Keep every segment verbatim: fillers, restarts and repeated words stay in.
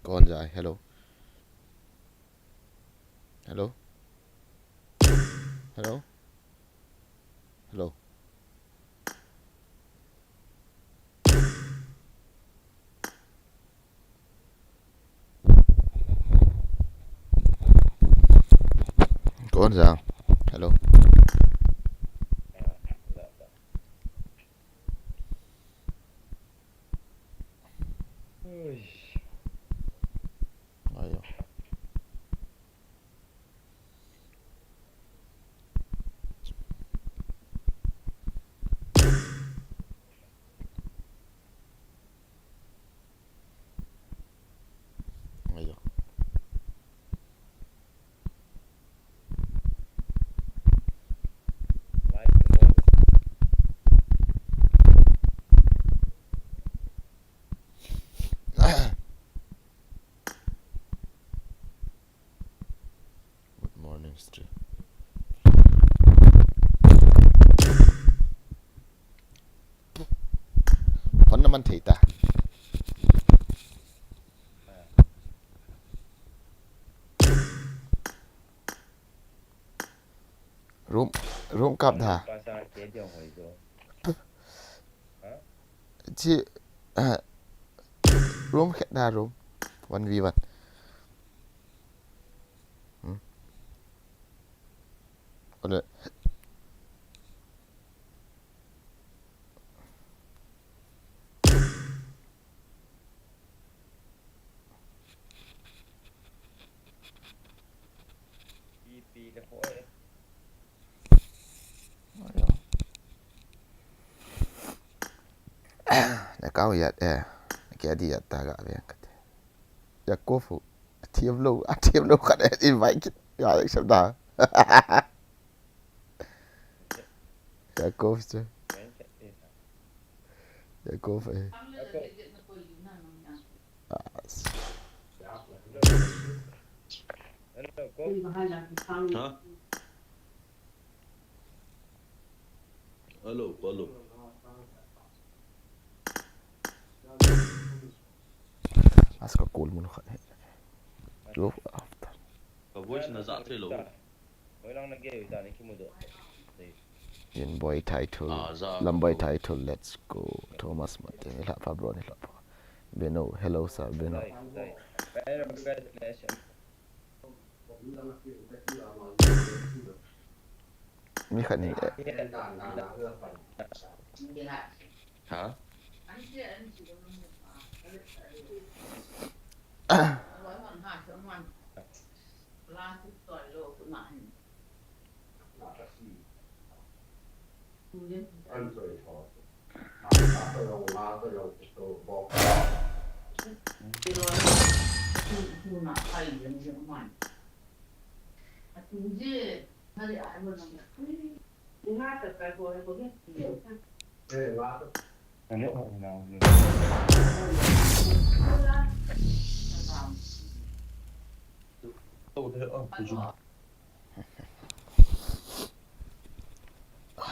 कौन जाए? Hello, hello, hello, hello. कौन जा? Hello. Ayo. Ayo. Good morning, stream. Phone naman thei ta. Room, room kap da. Chi, eh, room khat da room. One v one. Hmm. Ole. Na kau yat eh. Na kedi yat ta ga ve kate. Yakov hu. Athiam lou, athiam lou khat eh invite kit. Ya, accept da. Yakov chu. Yakov eh. As. Huh? Hello, hello. Aska call mun khat he. Look after. Ka voice na za thei lou. Hoilang na gei dan ki mu do. Yin boy title. Ah, za. Lam boy title. Let's go. Thomas Mate. Ni la pa bro, ni la pa. Beno, hello sir, Beno. Dai, dai. Mi khat ni. Ha? I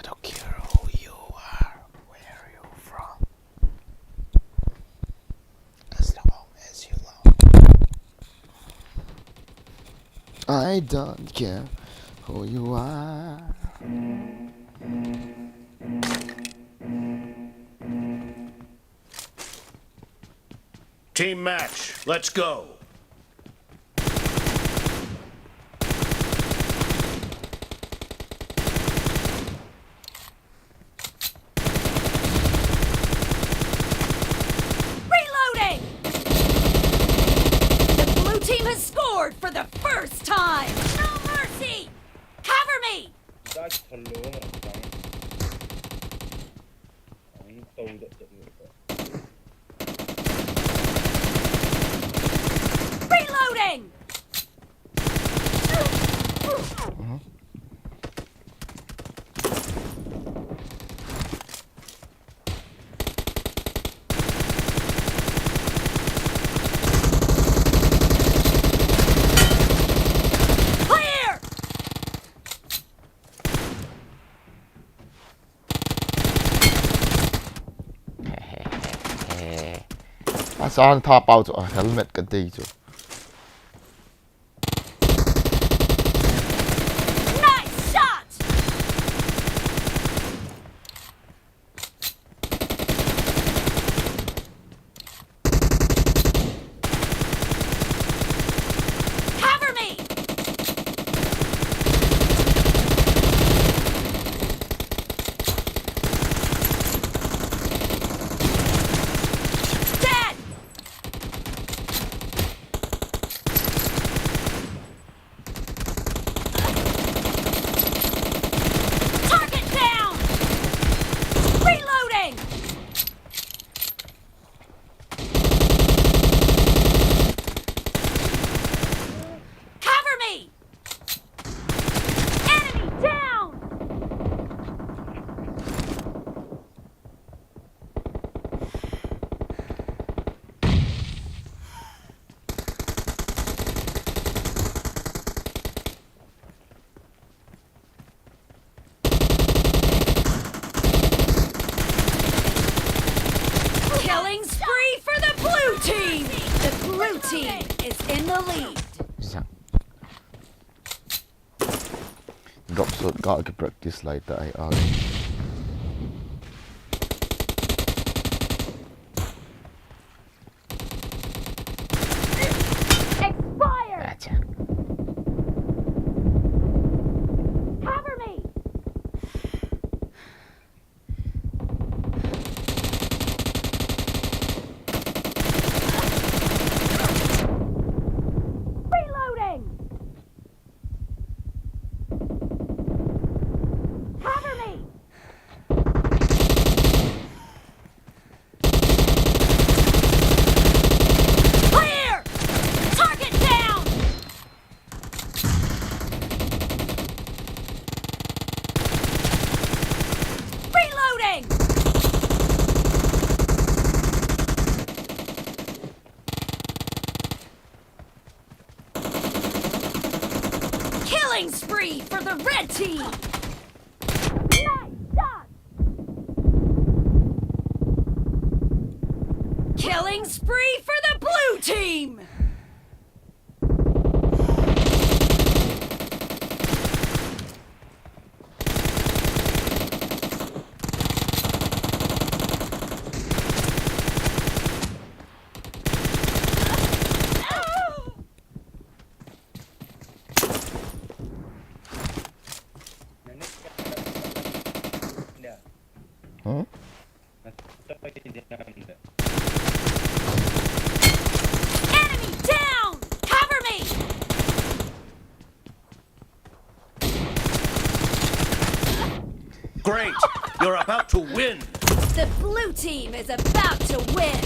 don't care who you are, where you from, as long as you love. I don't care who you are. Team match, let's go. Reloading! The blue team has scored for the first time! No mercy! Cover me! Reloading! Clear! As Chang tha pau chu, a helmet ka dei chu. Nice shot! Cover me! Dead! Target down! Reloading! Cover me! Enemy down! Killing spree for the blue team! The blue team is in the lead. Drop shot ka practice lai ta ai a. Expired! Acha. Cover me! Reloading! Cover me! Clear! Target down! Reloading! Killing spree for the red team! Nice shot! Killing spree for the blue team! Hmm? Enemy down! Cover me! Great! You're about to win! The blue team is about to win!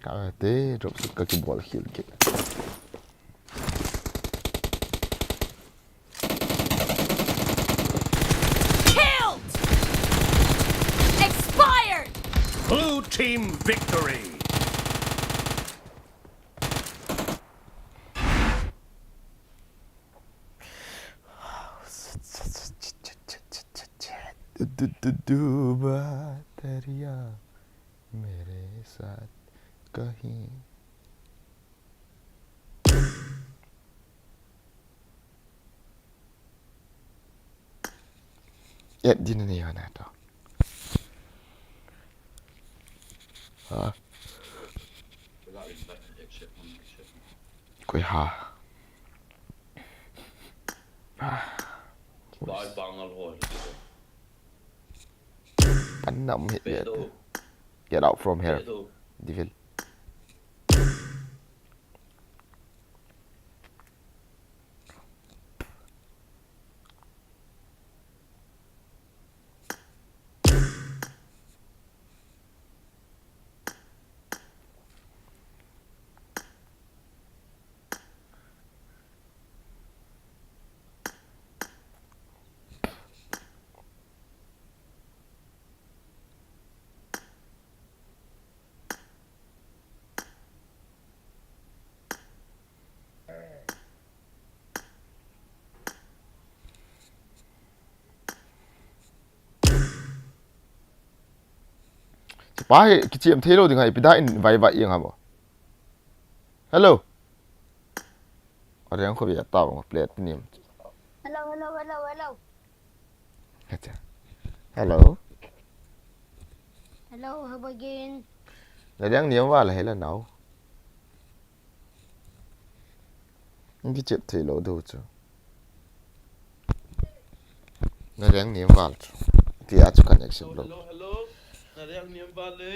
Ka te drop shot ka kibol khel kit. Killed! Expired! Blue team victory! Du, du, du, du, ba, ta, ri, ya. मेरे साथ कहीं। Add din ni hana to. Ha. Koi ha. Ah. Pan nam hit le. Get out from here. Devil. Pa hi kichem thei lou ding hai, ipi da in vai vai ing ha bo. Hello. Areng kho bia ta bang plate nim. Hello, hello, hello, hello. Acha. Hello. Hello, hello again. Areng niam val hela nau. Ngi chet thei lou dou chu. Areng niam val chu. Tia chu connection lou. Hello, hello. Areng niam val le.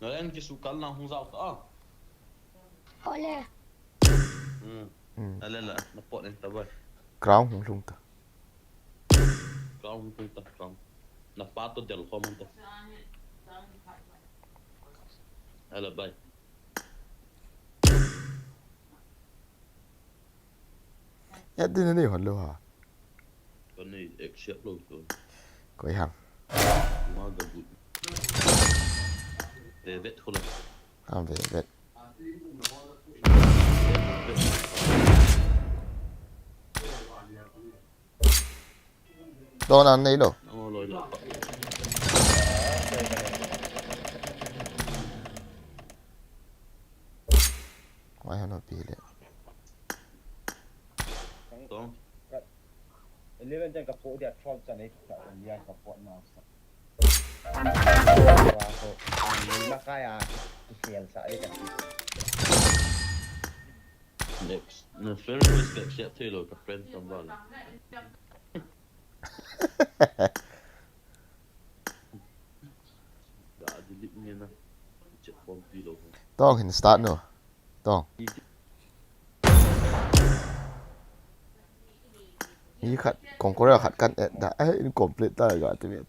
Areng ki su kal na hung zau ta. Ole. Hmm. Hmm. Ale la, na pot en ta bai. Crown hung lhung ta. Crown hung lhung ta, crown. Na pa to del khom ta. Ale bai. Ya din ni hon lo ha. Kani accept lou tu. Koi ham. Ma ga bu. Ve vet khula. Ham ve vet. Don an nei lo. Mai hano pi le. Tong. Eleven chan ka po dia twelve chan ei ka India ka po na sa. Wa ko ni na kaya ki ki sel sa ei ka. Next. Na friend request ka accept thei lo ka friend tam val. Ga delete nge na. Chat bomb pi lo. Tong hin start no. Tong. Ni khat, Conqueror khat kan add da. Ai, in complete ta ga ti me.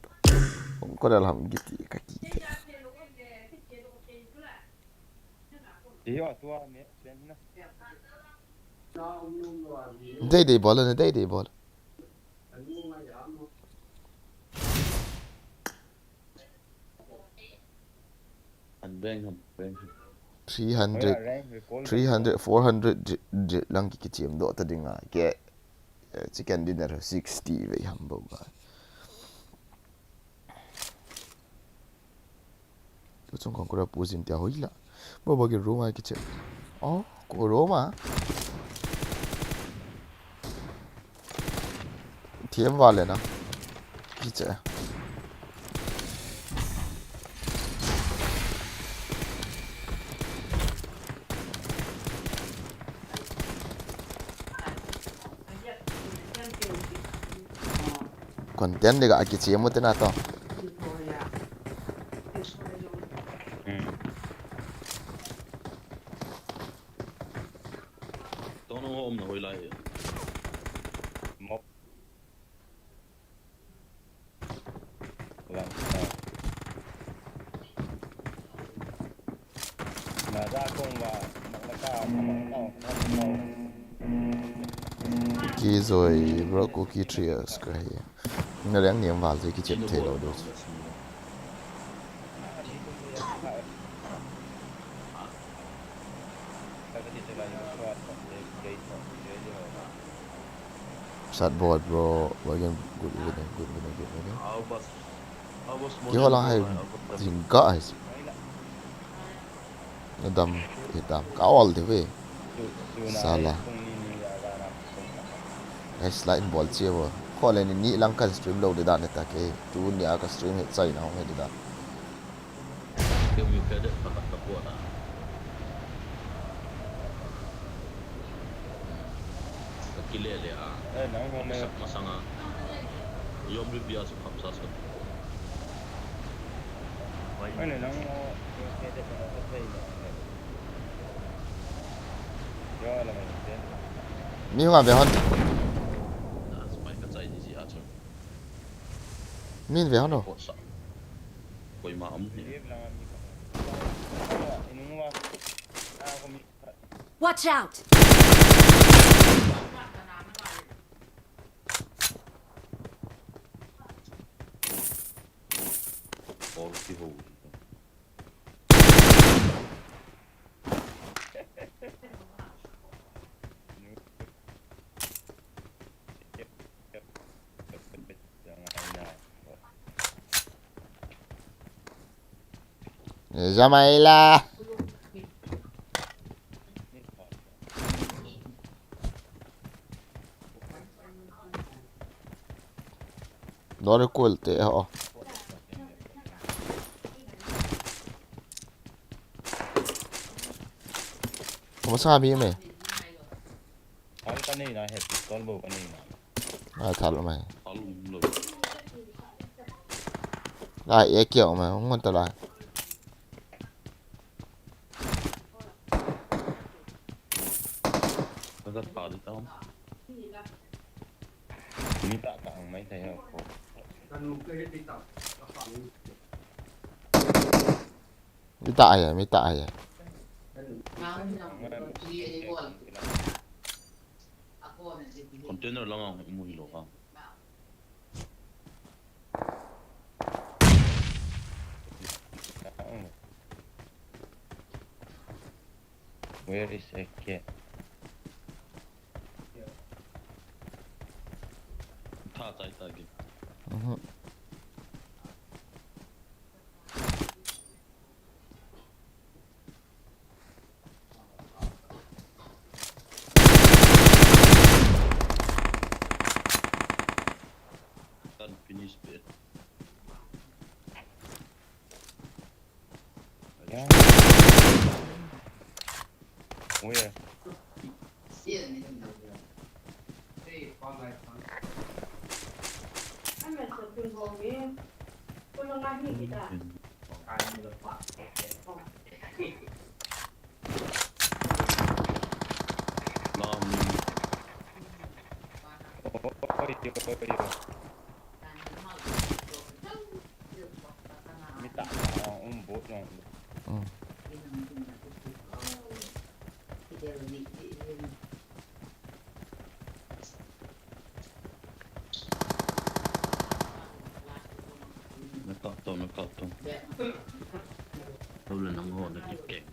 Conqueror ham kiti ka ki the. Ti yo tua me sen na. Dei dei bol, dei dei bol. An bang ham, bang ham. Three hundred, three hundred, four hundred dri-, dri-, lang ki, kichem doh ta ding a. Ke, eh, chicken dinner sixty vei ham bou ga. Tu chung Conqueror pu jin tia hoi la. Bo bo ki room a kiche. Oh, ko room a. Thiam val le na. Kiche. Content de ga kiche mo te na to. Hmm. Tong nung um na hoi lai. Mo. Lang. Kizoi bro, Kuki Trios kahi. Nga leng niam val jeh kichem thei lou ding. Satboi bro, again, good evening, good evening, good evening. Kihola hai, jingkah hai. Nadam, idam, ka ol de ve. Sala. Guys, like bol che vo. Khole ni ni lang kan stream lou de dan ta ke. Tunia ka stream he chai na hong he de dan. Keu mi phe de pakhat ka puan a. Ka kile le a. Eh, nang ho me. Sak masang a. Yom ri bia su kham sa sa. Ai ne nang ho, keu phe de pakhat ka thei na. Yo la me de. Ni hung a ve hon. Na, spy ka chai di si a chun. Min ve hon o. Koima um hi. Watch out! Or ki ho. Jamaila. Dole kul te ho. Kamo sa bi me. Thal ka nei na he, pistol bou ka nei na. Ai, thal mai. Thal um lo. Lai, e kio mai, ngon ta lai. Ka sa thal ta. Ni ta ka ang mai ta he ko. Mi ta ai, mi ta ai. Container lang ang mu hi lo ka. Where is A K? Tha chai ta ke. Mhm. Tan finish pe. Yeah. Where? Long. Oi, oi, oi. Mi ta, ah, um, bot, no. Hmm. Na ka to, na ka to. Lo le nang ho na ki kek.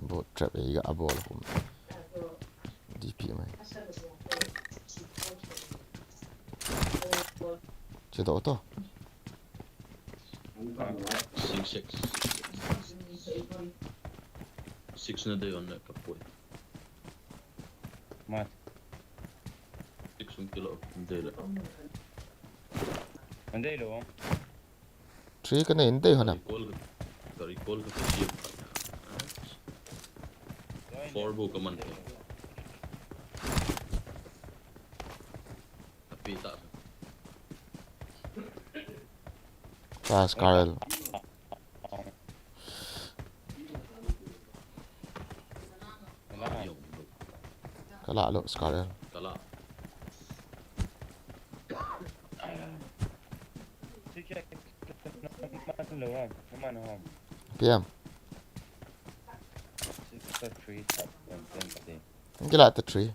Bot trap ei ga bol kum. D P mai. Che to to. Six, six. Six na dei on le ka poi. Mat. Six un kilo, dei le. An dei lo. Three ka nei in dei hon am. Recall ka, ka recall ka, ka siam. Four bou ka man. Ka pi ta. Ka Scarlet. Ka la lo, Scarlet. Ka la. P M. Ang kila ta three.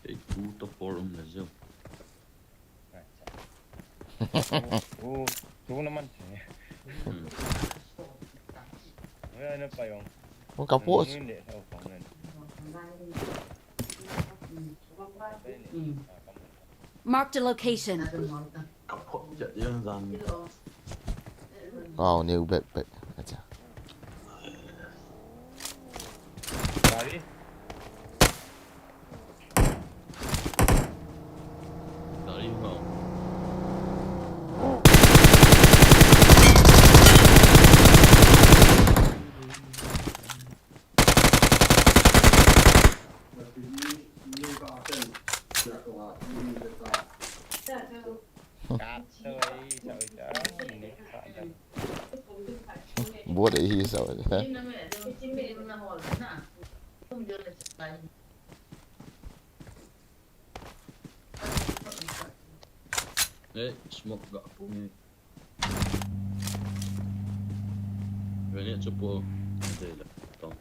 Hey, two to four um na jo. Oh, tu naman. Hmm. Wala na pa yung. Ang kapos. Hindi, sa upang na. Marked a location. Kapos, ya, yan, yan. Wow, new backpack. Acha. Gari. Gari ho. Bot ei hi sao. Eh, smoke ga pung e. Grenade chu po. Dei le. Tong.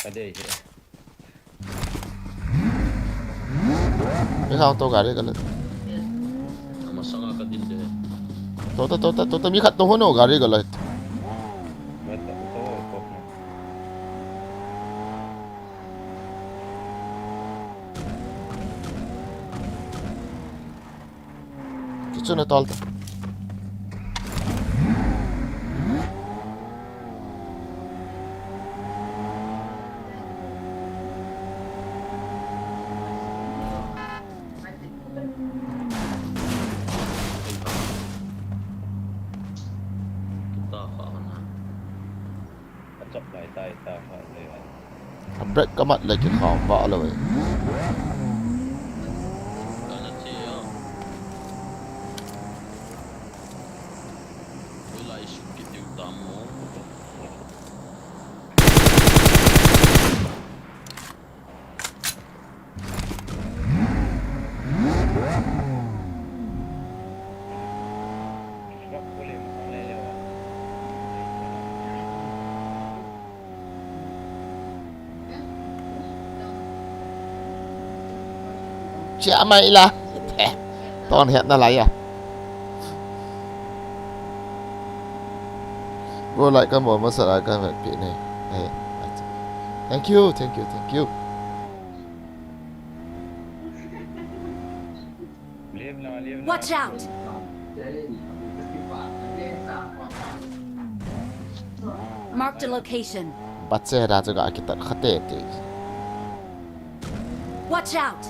Ka dei hi. Mi khat to gari ka le. Ama sanga ka din de. To ta, to ta, to ta, mi khat to hono gari ka le. Mat ta to ko. Kichuna tol ta. Kita kha hana. Achap lai tai ta kha le. A brake ka mat le kikham ba lo e. Kana che a. Ui lai suk kit ding tam mo. Chia mai la. Ton het na lai a. Go like ka mo masa la ka pi ne. Eh, thank you, thank you, thank you. Watch out! Marked a location. Bache da chu ga kitat khate te. Watch out!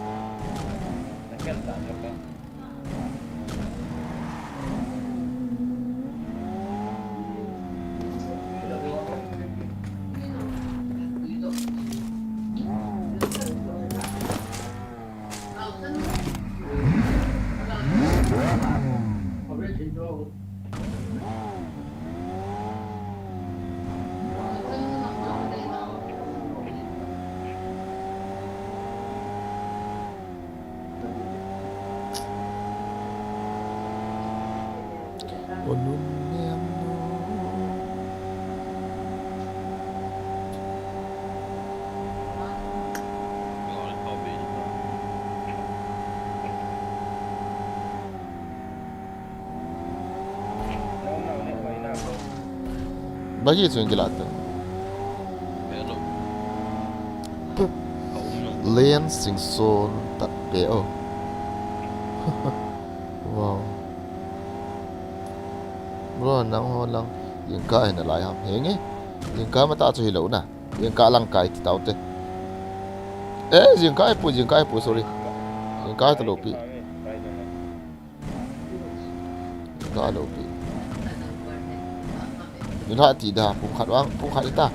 Bagi chu in kilah tu. Hello. Len Singson tat pe o. Wow. Bro, nang ho lang. Jingkah hi nalai ham. Henge. Jingkah mata chu hilou na. Jingkah lang kai ti tau te. Eh, jingkah pu, jingkah pu, sorry. Jingkah talou pi. Ka lo pi. Ni la ti da, pung khat vang, pung khat ta.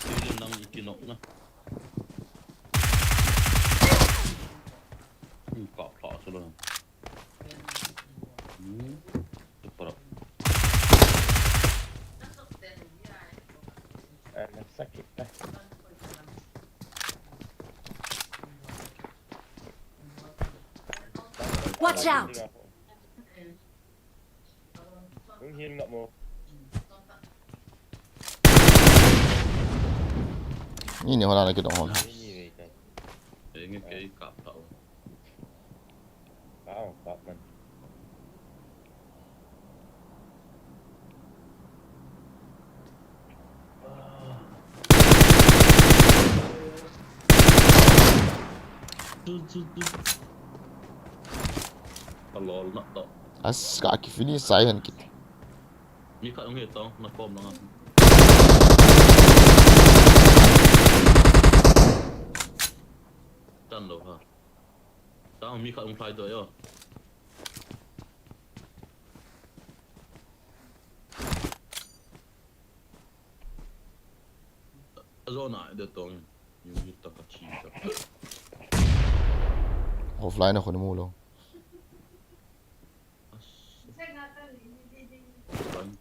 Kile nang ikinok na. Ui, kap thah chu la. Hmm. Super. Eh, nasakit na. Watch out! Hung heal nga mo. Ni ni hola na kidong hon. Ni ni ve kai. Enge kei kap thah. Kap, kap man. Alol na to. As ka ki finish sai han kit. Mi khat hung he tong, na kom langa. Tan lo ha. Tang mi khat hung phai to yo. Nai de tong. Yung hit ta ka chi ta. Offline a khun mu lo. As. Offline.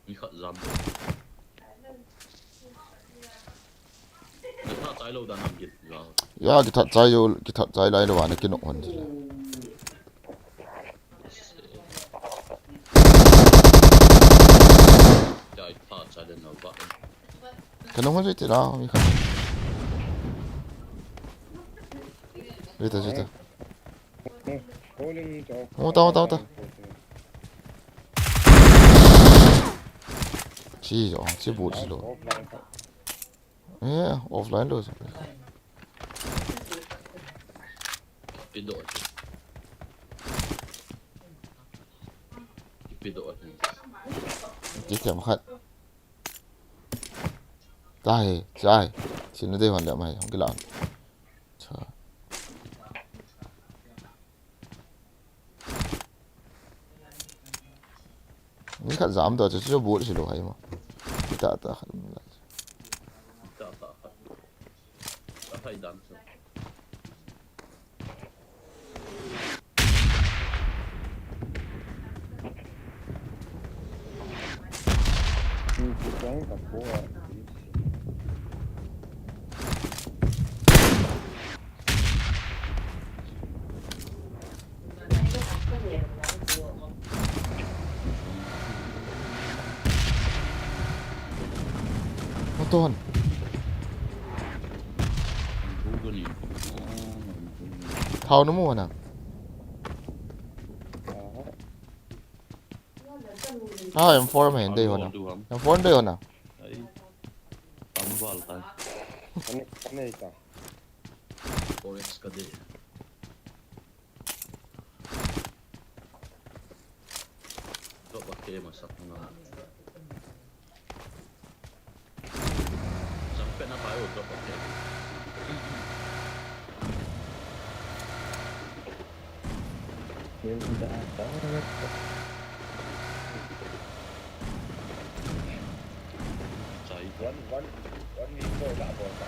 Mi khat jam. Kitha chai lou dan ham kit la. Ya, kitha chai lou, kitha chai lai lou ana kinok hon. Chai tha chai le na ba. Kanung ho jui ti la, mi khat. Jui ta, jui ta. Holding to. Ho ta, ho ta, ho ta. Chi jo, chi bu chi lo. Offline to. Eh, offline lo. Pido. Pido. Ti tiam khat. Chai, chai. Sinu dei hon le mai, hong kila. Cha. Mi khat jam to, chu chu bu si lo hai ma. Mi ta ta khat mi la. Ta ta khat. Ta hai dan sa. Hold on. Thao na mu na. Ah, M four mai, dei hona. M four dei hona. Ai. Tam val tai. Kane, kane ta. Four X ka dei. Drop a ke ma sak na. Jump pad na pa o drop a ke. Kill the target. Chai. One, one, one minute ko la bol ta.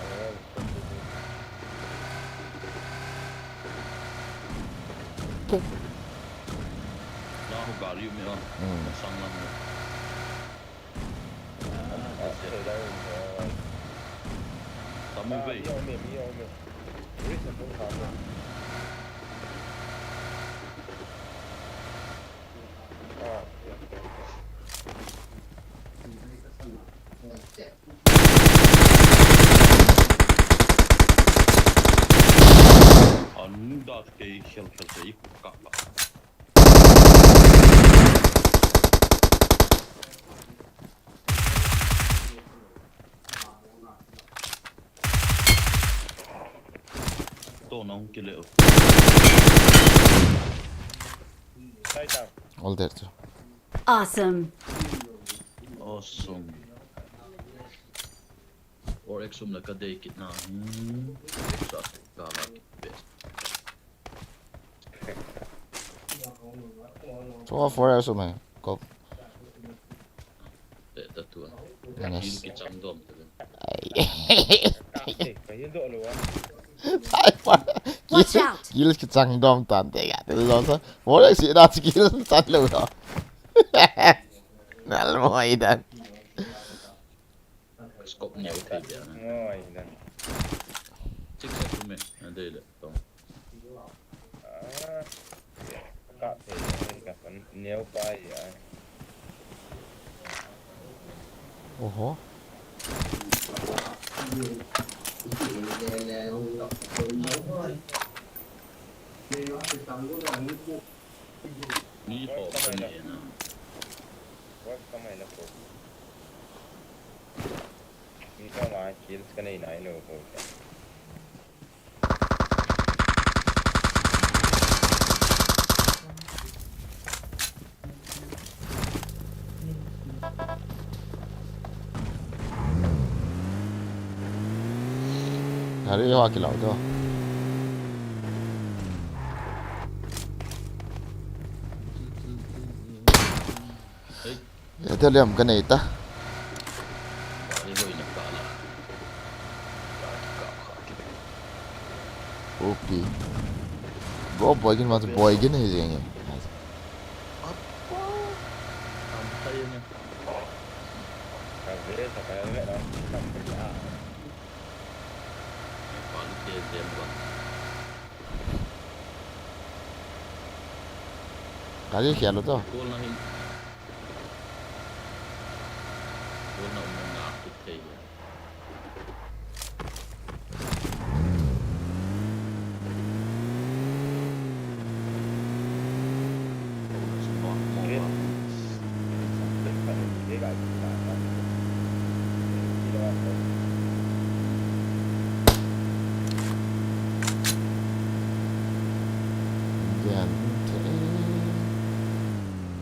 Na ho gari me on. Hmm. Sang lang ho. Ah, okay, that is, uh, Tamu ah, bay. Mi aume, mi aume. Risk a tung kha ko. Ah, yeah. Anu da ke khel khel se ik ka ka. To nang kile. All there too. Awesome. Awesome. Or exum la ka dei kit na. Hmm. Sa ka la kit best. Tua four S um e. Ko. Te ta tua. Nice. Kill kichang dom te. Ai. Ka, eh, ka hin do lo wa. Ai pa. Watch out. Kill kichang dom tan te ga. Te lo sa. Four S da kill tan lo. Nal mo ai dan. Scope neo thei bia na. Ngoi dan. Six F me, na dei le, tong. Ah, ka thei, ka pan neo pa ya. Oho. Ni ho ka ni na. Work ka mai na ko. Ni ka ma kills ka nei nai lo ko. Hari ho kilau to. Hey. Ya, dia liam ka nei ta. Bro, boy gin mas boy gin hi jeng e. Kali khel to.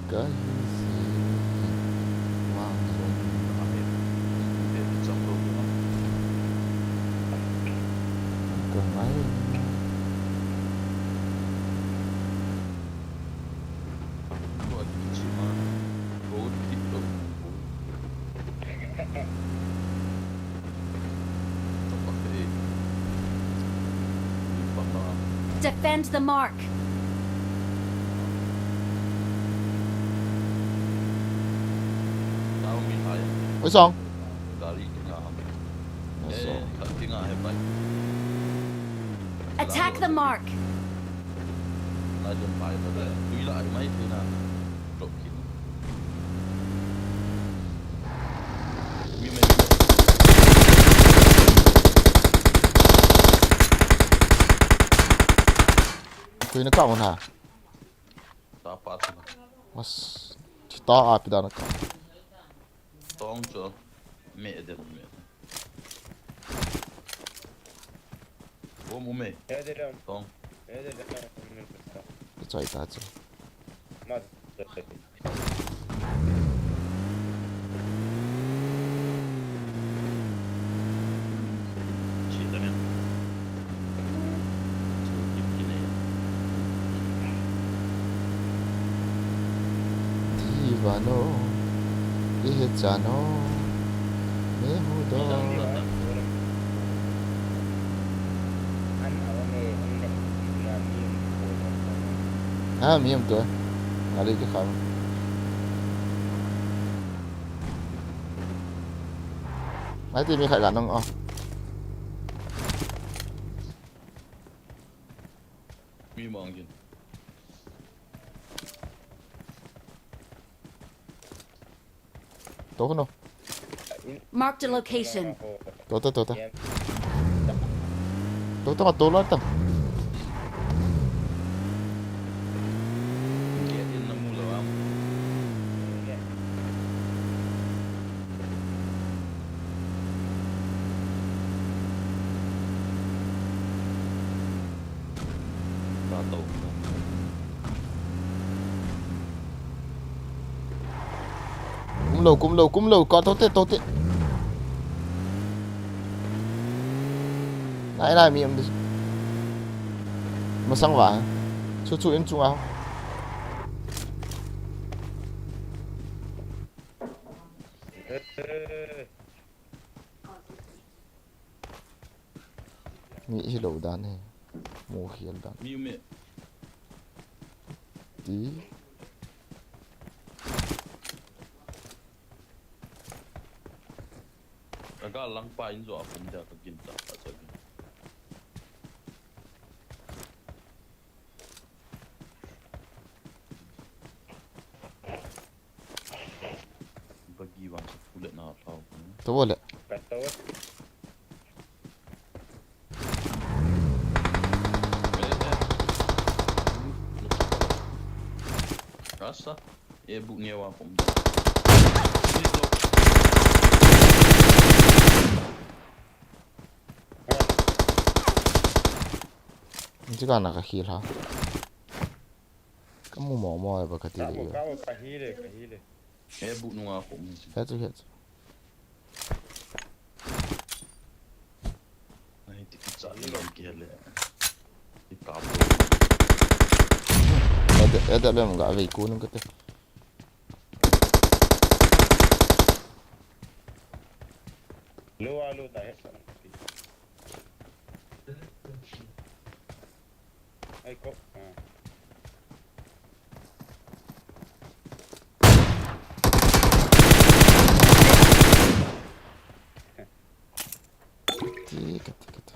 Ka hi si vang zong ka ngai. Defend the mark. Oi song. Oi song. Attack the mark. Koi na kap un ha. Mas, chita api da na kap. Tong cho. Me de me. Wo mu me. Tong. Chai ta cho. Divano, ihechano, mehudo. Ah, mi um tu. Ngali ke kham. Mai ti mi khai ga nong o. Mi mong jin. To no. Marked a location. To to to to. To to to lo ta. Kum lo, kum lo, kum lo, ka to te, to te. Nai, nai, mi um dis. Masang va. Chu chu in chunga. Mi hi lo dan hi. Mu hial dan. Mi me. Ti. Ka ga lang pa in zo a pum da ka gin ta ka sa gin. Bagi vang sa pule na thau. To le. Rasa, e bu nge wa pum. Nji ka na ka hil ha. Ka mu mo mo ba ka ti le. Ka hi le, ka hi le. He bu nunga ko mu. He tu, he tu. Ai ti ki cha le ke le. Ti ta bo. Ada, ada lem ga ve ku nung ka te. Lo a lo ta he sa. Ai, ko. Ah. Kati, kati, kati.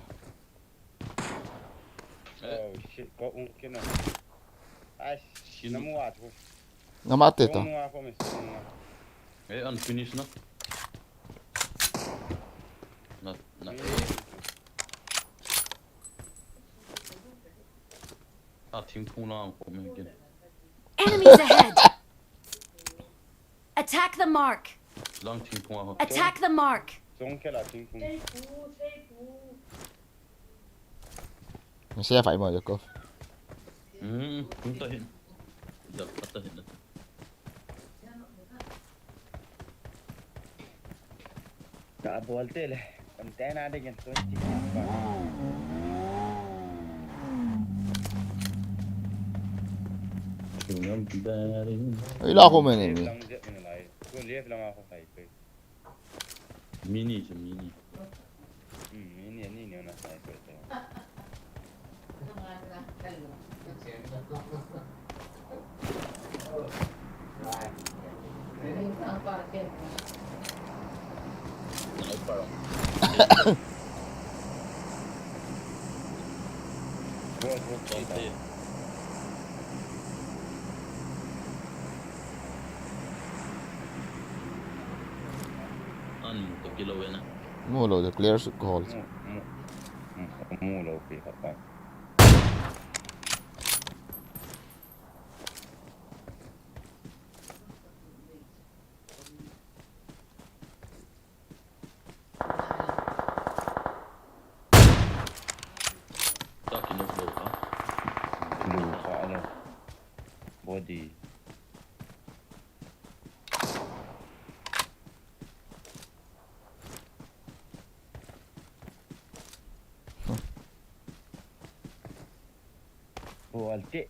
Oh shit, ko un kena. Ai, shit. Namu a tu. Namate to. Namu a ko mes, namu a. Eh, unfinish na. Na, na, eh. Ah, thingphung lang ko me kin. Enemies ahead! Attack the mark! Lang thingphung a ho. Attack the mark! Song ke la thingphung. Mesti apa mau Joko? Hmm, entah hin. Dah patah hin. Ka bolte le, container de gen to. Ila ko mene ni. Lang je mene lai. Ko left lang ako kay. Mini, sa mini. Hmm, mini, mini, mini, na sniper to. Sniper. Bro, bro, bro. An mu to kilo wena. Mu lo, the clear should call. Mu, mu, mu, mu lo, pi, khat pai. Taki nok lo ha. Lu ha lo. Body. Oh, alti.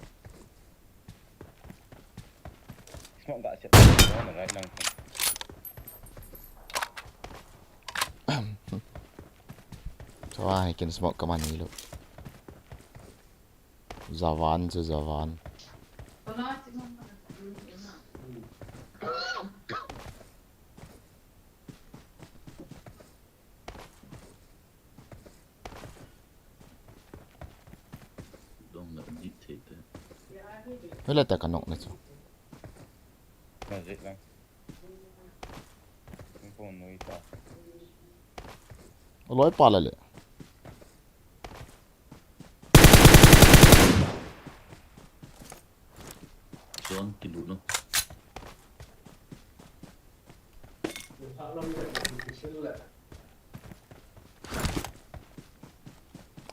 Smoke ga set. Oh, na right lang. So, ah, I can smoke kaman ni lo. Jawan chu jawan. Dong la dit thei te. Hela ta ka nok na chu. Ka jet lang. Phone noi ta. Aloi pa la le. Chuan kilut nu.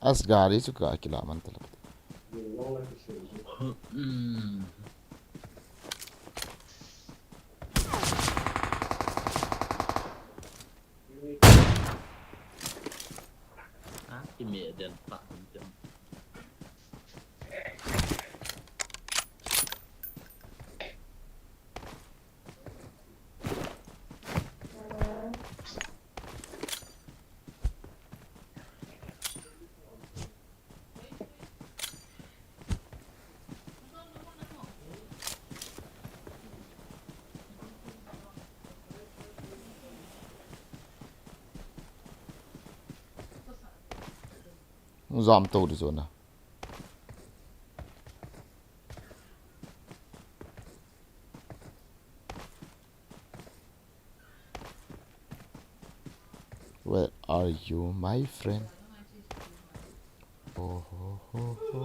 As gari chu ka kila man tala. Hmm. Ah, ki me den pa den. Jam to di zona. Where are you, my friend? Oh, ho, ho, ho.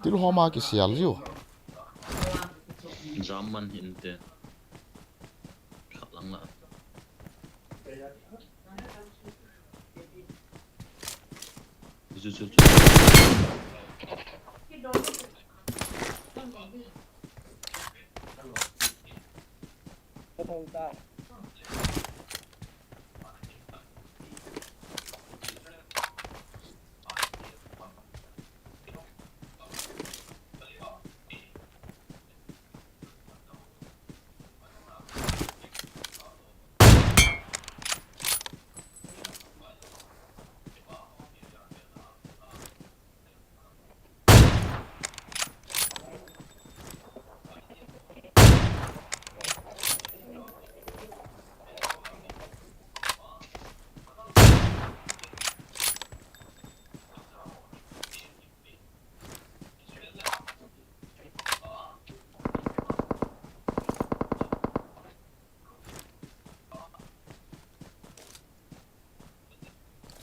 Til homa kisial jiu. Jam man hinte. Khat lang la. Chu, chu, chu.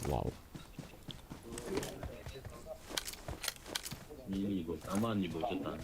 Wow. Ni ni bou, ama ni bou chu tan.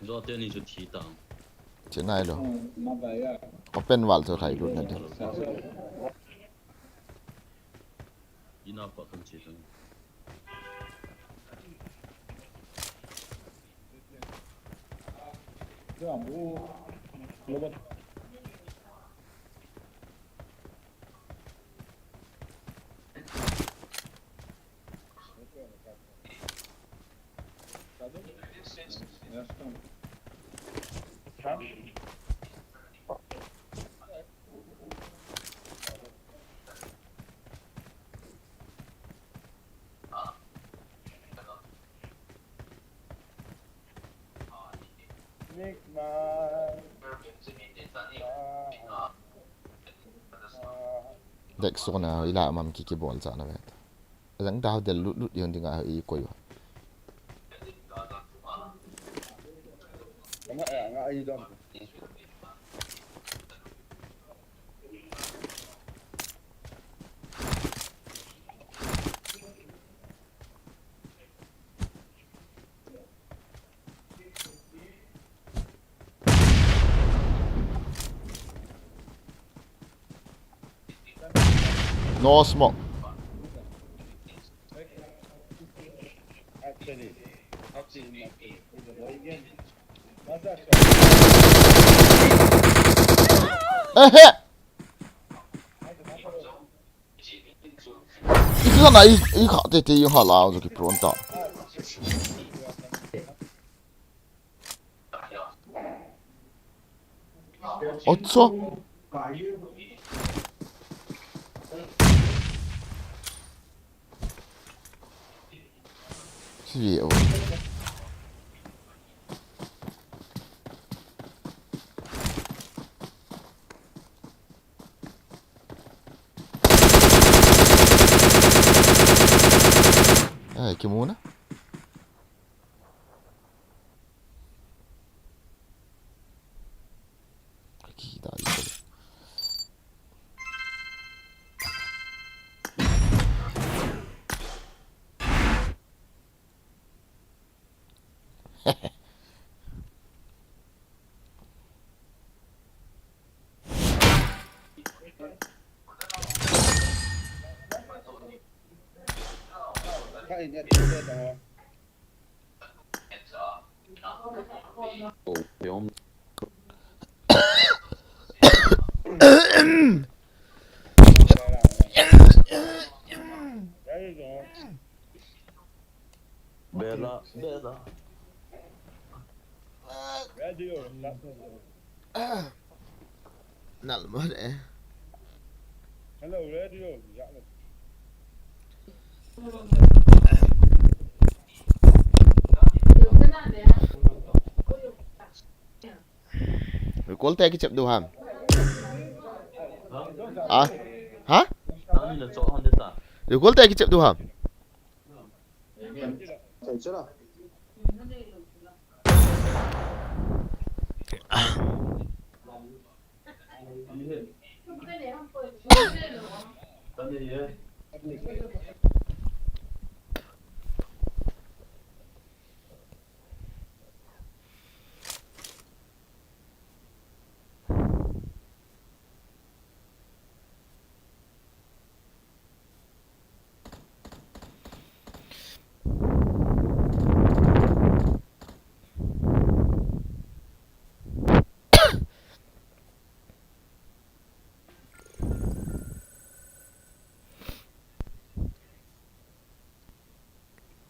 Zo te ni chu thi ta. Thi nai lo. Open wall chu khai lut na de. Ina pa kan chi ta. Dek sona ila mam ki ki bol cha na vet. Jang dau del lut lut yon dinga i koi. No smoke. Ehe! Iti na i, i kha te te yung ha lao zo ki pron ta. Ocho. Sivi o. Ai, ki mu na. Ki da. Bela, bela. Nal mo de. Hello, radio. Recall te kichep du ham. Ah? Ha? Recall te kichep du ham.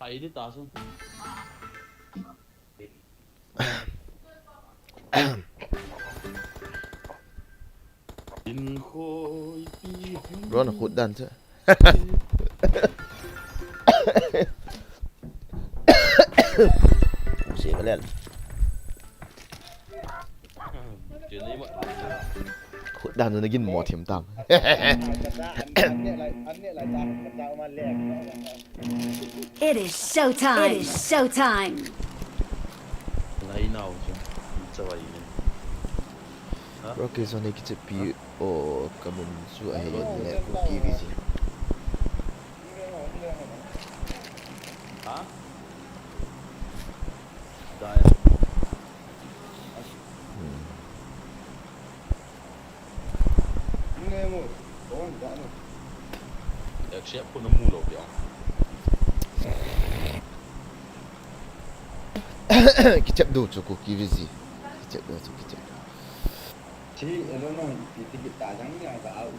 Ai di ta sun. In khoi pi hung. Ron khut dan che. Use ka lel. Khut dan na gin mo thim tam. It is showtime. It is showtime. Lai nau chu. Chawai ni. Ha? Rocky Sonic kichepi o kamun chu ahi le ko K V C. Ha? Dai. Hmm. Accept ko na mu lo dia. Kichep do chu ko K V C. Kichep do chu kichep. Chi, elo no, ti ti kita jang ya ga au.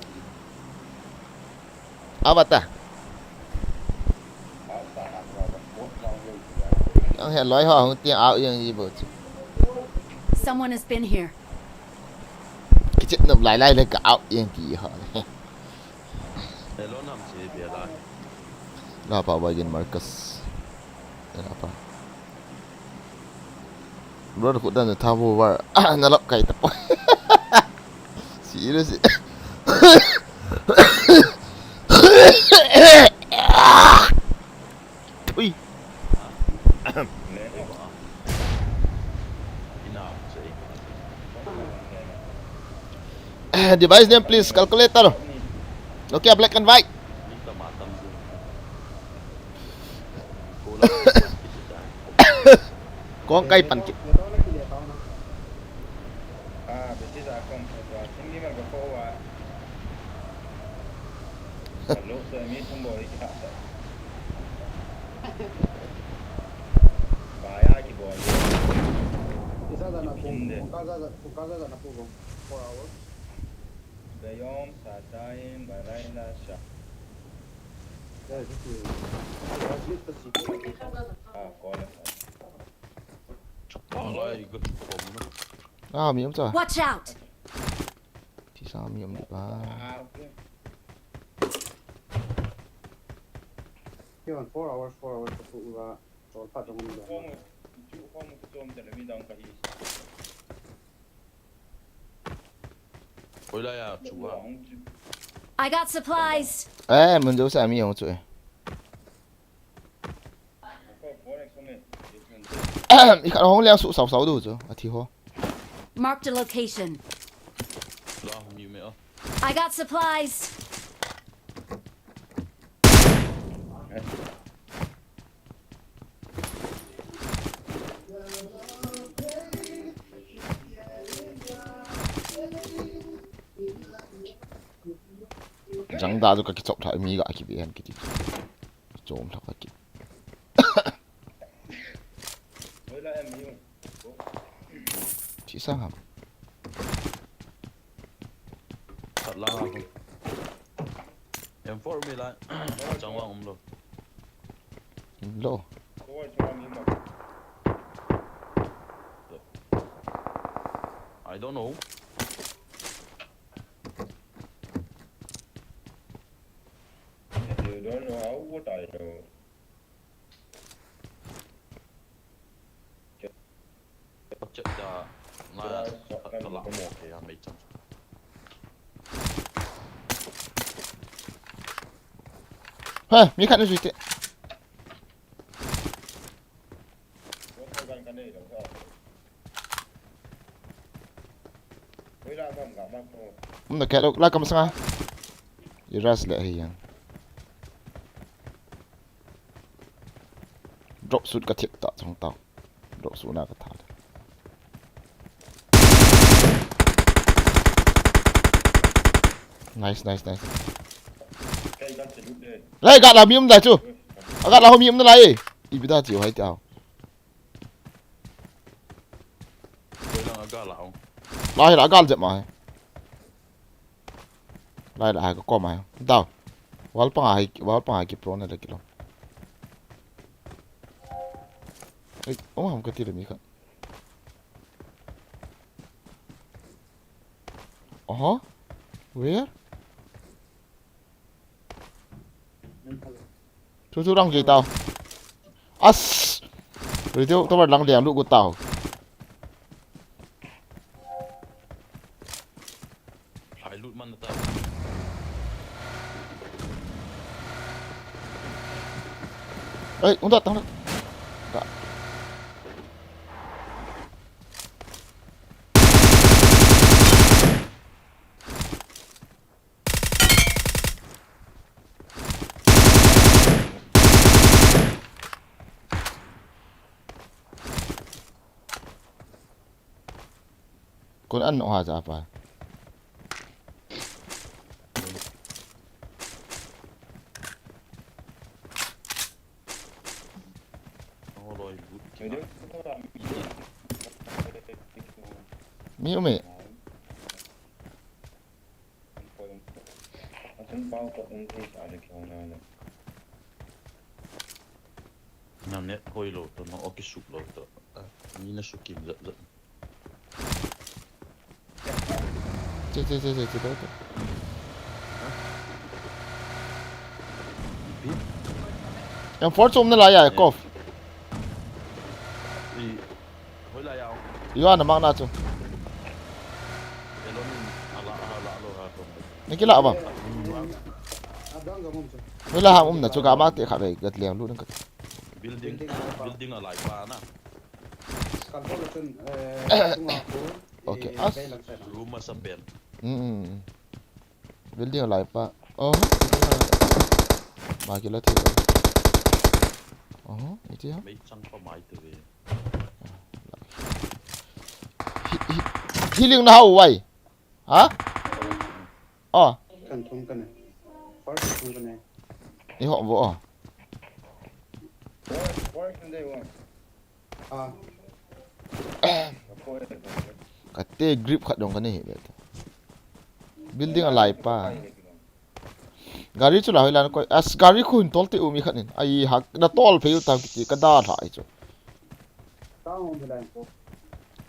Abata. Ang he loi ho hung ti au yang i bo chu. Someone has been here. Kichep nop lai lai le ka au yang ki ho. Hello, nam si bia lai. La pa ba gin Marcus. La pa. Bro, khut dan tha bo war. Ah, na lap kai ta po. Serious. Ui. Device name, please. Calculator. Nokia black and white. Kong kai pan ki. Ah, besi sa kong sa tua. Sing ni mar ko ko wa. Lo sa mi thum bo ki ha sa. Ba ya ki bo. Isa da na ko. Ka za da, ka za da na ko. Four hours. Bayom, Sadain, Baraila, Sha. Ah, call. Ah, mi um cha. Watch out! Ti sa mi um di ba. Here on four hours, four hours to put, uh, all part of the. Hoilai a chu a. I got supplies. Eh, mun jo sa mi jong chu e. I khat hong liang su sau sau du chu. A thi ho. Marked a location. La mi me a. I got supplies. Jang da chu ka kichop tha mi ga ki be an kiti. Chom tha ka ki. Chi sang ham. Khat lang a. M four mi lai. Chang wang um lo. Um lo. I don't know. You don't know how, what I know. Ha, mi khat na jui te. Um na khat la kam sanga. I ras le hi yang. Drop shoot ka thiep ta chong tau. Drop shoot na ka tha. Nice, nice, nice. Lai ga la mi um da chu. Aga la ho mi um na lai. I bi da chi hai ta. Lai la ga jep ma. Lai la hai ka kom ai. Dau. Wal panga hai, wal panga hai ki pro na le kilo. Ei, oh, ham kati le mi khat. Aha. Where? Chu chu lang je tao. As. Rui teo to lang liang lu gu tao. Hai lut man ta. Ei, unda tang. Da. Kon an oha ja pa. Mi umi. Nam net hoi lo to, no oki suk lo to. Ah, ni na sukim zat zat. Che, che, che, che, che, che. Em four chu um nalai a, kof. Hoi lai a. Yo, ana mang na chu. Ni kila ba? Hoi la ham um na chu ka mang te kha be gat leng lu nang ka. Building, building a lai pa na. Okay, as. Room a sa pen. Mm, mm, mm. Building a lai pa. Oh, building a lai pa. Ma kila thei. Oh, iti ha. Mei chang pa mai te ve. Hi, hi, healing na hau wai. Ha? Oh. Kan thum kan ne. First thum kan ne. Ni ho vo. First, first kan dei vo. Ah. Kate grip khat dong kan nei hi be. Building a lai pa. Gari chu la hoi lan koi. As gari khu hin tol te u mi khat in. Ai ha na tol phei u tam kiti ka da tha ai chu.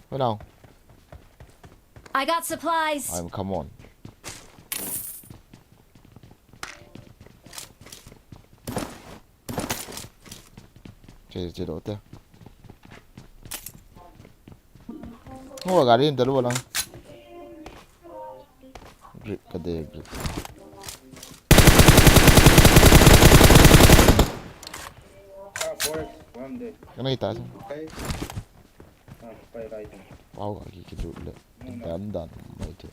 Hoi lan. I got supplies. I'm come on. Che, che, do te. Ngo gari in talu lang. Grip ka de, grip. Kana ita sa. Pau ka ki ki du le. Dan dan mai te.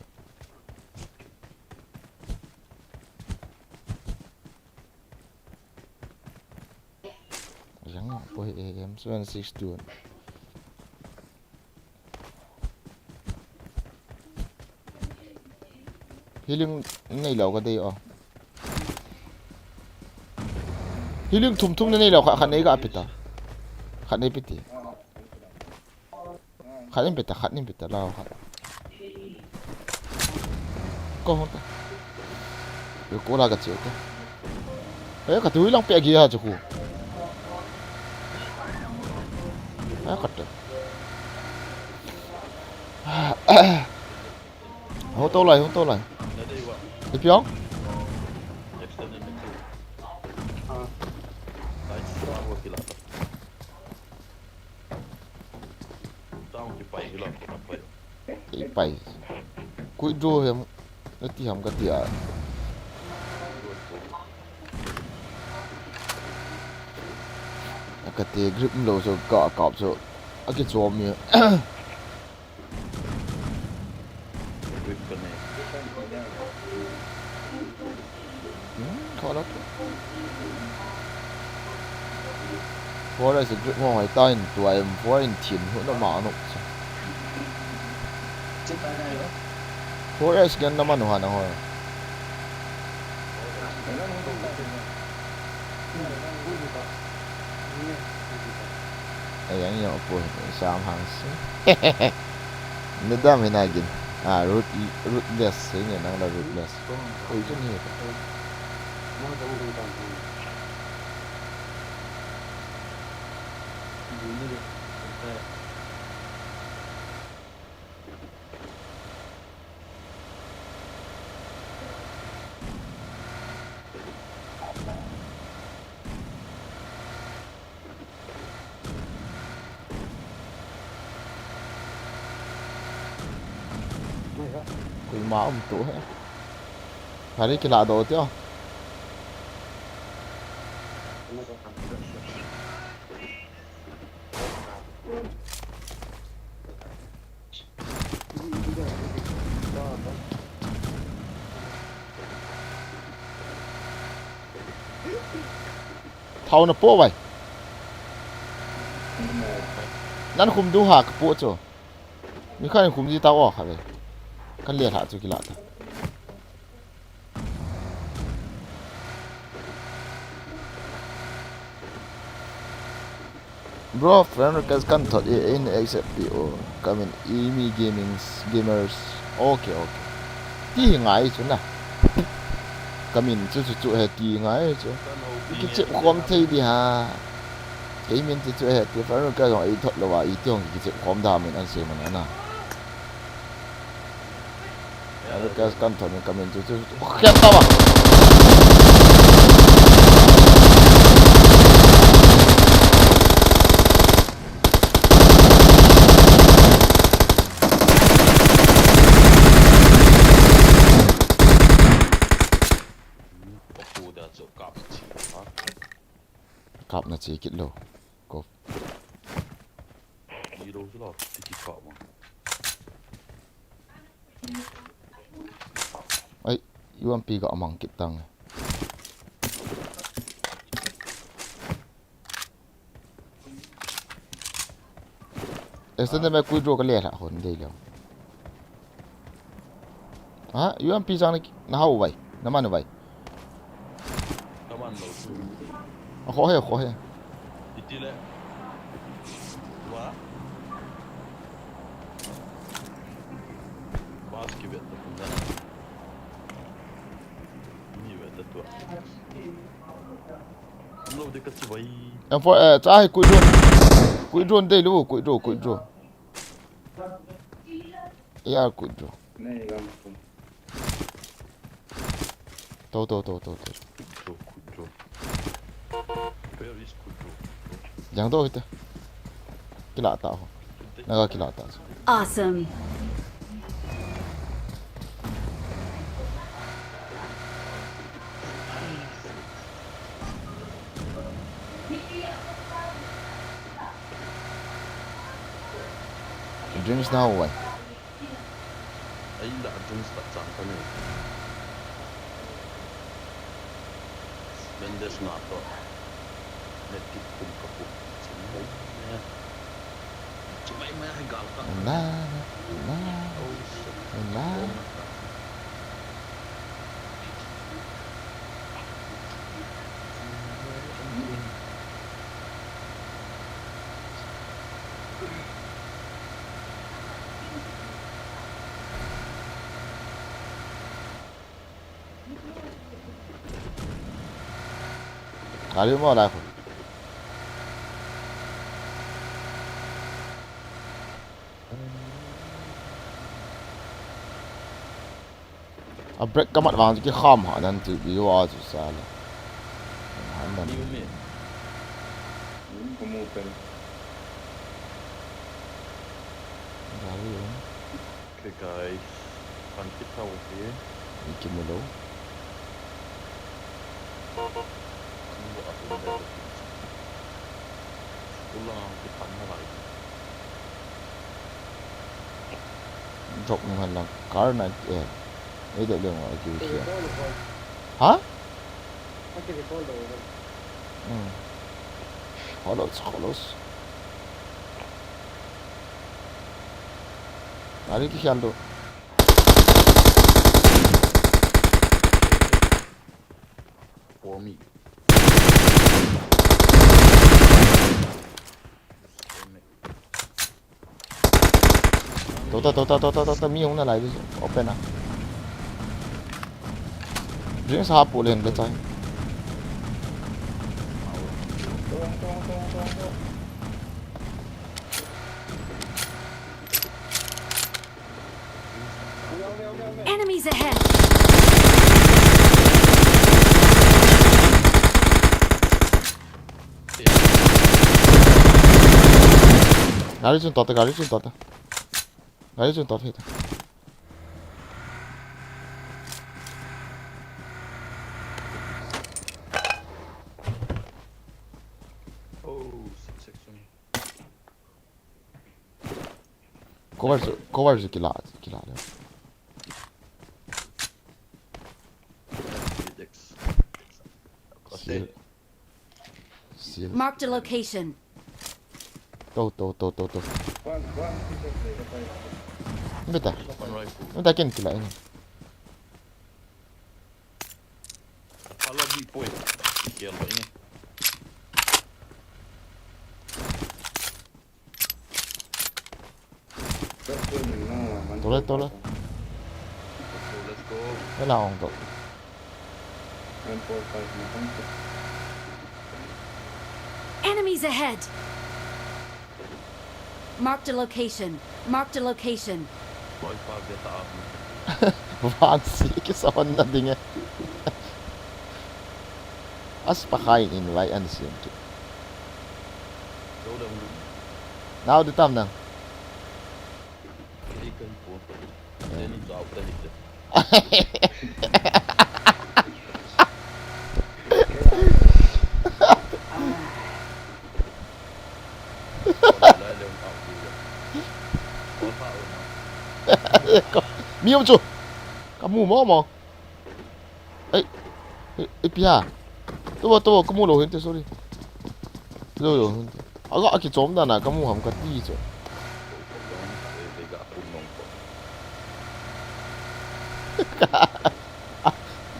Yang po hi A M seven six two. Healing nei lo ka dei o. Healing thum thum nei lo kha, kha nei ka pita. Kha nei piti. Khat in peta, khat in peta, lao khat. Ko hon ta. Yo ko la ka che ta. Ai ka tu lang pe gi ha chu ku. Ai ka ta. Hung to lai, hung to lai. Ipi ong? Tang kipai hi lang, kipai. Kipai. Kui draw hem. Nati ham kati a. Kati grip lo so ka kap so. Aki chom mi. Grip ka nei. Hmm, kholap. Four S grip mo hoi ta in tua M four in thin hu na ma no. Four S gen na manu ha na ho. Ai ang yo po sam hang si. Nadam hi na gin. Ah, root, rootless, hi nge nang la rootless. Oi, chu ni. Koima um tu he. Hari kila do tio. Thao na po vai. Nan khum du ha ka po chu. Mi khan khum di ta o kha ve. Kan le tha chu kila ta. Bro, friend request kan thot e, in accept pi o. Kamin Imi Gaming Gamers. Okay, okay. Ti hi ngai chu na. Kamin chu chu chu he ti ngai chu. Kichep khom thei di ha. Keimin chu chu he ti friend request jong ei thot lou va, i ti jong kichep khom da min an sei man ana. Alo kas kan thon kamin chu chu. Kya tawa. Kap na chi kit lou. Ko. Ni lou chu la, ti ki kap ma. Ai, U M P ka amang kit tang. Extended mag kui draw ka le la hon dei lou. Ha, U M P jang na hau vai, na man vai. Ka man lou chu. A kho he, a kho he. Iti le. Wa. Bas ki vet ta pun da. Ni vet ta tu. Lo de ka chi vai. M four, eh, cha he kui drone. Kui drone dei lou, kui drone, kui drone. A R kui drone. To, to, to, to, to. Jang to hite. Kila ta ho. Naga kila ta. Awesome. Drinks na ho vai. Ai la drinks ta chang ka nei. Mendes na to. Net tik kum ka pu. Chimai mai, mai hai gal ka. Na, na, na. Oh, shit. Na. Kali mo la ko. A break ka mat vang chu kikham ha dan chu bi wa chu sa le. Han dan. Ni um e. Ni um ka mu pen. Gari um. Okay, guys. Kan kit tau hi. Ni kimu lou. Kan bu a tu le. Ulang ang kit pan ha lai. Jok nung han lang car na, eh. Ei de leng wa ki ki. Ha? Hmm. Holos, holos. Ari ki khyal do. For me. Tota, tota, tota, tota, mi hung na lai di. Open a. Drinks ha pu len le chai. Enemies ahead. Gari chun tota, gari chun tota. Gari chun tota hita. Oh, six six one. Cover chu, cover chu kila, kila le. Seal. Seal. Marked a location. To, to, to, to, to. Beta. Beta ken kila ini. Alo bi poi. Kial lo ini. Tole, tole. Let's go, let's go. Wala akong to. One four five na kong to. Enemies ahead! Marked a location. Marked a location. Loi pa beta up. Vansi, kisa hon na ding e. As pa khai in vai an siam ki. Zo dam. Nau de tam nang. Kei kan po. Kei ni chau ta ni te. Mi um chu. Ka mu mo mo. Ei, ei, ei, pia. Tuvo, tuvo, ka mu lou hinte, sorry. Lou lou hinte. Aga, aki chom da na, ka mu ham ka ti chu.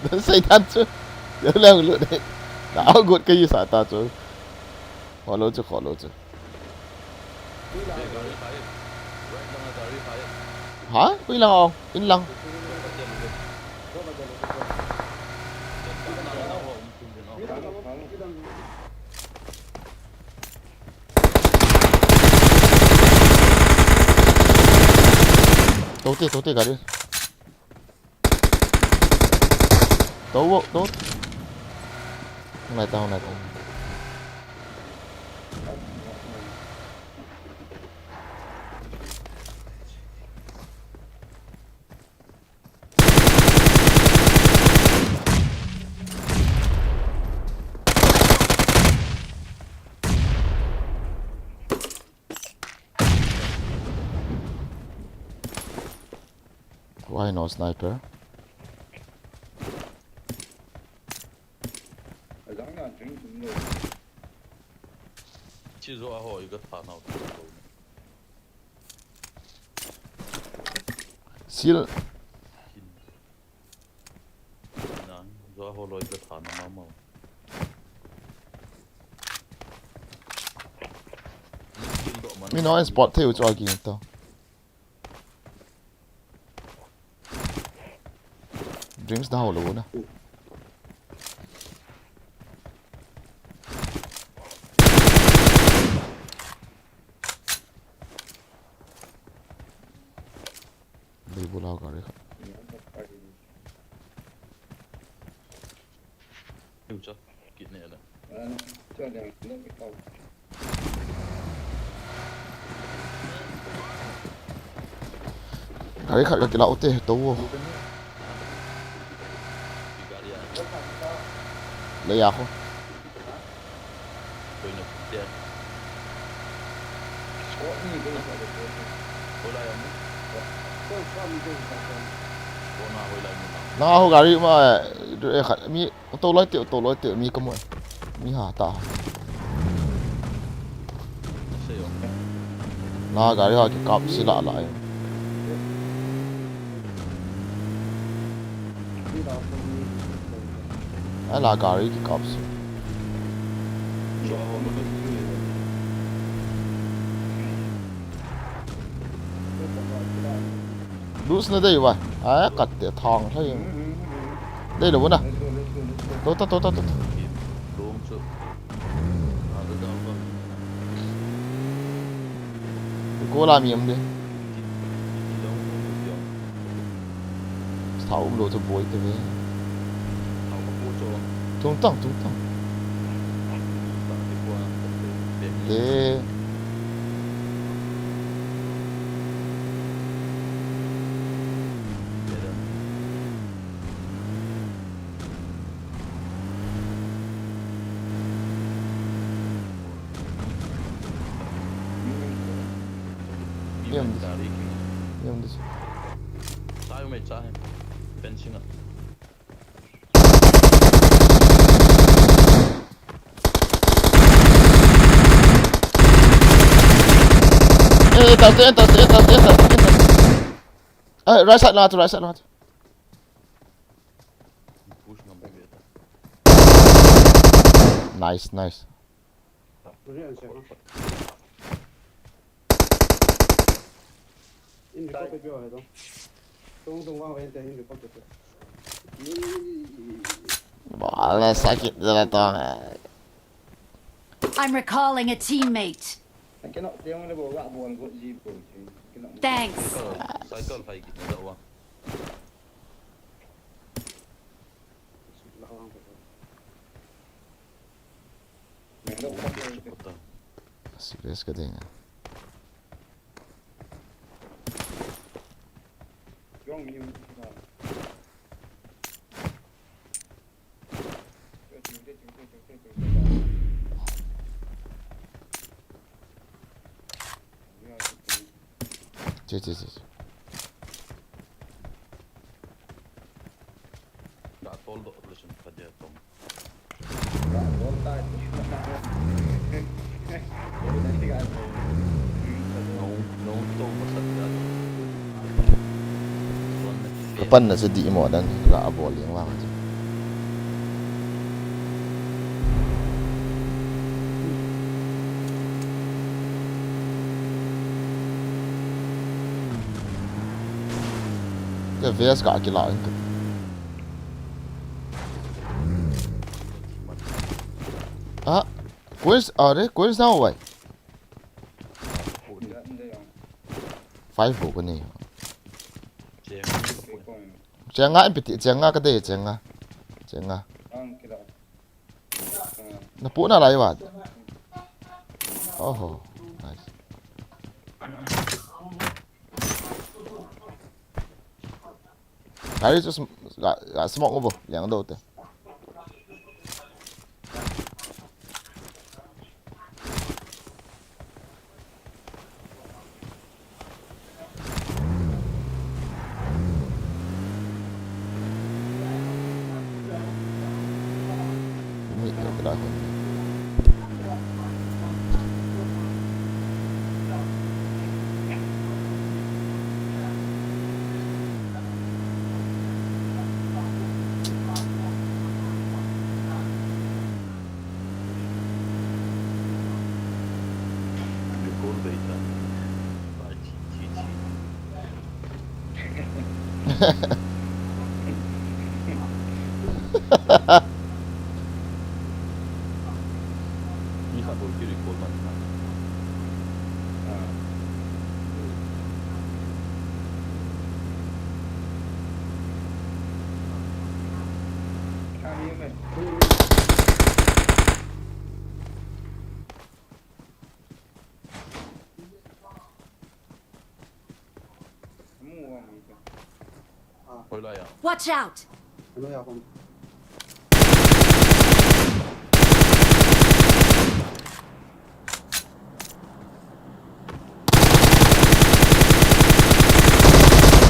Don sai dan chu. Yo lang lu de. Na au got ka yi sa ta chu. Kho lou chu, kho lou chu. Ha? Ui lang o, in lang. Tote, tote, gari. Tou, tou. Hung nai ta, hung nai ta. Why no sniper? Chi zo a ho i ka tha nau. Sil. Na, zo a ho loi ka tha na ma ma. Mi no spot thei u chu a ki to. Drinks na ho lou na. Dei bu lau gari kha. Tiu cha, kit ne la. Gari khat ka kila u te, to u. Le ya khu. Na khu gari ma, eh, khat mi. Auto loi teu, auto loi teu, mi ka mu. Mi ha ta. Na gari ha kikap si la la. Ai la gari kikap si. Lose na dei va. Ai, kat te thang thai. Dei lo na. To ta, to ta, to ta. Ko la mi um de. Thao umlou chu boi te ve. Thao ka pu chu. Tungtang, tungtang. Thao ka pu a. Te. Yam dis. Yam dis. Sai me cha hai. Fencing a. Eh, eh, tas, eh, tas, eh, tas, eh, tas, eh, tas. Eh, right side lang, right side lang. Push ngam bebe ta. Nice, nice. Ini ko pe pio hai to. Tung tung wang wen te ini ko pe pio. Wala sakit jala to. I'm recalling a teammate. Thanks. Cycle, cycle phai kit na wa. Serious ka ding. Che, che, che, che. Dah tol doh le sun ka dia tong. Nung, nung to masat ka. Kapan na chu di mo dan la a bol yang wang chu. Te vest ka kila in ka. Ah, coins, are, coins now why? Five ho ko ni. Chenga in piti, chenga ka de, chenga. Chenga. Na pu na lai wat. Oho, nice. Gari chu sm-, ga, ga smoke mo bo, liang do te. Watch out!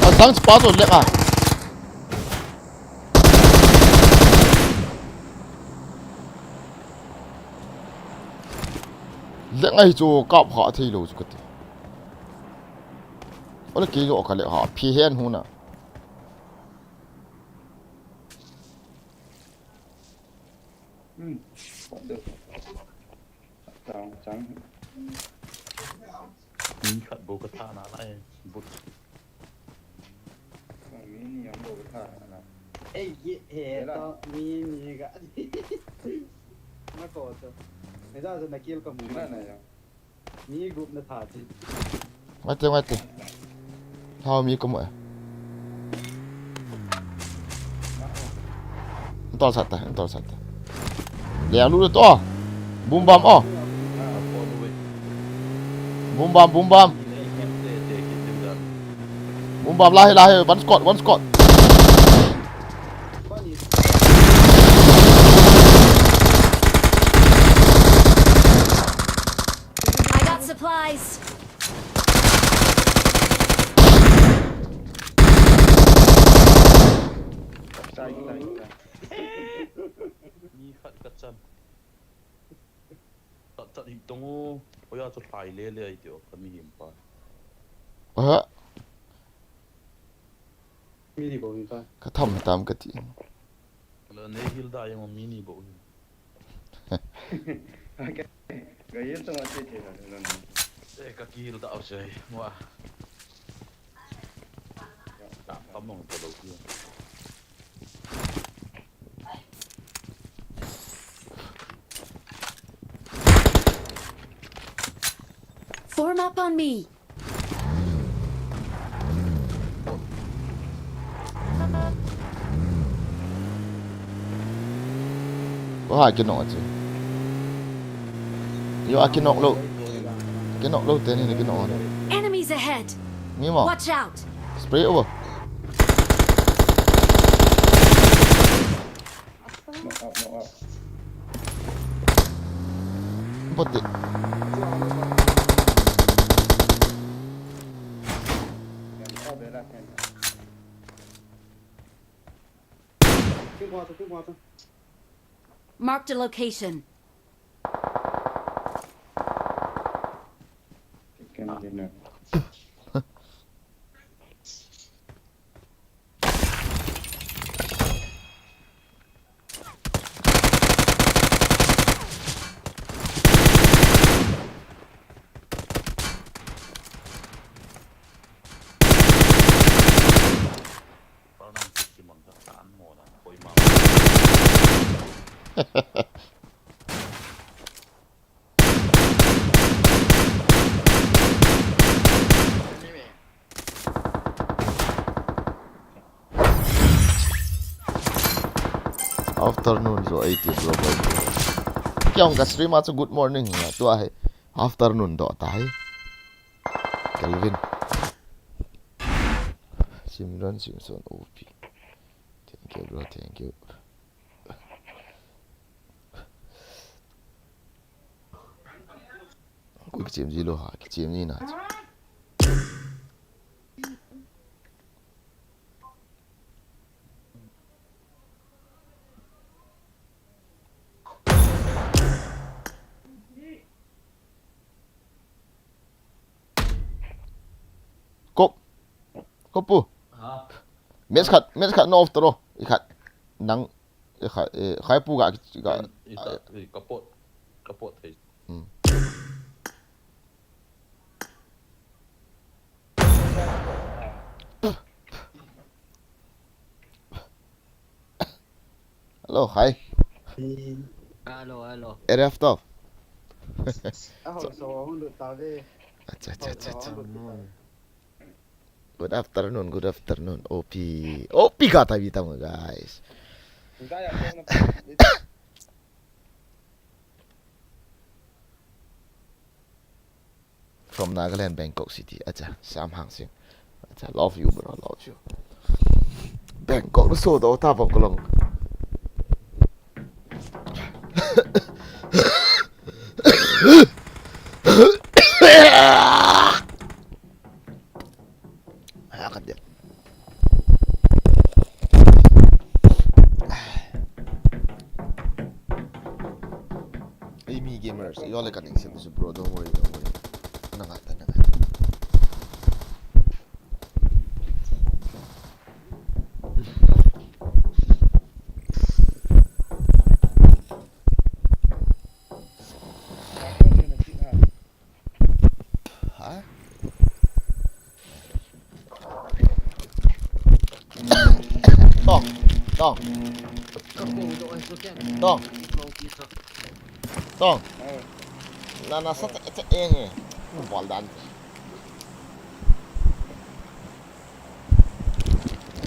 Adang spot lek a. Lek ngai chu kap kha thei lou chu kati. Ole kei jo ka lek ha phi hen huna. Hmm. Chang, chang. Min khat bou ka tha na lai, but. Mi ni ang bou ka tha na. Ei, ye, he, to, mi ni ka. Na ko to. He da na kill ka mu na na ya. Mi group na tha chi. Mate, mate. Thao mi ko mo. Tol sat ta, tol sat ta. Leng lu to. Boom bam o. Boom bam, boom bam. Boom bam, lahi, lahi. One squad, one squad. I got supplies. Ni khat ka chan. Chat chat hi tong o. Oya chu thai le le ai tio ka mihem pa. Aha. Mi ni bou hi ka. Ka tham tam ka ti. La nei hil da yang mi ni bou hi. Ka hil tong a che che la la. Eh, ka kihil da au sei. Wa. Ka mong ka lo ki. Form up on me. Ko ha kinok a chu. Yo, a kinok lou. Kinok lou teni ni kinok. Enemies ahead. Ni mo. Watch out. Spray over. Knock up, knock up. Bot de. Marked a location. Afternoon jo eighty bro, bro. Kya hung ka stream a chu good morning hi tua hi. Afternoon doh ta hi. Kelvin. Simran Simpson O P. Thank you, bro. Thank you. Koi kichem ji lou ha, kichem ni na. Kop. Kop pu. Ha. Match khat, match khat no off toro. I khat. Nang, i khat, i khat pu ga, ga. I ta, i kapot. Kapot thei. Hmm. Hello, hi. Hello, hello. Area of top. Aho, so, hung lut ta ve. Acha, acha, acha, acha. Good afternoon, good afternoon. O P, O P ka ta vi tam, guys. From Nagaland, Bangkok City. Acha, Sam Hang Sing. Acha, love you, bro. Love you. Bangkok na so do ta bang ko long. Aya ka dia. Ei, mi gamers, yo le ka ning sim su, bro, don't worry, don't worry. Nang ata, nang ata. Ha? Tong, tong. Tong. Tong. Na, na sa ta, ta, eh, eh. Bol dan.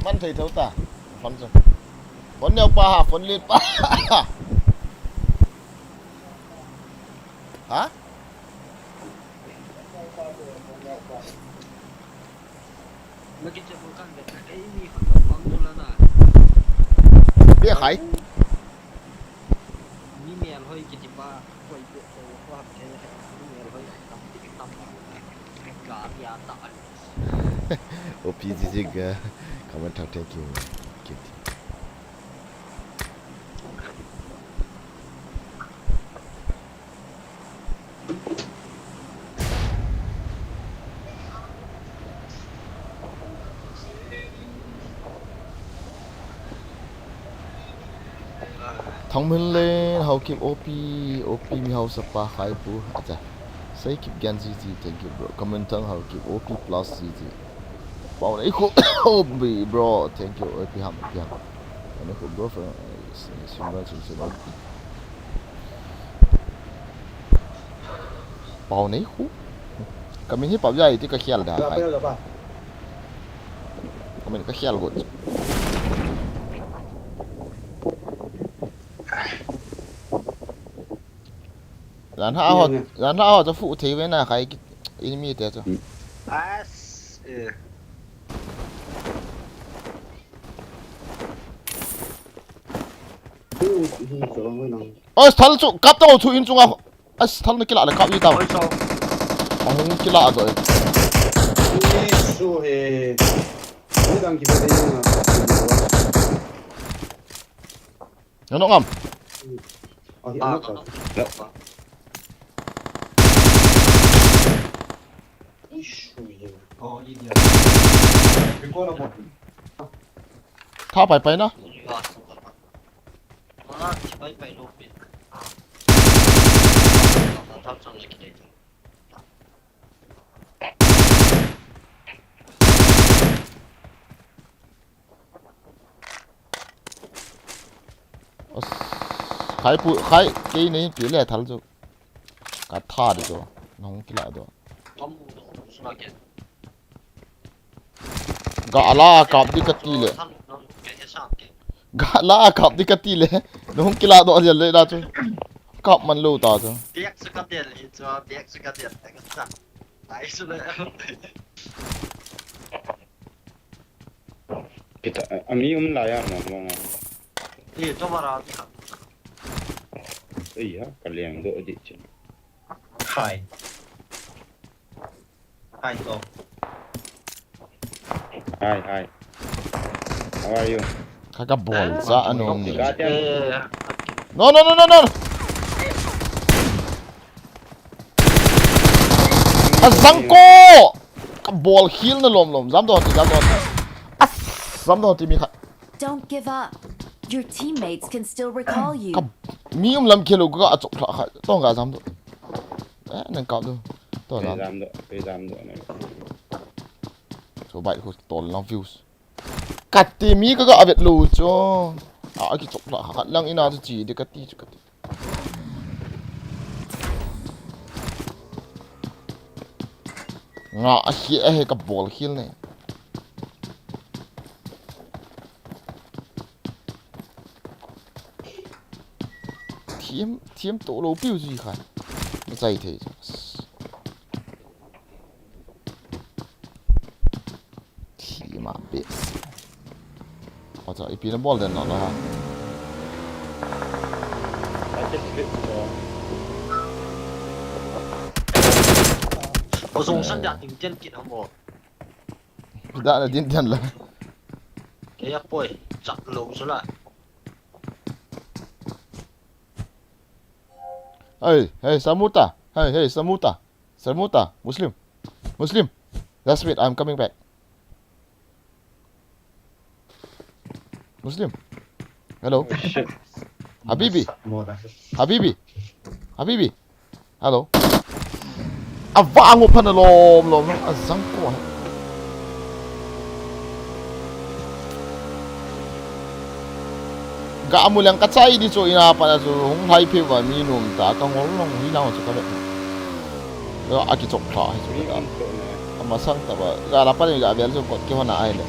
Man thei thou ta. Fan chu. Phone neo pa ha, phone len pa. Ha? Nakiche ko kan de, ei mi khat pang tu la na. Bia khai. Mi mel hoi kiti pa, koi bia ko ko ha ke, mi mel hoi tam ti tam. Ka ya ta. O P G G ga comment thang, thank you. Thank you. Thangminlen, Haokip O P, O P mi hausa pa khai pu. Acha. Seikip Gen G G, thank you, bro. Comment thang Haokip O P plus G G. Pau nei khu, O P, bro. Thank you, O P ham, O P ham. Pau nei khu, bro, for, uh, Simran Chungchung. Pau nei khu. Ka min hi pau jai ti ka khial da. Ba, hai. Ba, ba. Ka min ka khial got. Jan ha ho, jan ha ho chu fu thei ve na khai ki, enemy te chu. As, eh. Ui, ui, ui, ui, ui, ui. Oi, thal chu, kap tau chu in chunga. As, thal na kila le kap i tau. Oi, so. Ahung kila do. Ui, so he. Ni dang ki ba de na. Ano ngam? Ah, hi, ah, ano ka? Tha pai pai na. As, khai pu, khai, kei nei pi le thal chu. Ka tha di chu. Nong kila do. Ga la kap di ka ti le. Ga la kap di ka ti le. Nong kila do jel le da chu. Kap man lo ta chu. Biak sa ka del hi chu, biak sa ka del ka sa. Ai su le. Kita, a, ami um la ya ma ma. Ye to bara. Ei ya, ka liang do di chin. Hi. Hi to. Hi, hi. How are you? Ka ka bol sa anong ni. Ka tiang. Eh. No, no, no, no, no. Azang ko! Ka bol khel na lom lom. Jam do ti, jam do ti. As, jam do ti mi khat. Don't give up. Your teammates can still recall you. Ka mi um lam khel u ka achok thla kha. Tong ka jam do. Eh, nang kap do. To jam. Jam do, jam do na. So bai ko tol lang views. Kati mi ka ka avet lu chu. A, aki chok la khat lang ina chu chi de kati chu kati. Nga a hi a he ka bol khel ne. Thiam, thiam to lo piu ji kha. Chai thei. Thima bit. Acha, ipi na bol den na la ha. Ozong san dia ting tian kit hamo. Da na din tian la. Kaya poi, chak lo sula. Hey, hey, Samuta. Hey, hey, Samuta. Samuta, Muslim. Muslim. Just wait, I'm coming back. Muslim. Hello. Oh, shit. Habibi. Habibi. Habibi. Hello. Ava angu phana lom lom lom. Azang ko. Ga amu leng ka chai di chu ina pa na chu hung hai phe va mi num ta ka ngol long hi nang chu ka le. Ga a ki chok tha hi chu ka ta. Ama sang ta ba ga la pa ni ga vel chu kot ki hona ai le.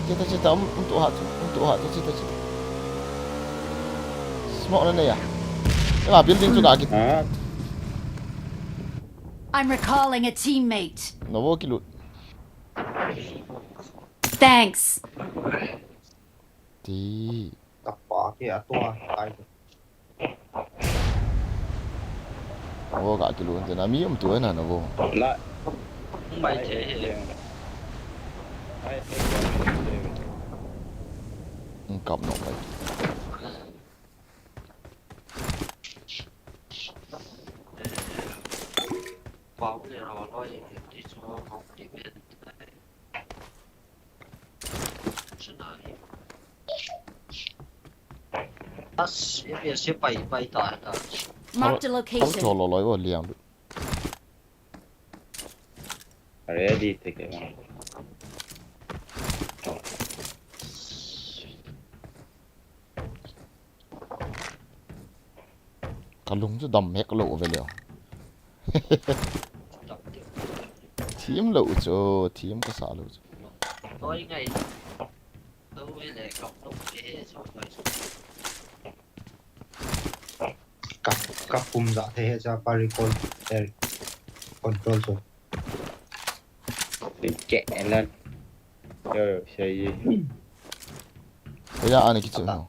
Cheta cheta um, um tu ha chu. Tu ha, tu chi, tu chi. Smoke na nei a. Ema building chu ka ki. Ah, I'm recalling a teammate. Novo kilut. Thanks. Ti. Kapa ke atua kai. Novo ka kilut te na mi um tu na Novo. La. Mai the he. Ai, ai, ai, ai. Kap no pai. Marked a location. Lo lo lo liang. Ready, take it. Ka lung chu dam mek lo ve leo. Thiam lo chu, thiam ka sa lo chu. Ka, ka pum za the he cha pa recall, eh, control chu. Ke lan. Yo, yo, sei. Ko ya ani kichu no.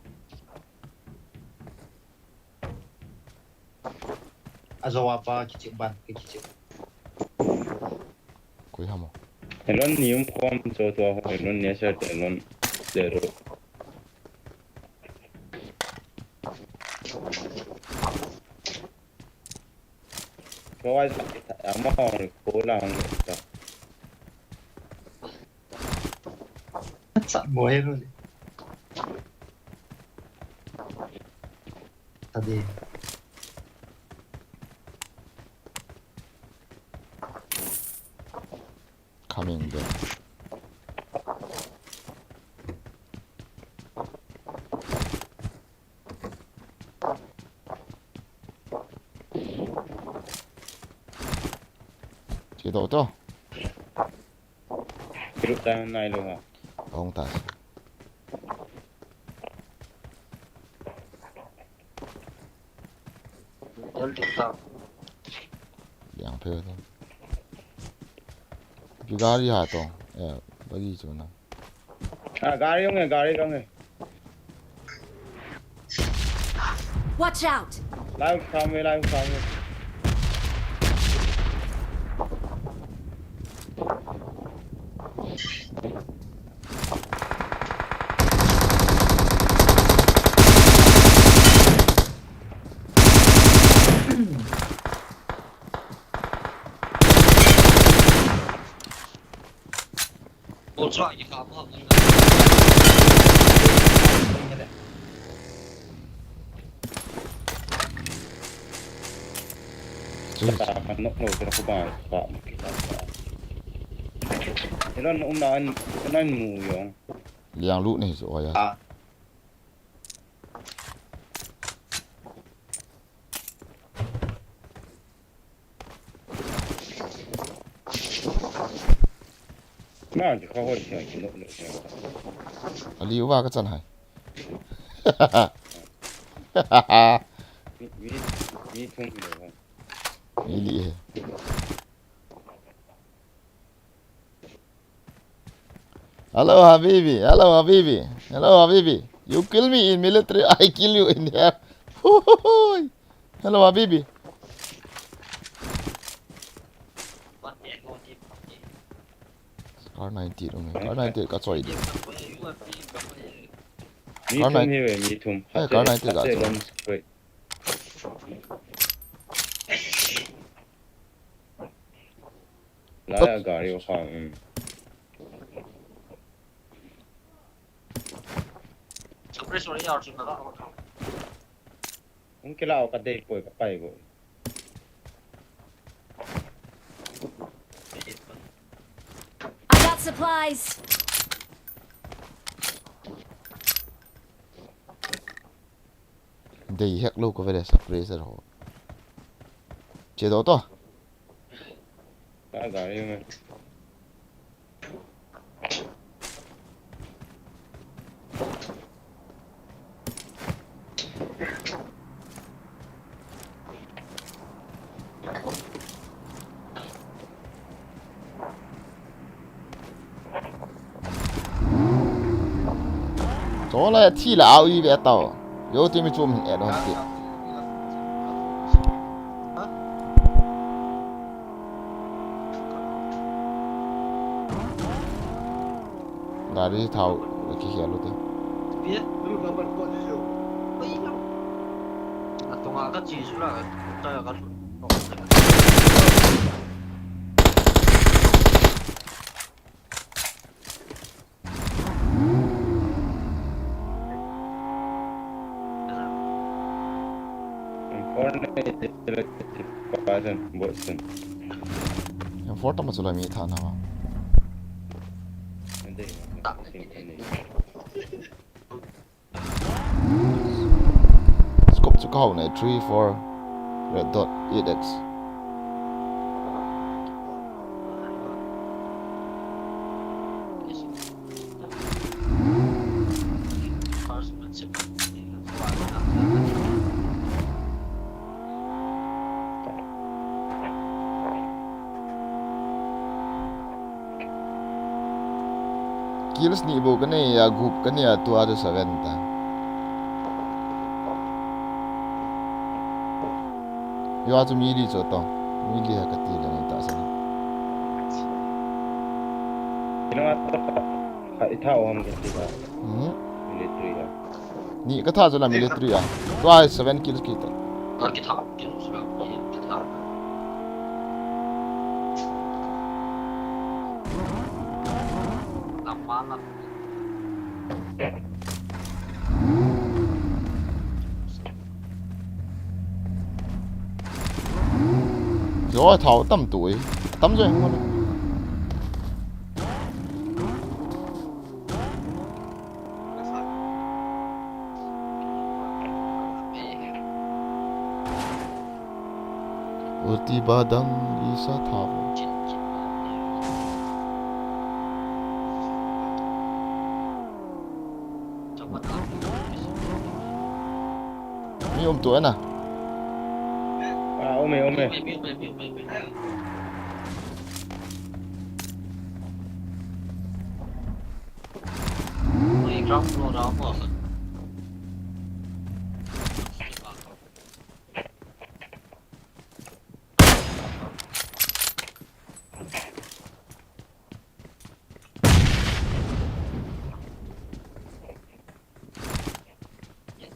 Azawa pa kichi ban kichi. Koi hamo. Elon ni um khom cho to ho, Elon ni sa Elon zero. Ko ai sa ta ama ko la hong ta. Sa mo he ro ni. Tadi. Coming there. Che to to. Group ta nai lo ha. Ong ta. Jal tik ta. Liang phe to. Pi gari ha to. Eh, bagi chu na. Ah, gari hong e, gari hong e. Watch out! Lai kham e, lai kham e. Ka ta kan nok lo, ka ku ba, ka. Ila no na an, na mu yong. Liang lu nei chu oya. Ah. Na, ji kha hoi sia, ji no, no, sia. Ali uva ka chan hai. Mi, mi, mi thum lo. Ili he. Hello, Habibi. Hello, Habibi. Hello, Habibi. You kill me in military, I kill you in air. Hello, Habibi. Kar ninety dong e. Kar ninety ka choi di. Mi thum hi ve, mi thum. Eh, kar ninety ka choi. Lai a gari o kha, um. Hung kila o ka dei poi ka pai go. I got supplies. Dei hek lo ko vele sa pressure ho. Che do to. Ka gari me. Chola thi la au i ve tao. Yo ti mi chum hin et hon ti. Gari thao kikhel u te. Atunga ka chi su la, ta ka. M four ne, M four tama chula mi tha na ma. Scope chu ka hau nei, three, four, red dot, eight X. Kills ni bou ka nei a, gup ka nei a, tua chu seven ta. Yo a chu mi li chu to. Mi li ha ka ti le nei ta sa. Ina to, ha, i tha o ham ka ti ba. Mhm. Military ha. Ni ka tha chu la military a. Tua seven kills kita. Ka ki tha, ki tha, ki tha. Lam ma lam. Yo, thao tam tu e. Tam jo hung na. Ulti badam isa thao. Mi um tu ana. Ah, um e, um e.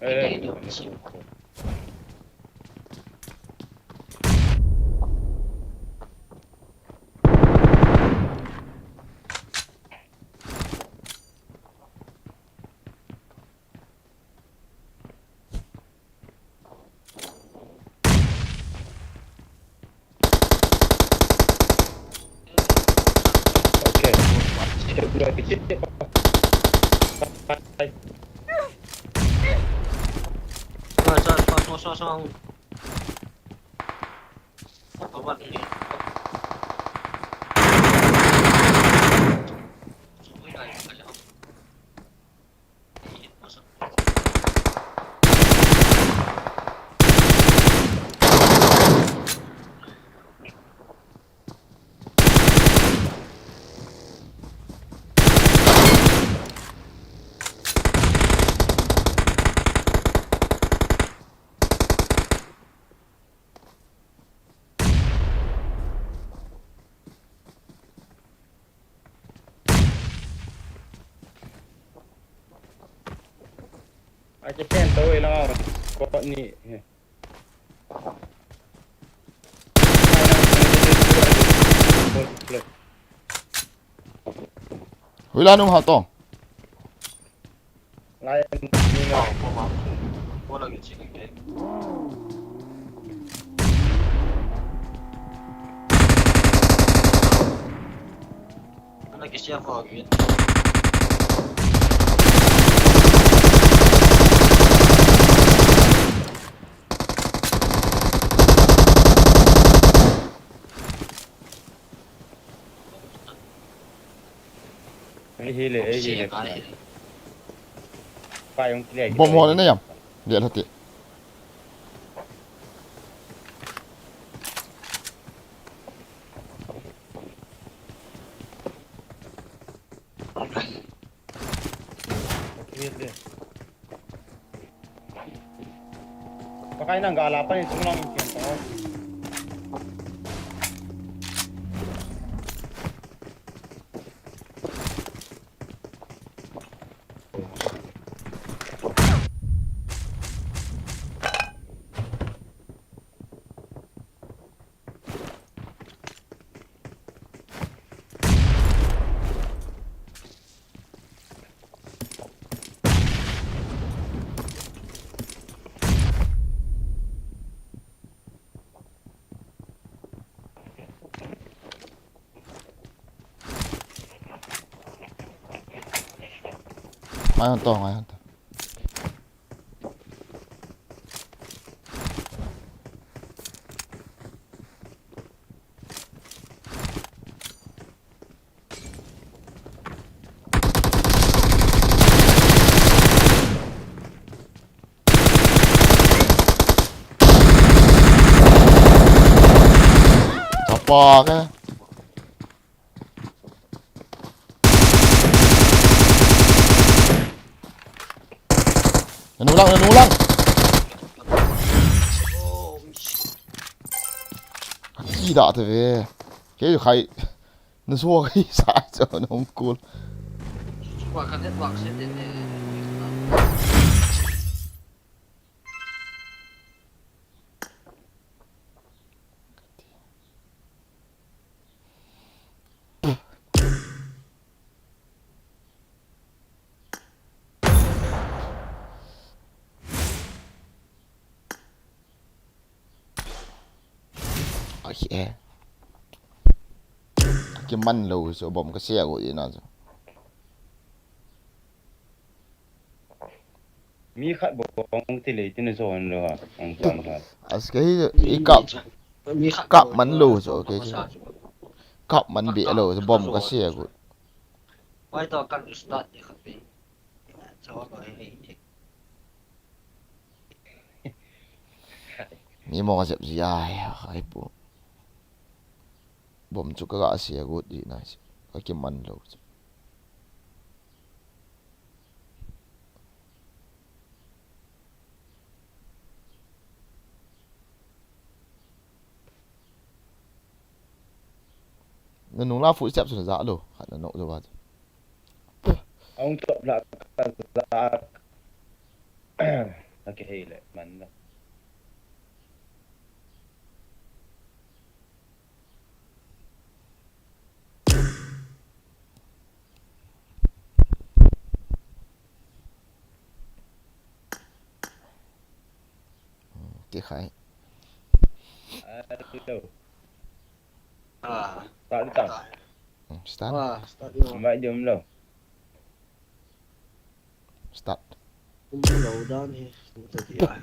Eh. Okay. Ai, che chen to i lang, squad ni. Hui la num ha to. Lai ni nga. Ei hi le, ei hi le. Pa jong clear. Bom ho na yam. Dia lati. Pakai nang gala pa ni tung lang kian ta. Mai hon to, mai hon to. Chapa ke. Nanu lang, nanu lang. Ki da te ve. Ke khai. Na so kai sa cho na hung kul. Wa ka network se te ne. Ai, eh. Kiman lou chu, bom ka sia go ina chu. Mi khat bom ti le tin so an lo ha, ang tan khat. As ka hi i kap, mi khat kap man lou chu, okay. Kap man be lou chu, bom ka sia go. Pai to kan start ni khat pe. Chawa ba hi. Mi mo jep ji ai, ai pu. Bom chu ka ga sia go di na si. Ka kiman lou chu. Na nung la fu step chu na ja lou. Khat na no jo ba. Ong top la ka za. Ka ke hei le man la. Ti khai. Hello. Ah. Start ta. Hmm, start. Ah, start yo. Mai jom lo. Start. Kum lo dan he. Kum ta dia.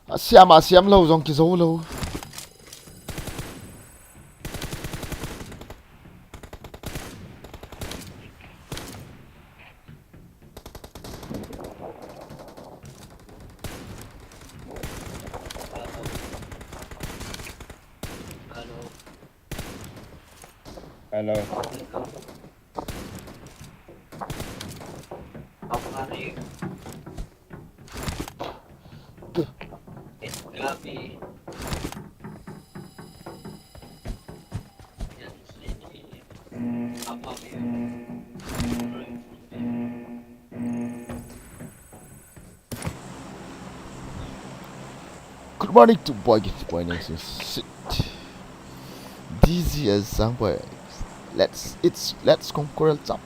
A siam, a siam lou jong kijo lou. Hello. Good morning to boy, boy nation sit. D Z as Zangboy. Let's, it's, let's conquer Zam.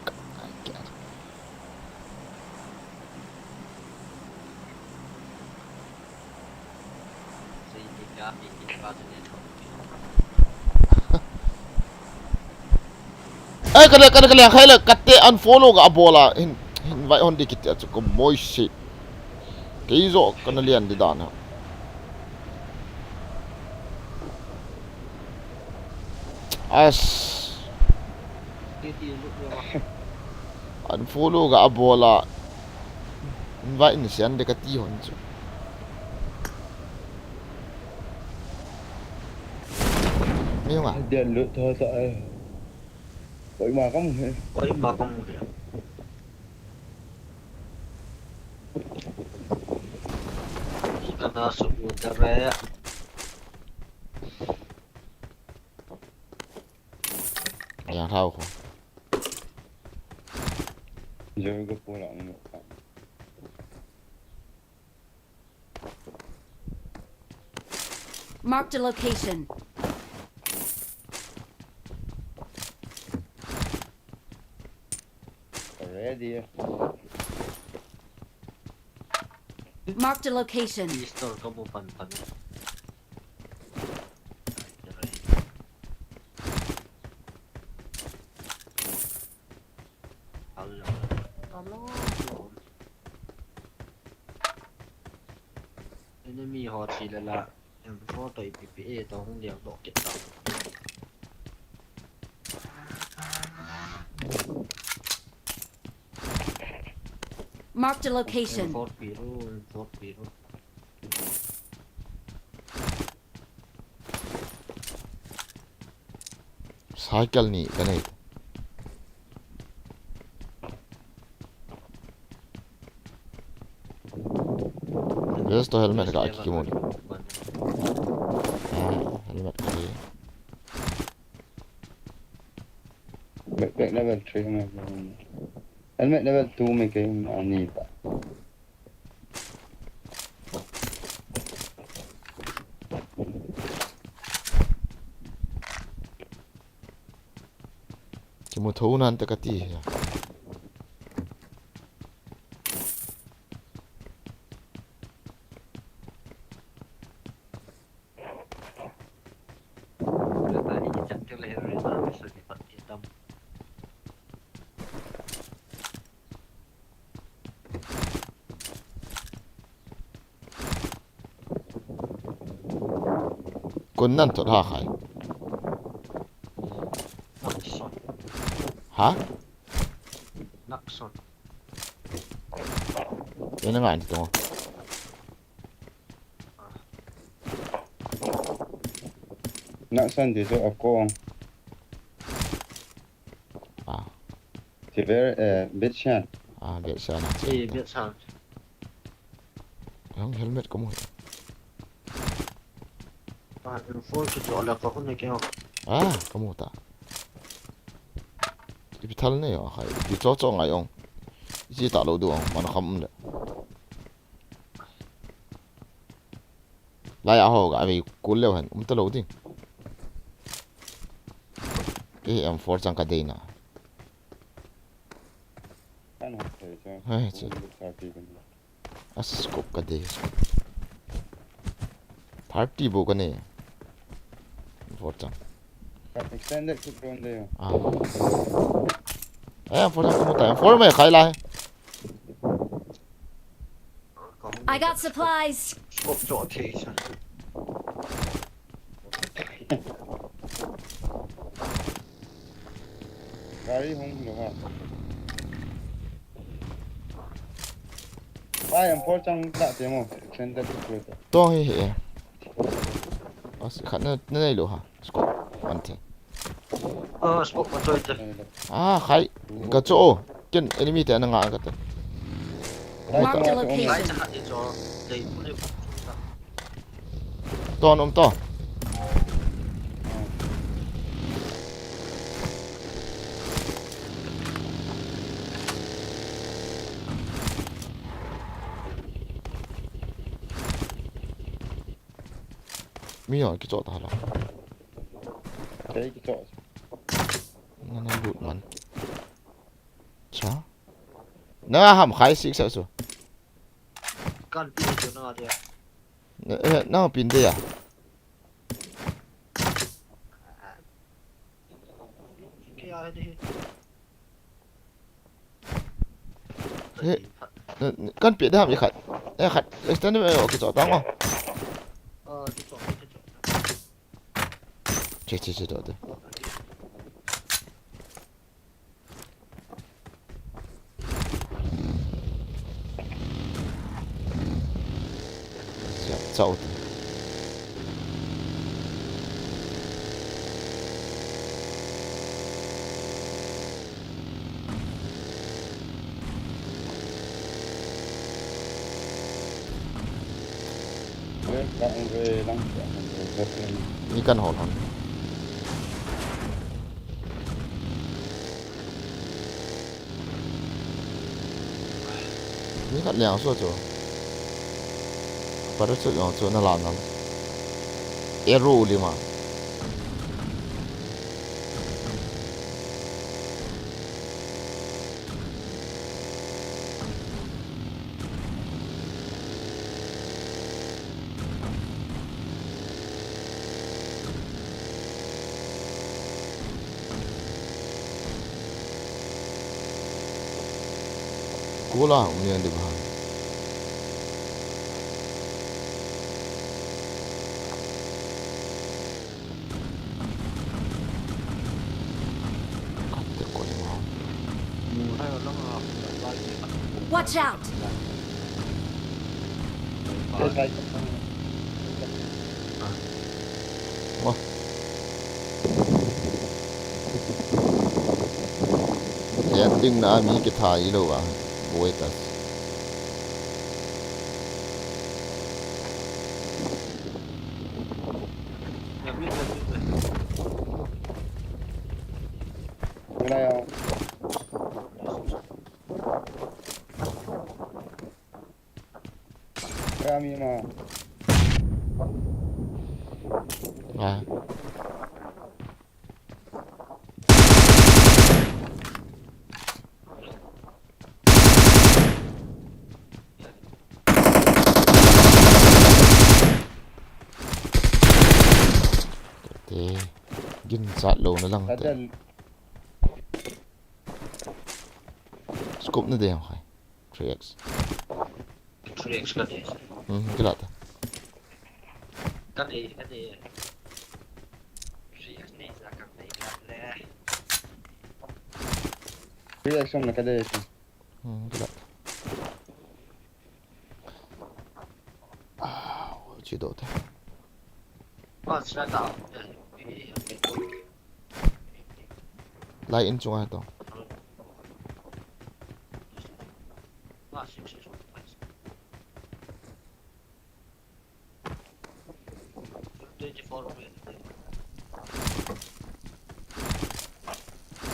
Ai, kada, kada, kada, khai la, kate unfollow ga bola, hin, hin vai hon di kiti achu ko moi si. Kei joh kana lian di dan ha. As. Unfollow ga a bol a. Invite ni sian de kati hon chu. Mi nga. Dia lut tho ta. Koima kamu he. Koima kamu he. Kana su u ta re. Yang thau ko. Joi ko pula ang. Marked a location. Ready. Marked a location. Pistol kamu pan pan. Hello. Enemy ho thi le la. M four toh ipi ipi e toh hung liang doh kit ta. Marked a location. M four pi ru, M four pi ru. Cycle ni ka nei. Vest to helmet ka kimu ni. Ah, helmet ka ni. Backpack level three me. Helmet level two me ke ani ta. Kimu tho nan ta kati. Kun nan thot ha khai. Nakson. Ha? Nakson. Ina ngai ni to. Nakson di so akong. Ah. Ti ver, eh, Betsan. Ah, Betsan, ah, Eh, Betsan. Ang helmet kamu. Ah, info chu cho la ko ne ke. Ah, kamu ta. Ipi thal ne yo khai. Ipi cho cho ngai ong. Ichi ta lo du ong, man kham le. Lai a ho ga vei kul leu hen, um ta lo ding. Kei M four chang ka dei na. Kan hot thei chu. Hai, chu. Hung lut sa ti kan. A scope ka dei. Thirty bo ka nei. M four chang. Ka extended clip drone dei. Ah. Eh, M four chang ka mu ta. M four me khai lai. I got supplies. Gari hung lo ha. Ai, M four chang ta te mo. Extended clip. To hi hi. As khat na, na nei lo ha. Scope. One thing. Ah, smoke ma choi te. Ah, khai. Ka cho. Ken enemy te na nga ka te. Mark the location. Lai cha ha te cho. Dei pu le. Ton um to. Mi ho kicho ta la. Kei kicho. Na na lut man. Cha. Na ham khai sik sa su. Kan pi chu na dia. Na, eh, na pin de ya. Kei a de. He, na, na, kan pi de ham i khat. Eh, khat. Extend me, okay, cho tang o. Che, che, che, to te. Siap, chau te. Ni kan hol hon. Ni khat liang so chu. Parachute jong chu na la na. Arrow lima. Kula, um, yan, di ba? Kate ko ni mo. Watch out! Mo. Yan ding na mi kitha ilou va. Boi ta. Wala yan. Kami ma. Ah. Te, ginchat louna lang te. Scope na dei ham khai. Three X. Three X ka dei. Hmm, kila ta. Ka dei, ka dei. Three X nei sa ka dei ka le. Three X na ka dei. Hmm, kila ta. Ah, chi do te. Lai in chunga to.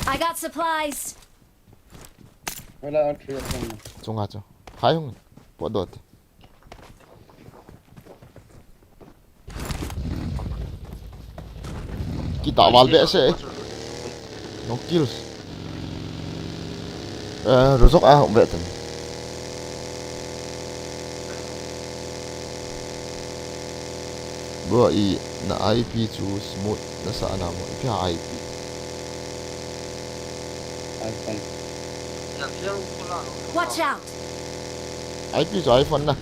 I got supplies. Wala on three of them. Chunga chu. Khai hung. Po do te. Kita val be se. No kills. Eh, rozok a hung be tem. Bro, i na I P chu smooth na sa na mo. I P ha I P. iPhone. Watch out! I P chu iPhone na.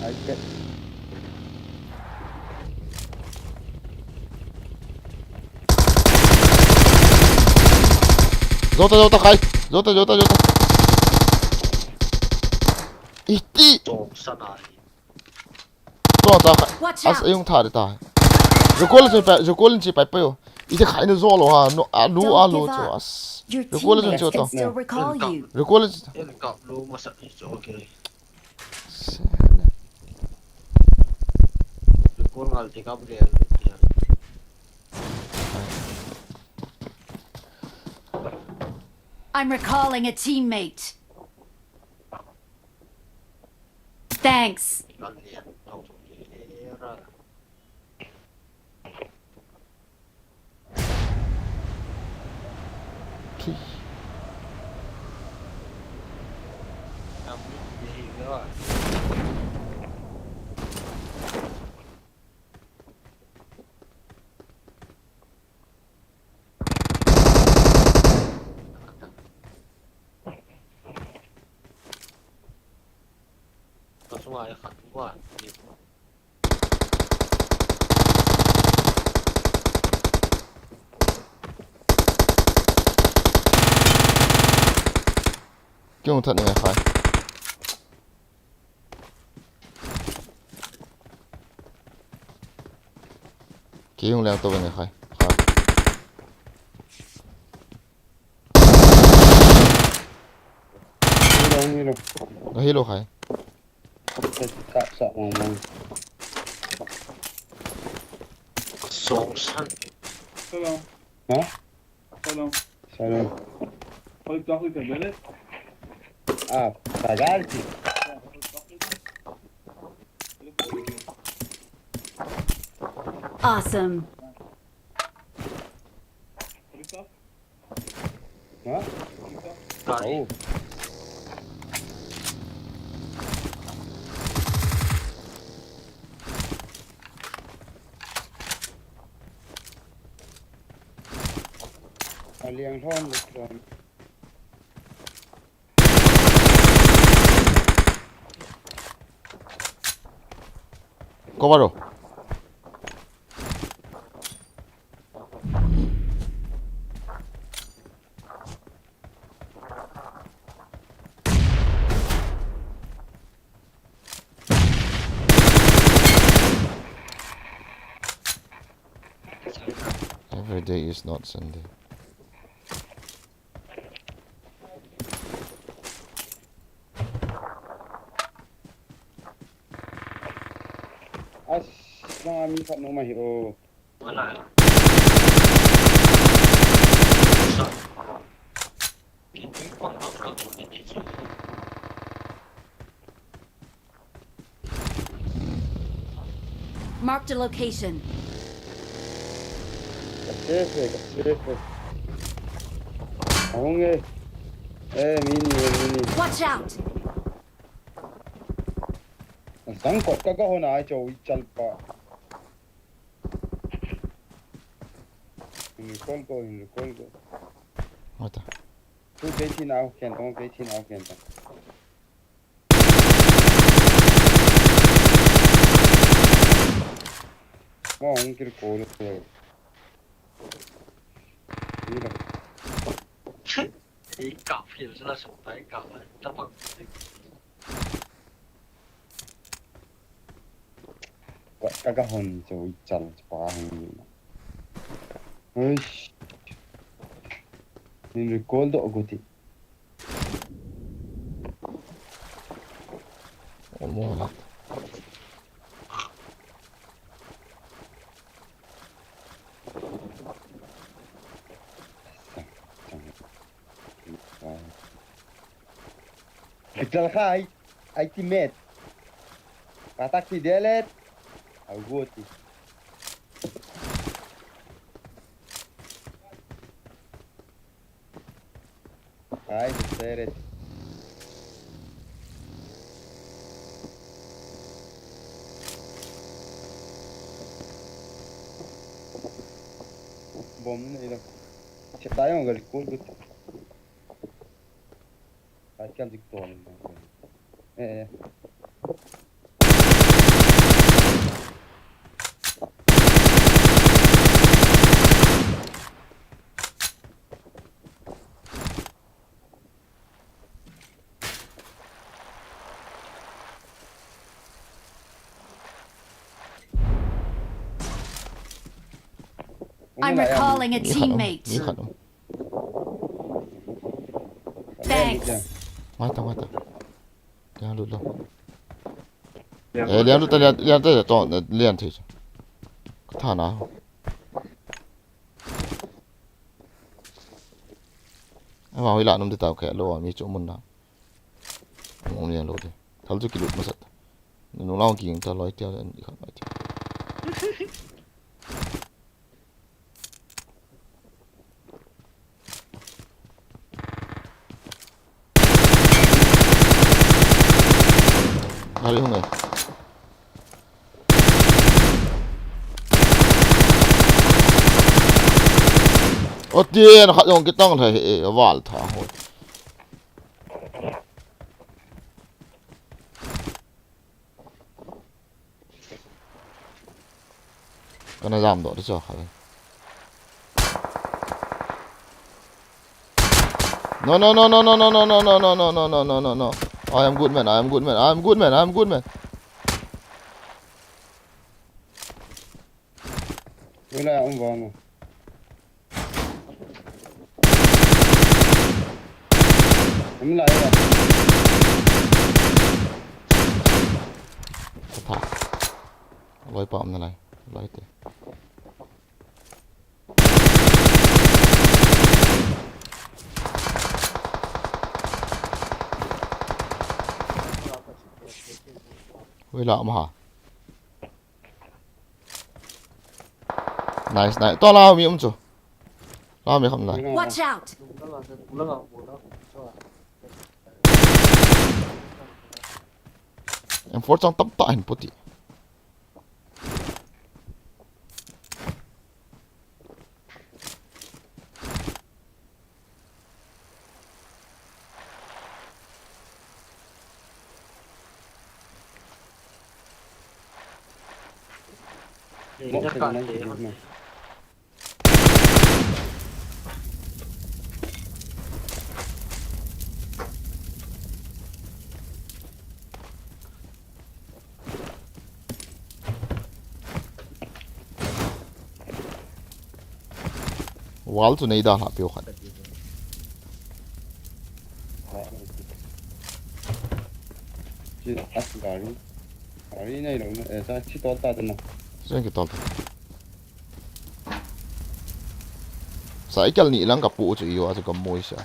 iPad. Jota, jota, khai. Jota, jota, jota. Iti. Chong sana hi. To ta khai. Watch out. As ayung tha de ta. Recall chin pa, recall chin pa pa yo. Ite khai na zo lo ha. No, alu, alu cho as. Recall chin cho to. Recall chin. En kap lo masa ni cho, okay. Recall ngal te kap le. I'm recalling a teammate. Thanks. Ngai khat ngai. Kei hung that ni ngai khai. Kei hung leng to ngai khai. Khai. Hilo, hilo. Ahilo khai. Kap sa mong mong. Song san. Hello. Ha? Hello. Hello. Hoy, tu ako yung kagalit. Ah, kagal si. Awesome. Ha? Kali. Oh. Aliang thon, thon. Cover ro. Every day is not Sunday. As, na mi khat nung ma hi o. Marked a location. Ka safe, ka safe. Ahung e. Eh, mini, mini. Watch out! Sang kot ka ka hona ai cho i chal pa. Hin recall ko, hin recall ko. What the? Tu kei thi nau khen tong, kei thi nau khen tong. Mo hung kir ko lo. Ni la. Ei ka phil sa la so tai ka la. Ta pa. Ka, ka, ka hon cho i chal pa hang. Eish. Hin recall do ko ti. Omo la. Kichal khai, ai ti met. Katak ti delet. Au go ti. Ai, deseret. Bom ni ilo. Che tayo ngal kul gut. Ai, kan dik ton. Eh, eh. I'm recalling a teammate. Thanks. Mata, mata. Lian lut lo. Eh, lian lut ta, lian, lian ta, to, lian thei. Ka tha na. Ama hoi la num de tau khe lo, mi chu mun na. Mo lian lo de. Thal chu kilut masat. Nu lao ki ta loi tia, i khat mai tia. Gari hung e. O tien, khat jong kitang thei e, val tha hoi. Kana jam doh di chu kha. No, no, no, no, no, no, no, no, no, no, no, no, no, no, no, no, no. I am good man, I am good man, I am good man, I am good man. Wala, um, vang. Um, lai, lai. Kata. Loi pa um na lai. Loi te. Ui, la um ha. Nice, nice. To la mi um chu. La mi kham lai. Watch out! M four chang tam ta hin poti. Wall chu nei dalha piu khat. Chi, ah, gari. Gari nei lo na, eh, sa chi tol ta na. Sen ki tol ta. Cycle ni lang ka pu chu iyo a chu ka moi sa.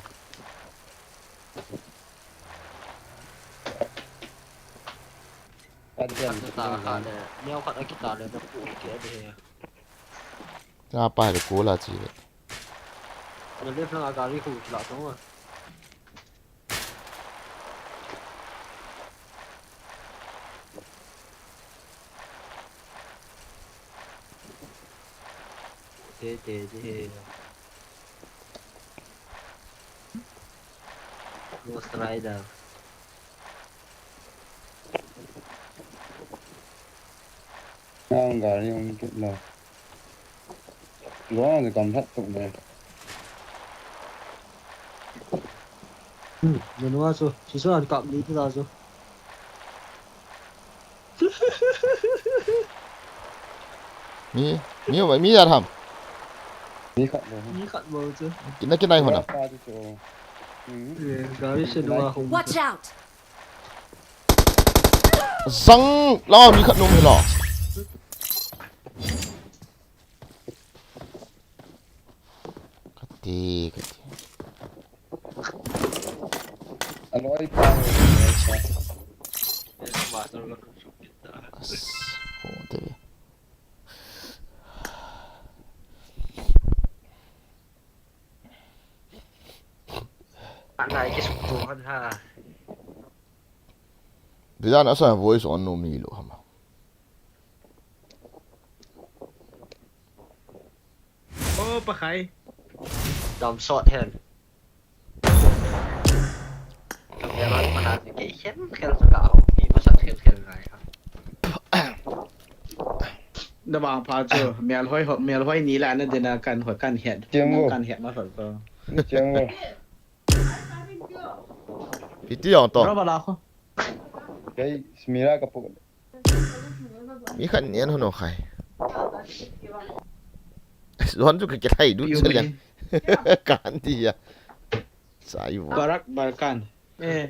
Khat ta kha le, neo khat a kita le na pu ke de. Cha pa le ko la chi le. Na left lang a gari khu la tong a. Te, te, te. Ghost Rider. Ang gari um kit lo. Lo ang kam hat tuk ne. Hmm, nanu a chu, si chu an kap ni ta chu. Mi, mi, mi ya ham. Mi khat lo. Mi khat lo chu. Kina kina hona. Pa chu chu. Hmm. Ye, gari se dua hung. Watch out! Zang, la mi khat nung hilo. Kati, kati. Aloi pa. As, ho, te. Anai ke suk to han ha. Bidan asa voice on no mi lo hama. Oh, pakai. Dam shot hen. Kamera pakai ke hen hen sa ka ho ki masa hen hen ngai ha. Da bang pha chu, mial hoi ho, mial hoi ni la na dena kan ho kan het. Tiang wo. Kan het ma phal ko. Tiang wo. Iti jong to. Bro, bala ko. Kei, Smira ka pu. Mi khat nian hono khai. Zuan chu ka ke thai du chu le. Kan ti ya. Sai wo. Barak Barkan. Eh.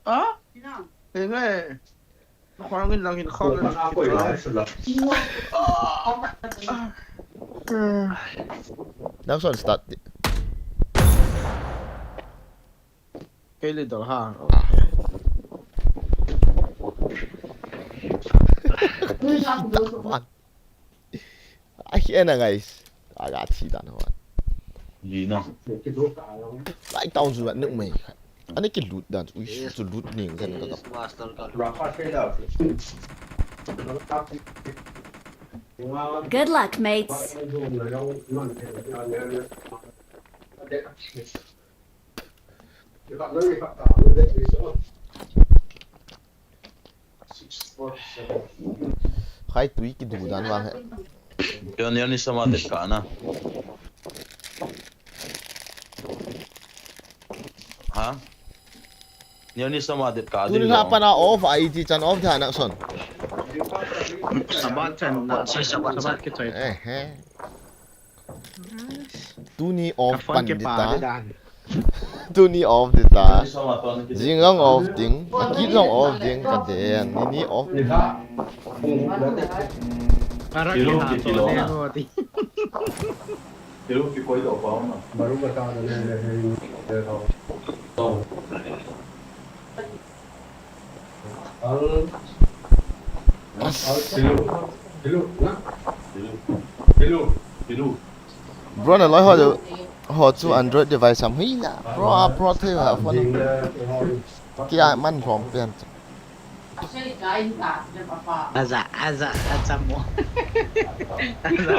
Ah? Eh, eh. Khorang in lang in khol. Nang son start di. Kei le dol ha. Ai, ena guys. Aga thi dan ho. Ni na. Lai tau zu nu mai. Ani ki loot dan. Ui, yes. Zu loot ni kan ka. Yes, master ka. Good luck, mates. Khai tui kidu dan vang he. Yo, yo ni sama det ka na. Ha? Yo ni sama det ka. Tuni ha pana off, I G chan off tha na son. Sabat chan na, sabat, sabat kichoi. Eh, eh. Tuni off pan dita. Tuni off dita. Jing jong off ding. Akit jong off ding ka den. Nini off. Para ki ha to ne ho ti. Bro, naloi ho chu, ho chu Android device ham hui la. Pro a pro thei ha phone. Kia man lhom pen. Aja, aja, aja mo. Aja.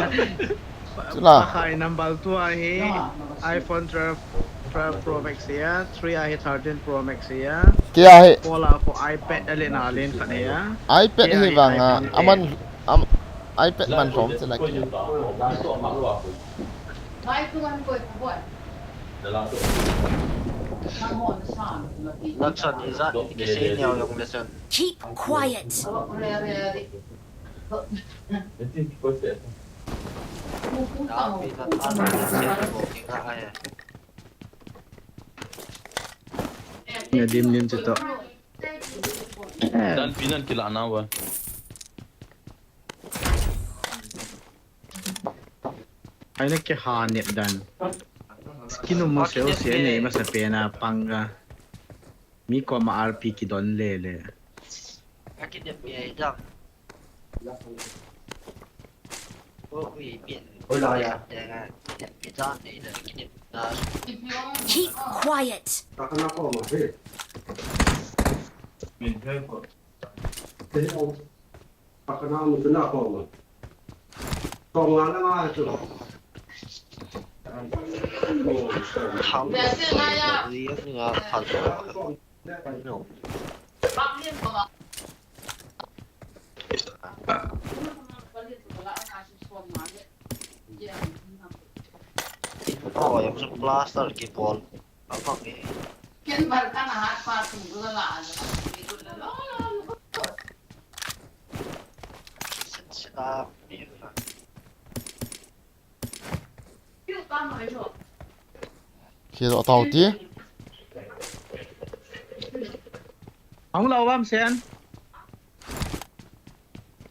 Chula. Pakai number two ahi iPhone twelve, twelve Pro Max ya, three ahi thirteen Pro Max ya. Kia hi. Four la ko iPad ale na len khat ya. iPad hi vang a, aman, am, iPad man lhom chula kia. Keep quiet. Nadim nim tu to. Dan pinan kila na wa. Aina ke ha net dan. Skin mo se o se ne ma sa pena panga. Mi ko ma R P kidon le le. Aki de pe jam. Keep quiet. Oi, ang sa plaster kibol. Abang eh. Sila, sila. Khi lo tau ti. Hong lo bam sen.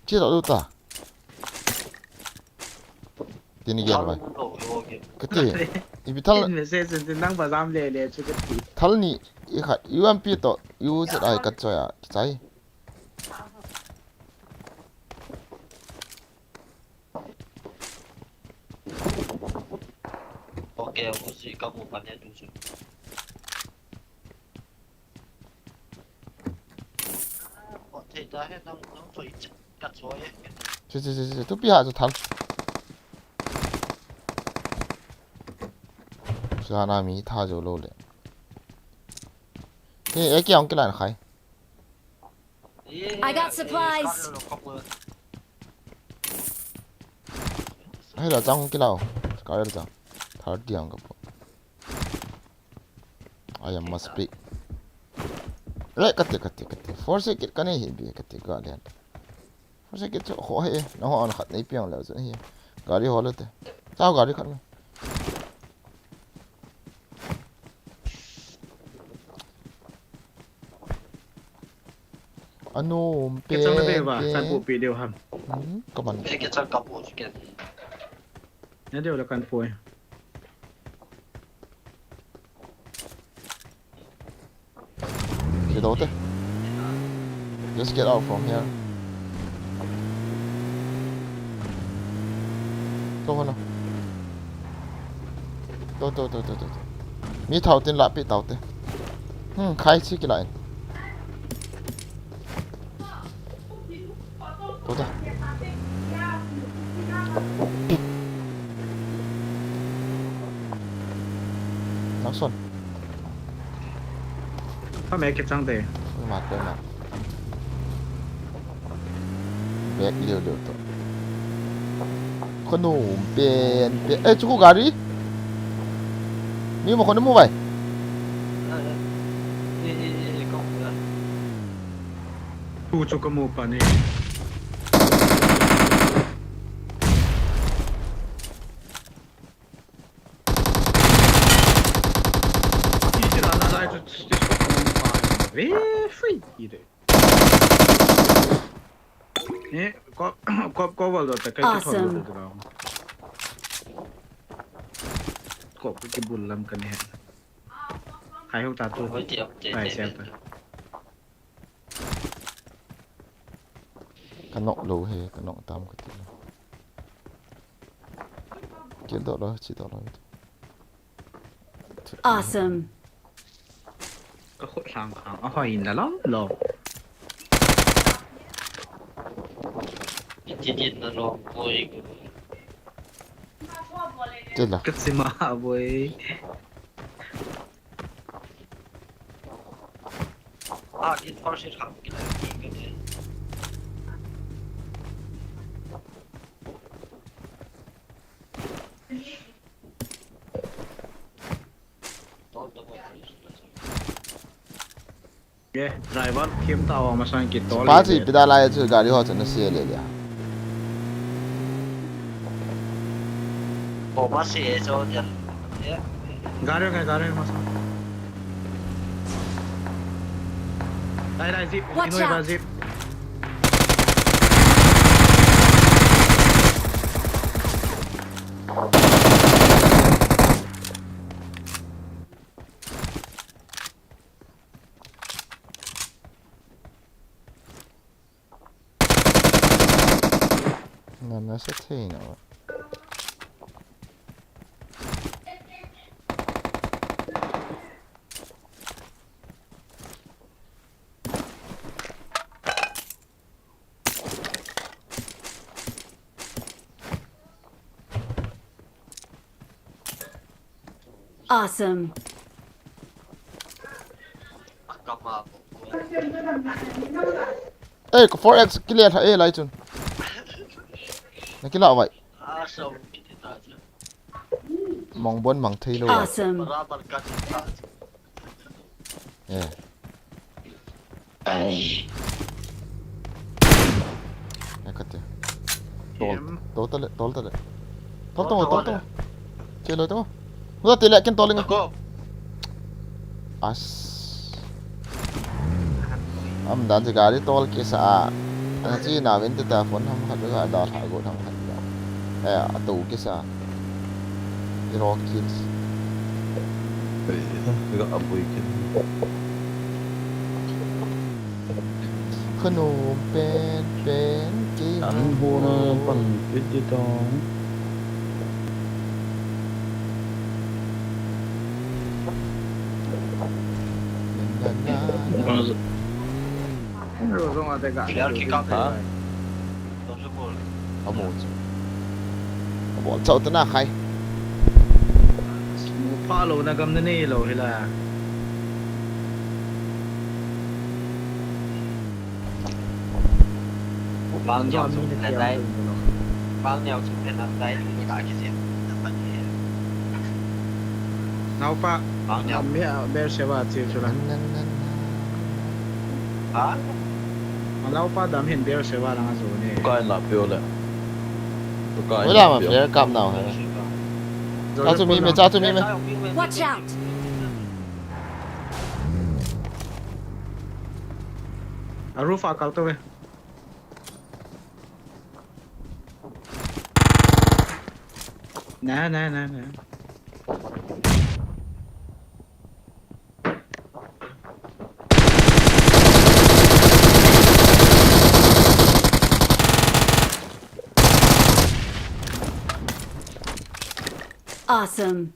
Chi lo ta. Tini gel vai. Kati. Ipi thal. Message sen nang ba jam le le chu kati. Thal ni i khat U M P to U Z I kat choi a. Chai. Okay, Uzi ka bu pan ya tu su. Thei ta he nang nang choi ka choi. Chi chi chi chi tu pi ha chu thal. Sa na mi tha jo lo le. He, e ki ong ki lan khai. I got supplies. Hai la chang ki lau. Ka la chang. Thar diang ka po. I am must be. Re kati kati kati. Force kit ka nei hi bi kati ka lian. Force kit chu ho he. Na ho an khat nei piang le chu hi. Gari ho le te. Chao gari khat me. Anom pe. Ke chang na ve va, kan pu pi deu ham. Hmm, ka man. Ke chang ka pu chu ke. Na deu la kan pu. Ke do te. Just get out from here. Go on. Go, go, go, go, go, go. Mi thao tin la pi tao te. Hmm, khai chi ki la in. Go ta. Nang son. Kha me ke chang de. Mat pe mat. Back liu liu to. Khonung pen pen. Eh, chu khu gari. Mi mo khonung mu vai. Tu chu ka mu pa ni. Iti la na lai chu, chu, chu, chu, chu, chu, very free iti. Eh, ko, ko, ko bol do ta kai ki thon do ta. Ko ki bul lam kan he. Khai ho ta tu. Kai se ta. Ka nok lou he, ka nok tam ka ti lou. Kil doh lou, chi doh lou. Awesome. Ka khut hlang khang, a hoi in la lom lom. Iti din na lom poi. Chi la. Ka chi ma boi. Ye, driver, thim ta wa masang ki tol. Pa chi pida lai chu gari ho chu na se le le. Ko ma se e cho dia. Gari ngai, gari ngai masang. Dai, dai, jeep. Watch out. Jeep. Na, na sa thei na. Awesome. Eh, ko four X clear tha, eh, lai chun. Na kila vai. Mong bon mang thei lou. Awesome. Eh. Ai. Ai, kati. Tol, tol tale, tol tale. Tol tong, tol tong. Che loi tong. Hua tile ken tol ing. As. Am dan che gari tol kisa a. Ana chi na vin te ta phone ham khat ga da tha go ham khat ga. Eh, a to kisa. Zero kills. Ga abui ken. Khonung pen pen kei. An hona pan kiti tong. Na, na, na, na. Ro zong a te ka. Clear kick out. Ha? Amu chu. Abol chau tana khai. Mu pha lou na gam na nei lou hi la. Bang neo chu le dai. Bang neo chu le dai. Ka ki sia. Naupa. Bang neo. Am mi a ber seva chi chu la. Nan, nan, nan, nan. Ha? Alaupa dam hin ber seva langa jo ne. Tukai la pio le. Tukai. Wala la ma pio. Flare kap nau he. Cha chu mi me, cha chu mi me. Watch out. A roof a kal to ve. Na, na, na, na. Awesome.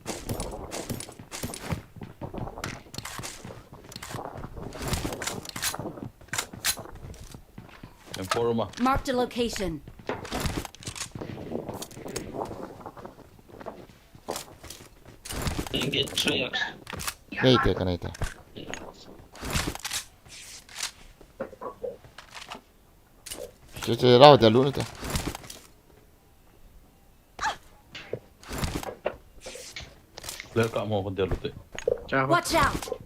M four ma. Marked a location. Nei te, ka nei te. Che, che, rao te lu te. Ler ka mo ko de lu te. Cha ho. Watch out!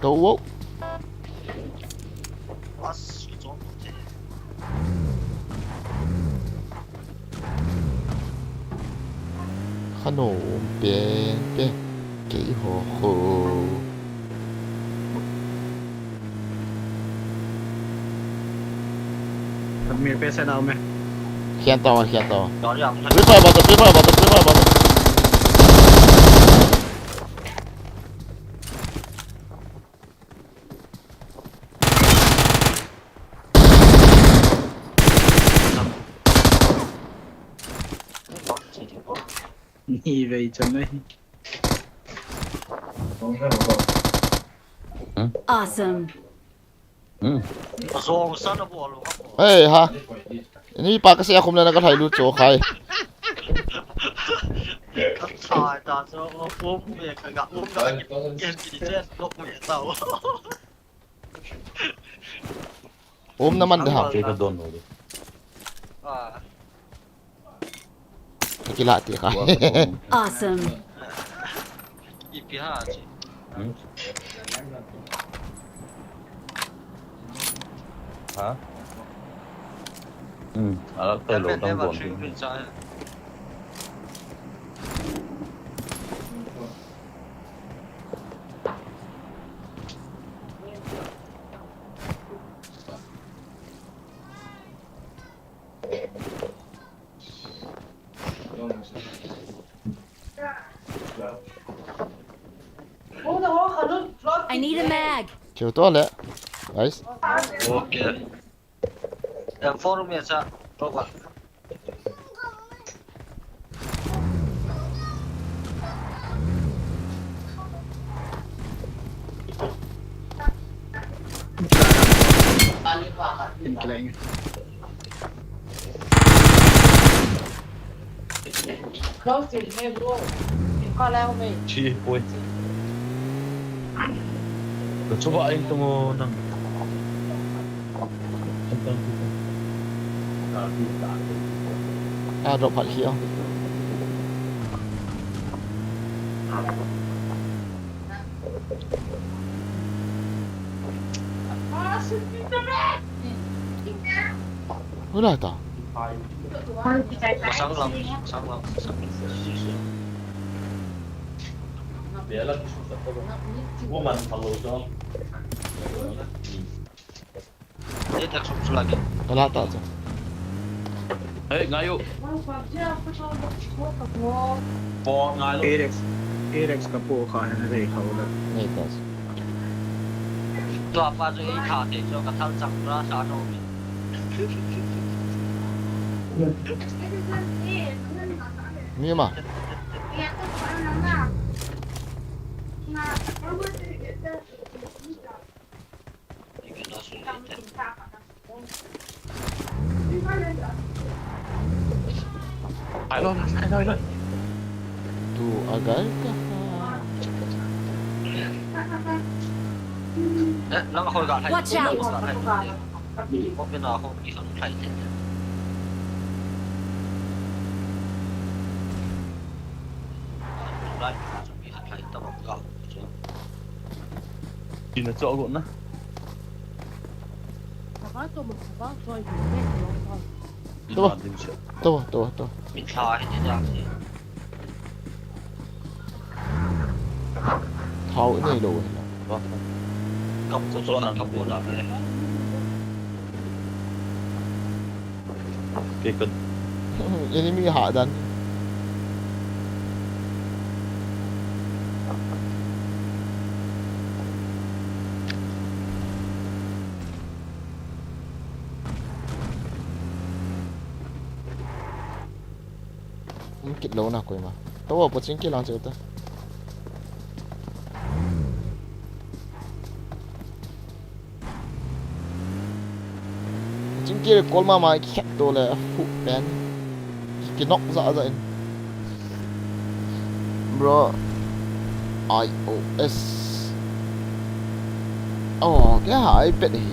Tou wo. Khanom pen pen keiho kho. Khat mi pe se nau me. Khian tau, khian tau. Free fire bottle, free fire bottle, free fire bottle. Ni vei chan nahi. Awesome. Hey, ha. Ni pa ka se a khum le na ka thai lu cho khai. Ka thai ta cho um me ka ga um ga ki ken ki chen lo me ta. Um na man da ha. Ke ka don lo. Ah. Ka kila ti kha. Awesome. Ipi ha chi. Hmm? Ha? Hmm, ala ka lo tang don. I need a mag. Cheu to le. Guys. Okay. Em, four me cha. Roba. Chi, oi. Ka chuba ai tamo nang. A drop phat hi a. Ula ta. Masang lang, masang lang, masang lang. Woman, hello, dog. Dia tak sum sulagi. Kala ta cha. Hey, ngayo. Po ngayo. Erex, Erex ka po kha hen rei khau la. Nei ta. Tua pa chu ei kha te chu ka thal chang ra sa no mi. Mi ma. Hai lo, hai lo, hai lo. Tu agal ka. Eh, nang khoi ga hai. Watch out. Ko pe na ko ki san hai te. Lai ka chu ki san hai ta ba ga. Ina cho go na. Tua, tua, tua, tua. Thao i nei lou. Kei ka enemy hah dan. Um kit lou na koima. Tua, pochin kit lang cheu ta. Chingkil kol mama, kikhet to le, a fu pen. Ki, kinok za za in. Bro. I O S. Oh, kei a iPad hi.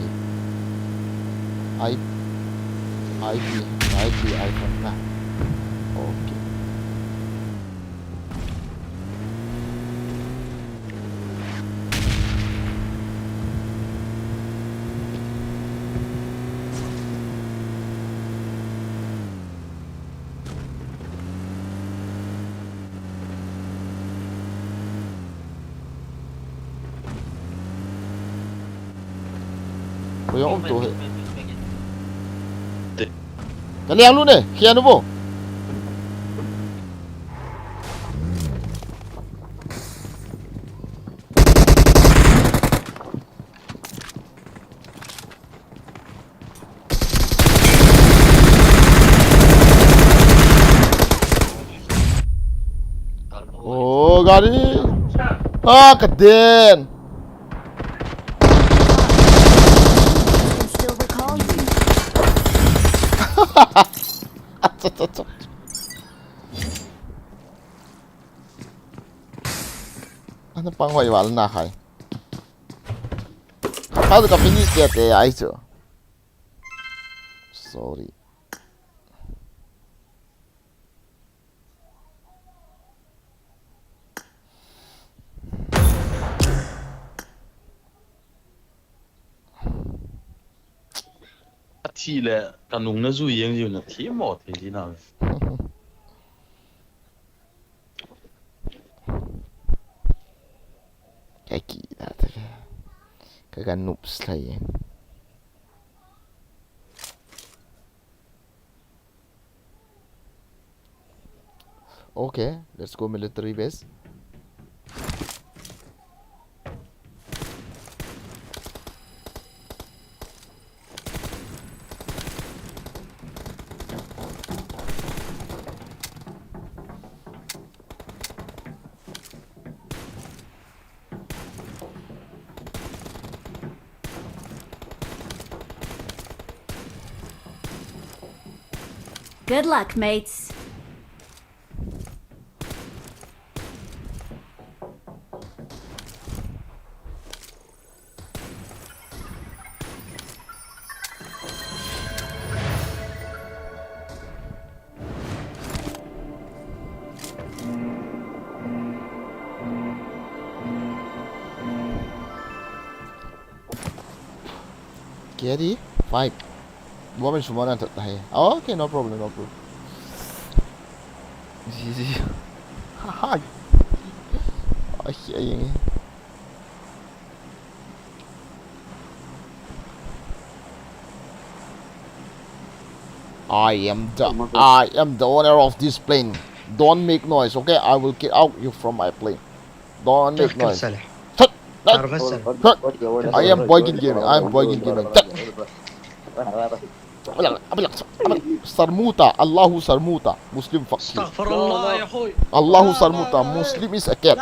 I, I P, I P, iPhone na. Okay. Koi a um to he. Ka liang lu ne, khia nu bo. Oh, gari. Ah, ka den. Can still recall you. Acha, acha, acha. Ana pang hoi wal na khai. How to finish that, eh, ai chu. Sorry. Athi le, ka nung na ju yeng ju na thi mo thei ji na. Ka ki da ta ka. Ka ga noobs lai. Okay, let's go military base. Good luck, mates. Carry five. Bomb and summon and hai. Okay, no problem, no problem. G G. Hi. Ai, ai, ai. I am the, I am the owner of this plane. Don't make noise, okay? I will kick out you from my plane. Don't make noise. Shut. Shut. I am Boygin Gaming. I am Boygin Gaming. Shut. Sarmuta, Allahu Sarmuta, Muslim fuck you. استغفر الله يا اخوي. Allahu Sarmuta, Muslim is a cat.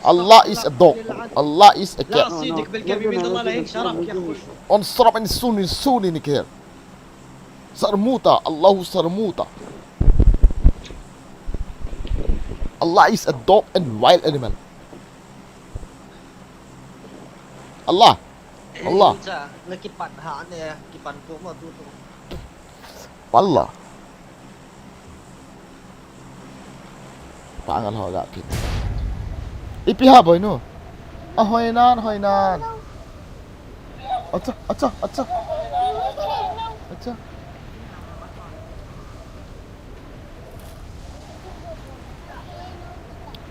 Allah is a dog. Allah is a cat. سيدك بالقلب يمين الله لا ينشرك يا اخوي. On strap and soon is soon in here. Sarmuta, Allahu Sarmuta. Allah is a dog and wild animal. Allah. Allah. Nakipan ha ne, kipan ko mo tu tu. Allah. Pangal ho ga pin. Ipi ha boy no. A hoi nan, hoi nan. Acha, acha, acha. Acha.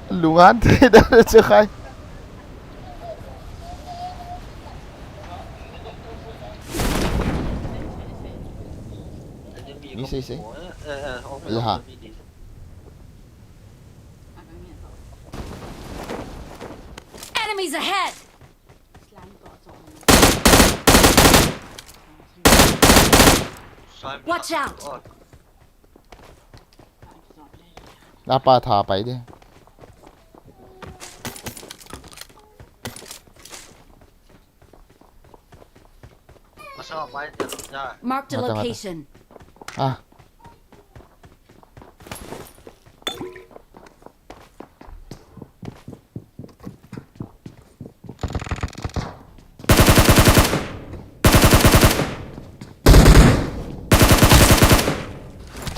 Lungan te da che khai. Ni sei sei. Yaha. Enemies ahead! Watch out! Napa tha pai de. Marked a location. Ah.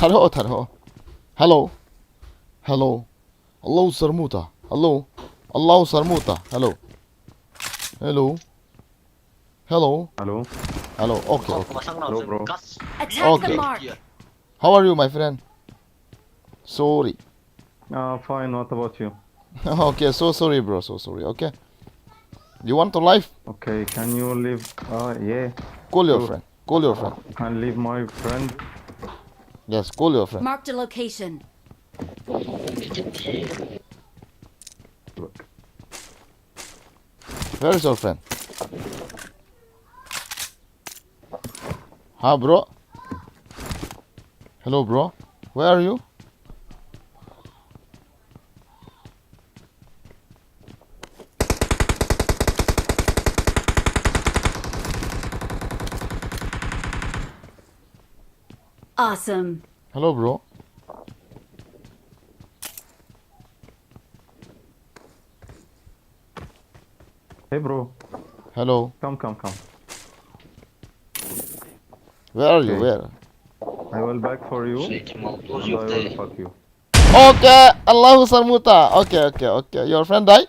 Thar ho, thar ho. Hello. Hello. Hello, Sarmuta. Hello. Hello, Sarmuta. Hello. Hello. Hello. Hello. Hello. Okay, okay. Hello, bro. Attack the Okay. Mark. How are you, my friend? Sorry. Uh, fine. What about you? Okay, so sorry, bro. So sorry. Okay. You want to live? Okay. Can you leave? Uh, yeah. Call your Sure. Friend. Call your friend. Can leave my friend? Yes, call your friend. Marked a location. Look. Where is your friend? Huh, bro? Hello, bro. Where are you? Awesome. Hello, bro. Hey, bro. Hello. Come, come, come. Where are you? Okay. Where? I will back for you. And I will fuck you. Okay, Allahu Sarmuta. Okay, okay, okay. Your friend died?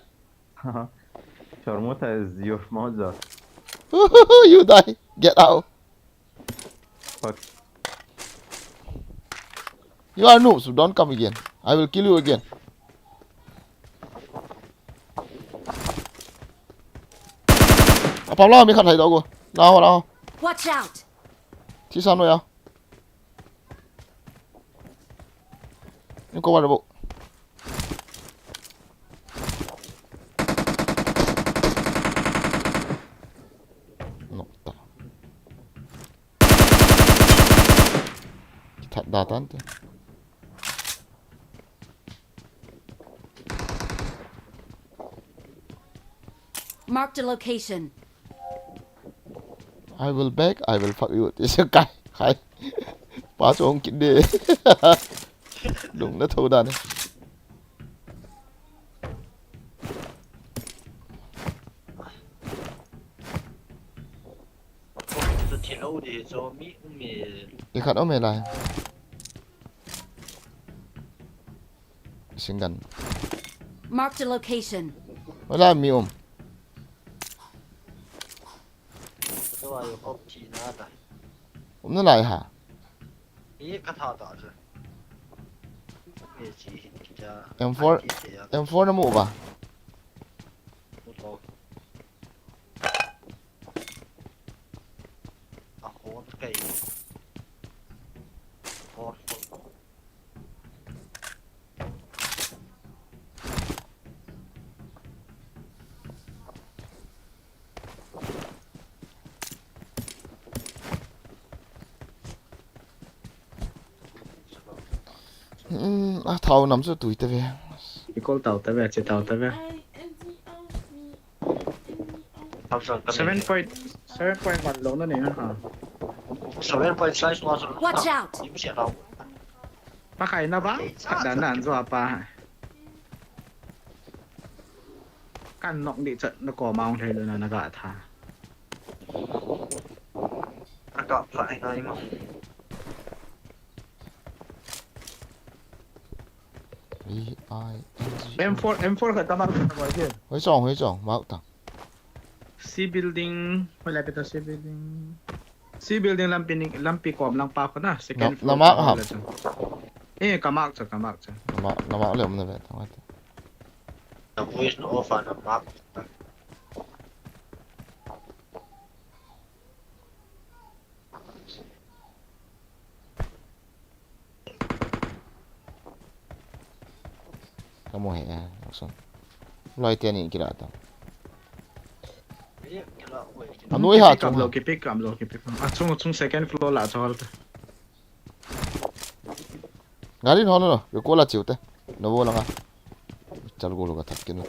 Sharmuta is your mother. You die. Get out. Fuck. You are noobs. Don't come again. I will kill you again. Apam la mi khat hai do go. Lao, lao. Watch out! Thi san no ya. Ni ko wa bo. Nok ta. Kithat da tan te. Marked a location. I will back, I will fuck you. This guy. Hi. Pa chong kit de. Lung na tho da ne. Chu thi lo di chu mi um e. Ti khat um e lai. Machine gun. Marked a location. Wala mi um. Chu ai khop thi na ta. Um na lai ha. Ni ka tha ta chu. Ni chi hin ki cha. M four, ai ki che ya. M four na mu ba. Mu to. A hon kai. Hon. Hmm, a thao nam chu tui ta ve. I kol tao ta ve, che tao ta ve. Seven point, seven point one lo na ni ha. Seven point six lo. Watch out! Pa khai na ba? Khat dan nan zo pa. Kan nok di chat na ko maung thei lo na na ga tha. Na ga pha ai ngai ma. V I N G. M four, M four khat ka mark na boy ke. Hoi chong, hoi chong, mark ta. C building, hoi lai peta C building. C building lampi ni, lampi kom lang pa ko na, second floor. Na mark ham? Eh, ka mark cha, ka mark cha. Na mark, na mark le um na ve, ta. The voice no off na mark. Ka mu he, eh, Jackson. Loi te ni kila ta. Anoi ha chung. Ki pick up lo, ki pick up lo. A chung, chung second floor la chol ta. Gari no, no, no. Yo ko la chiu te. No bo la nga. Chal go lo ka thak ke no.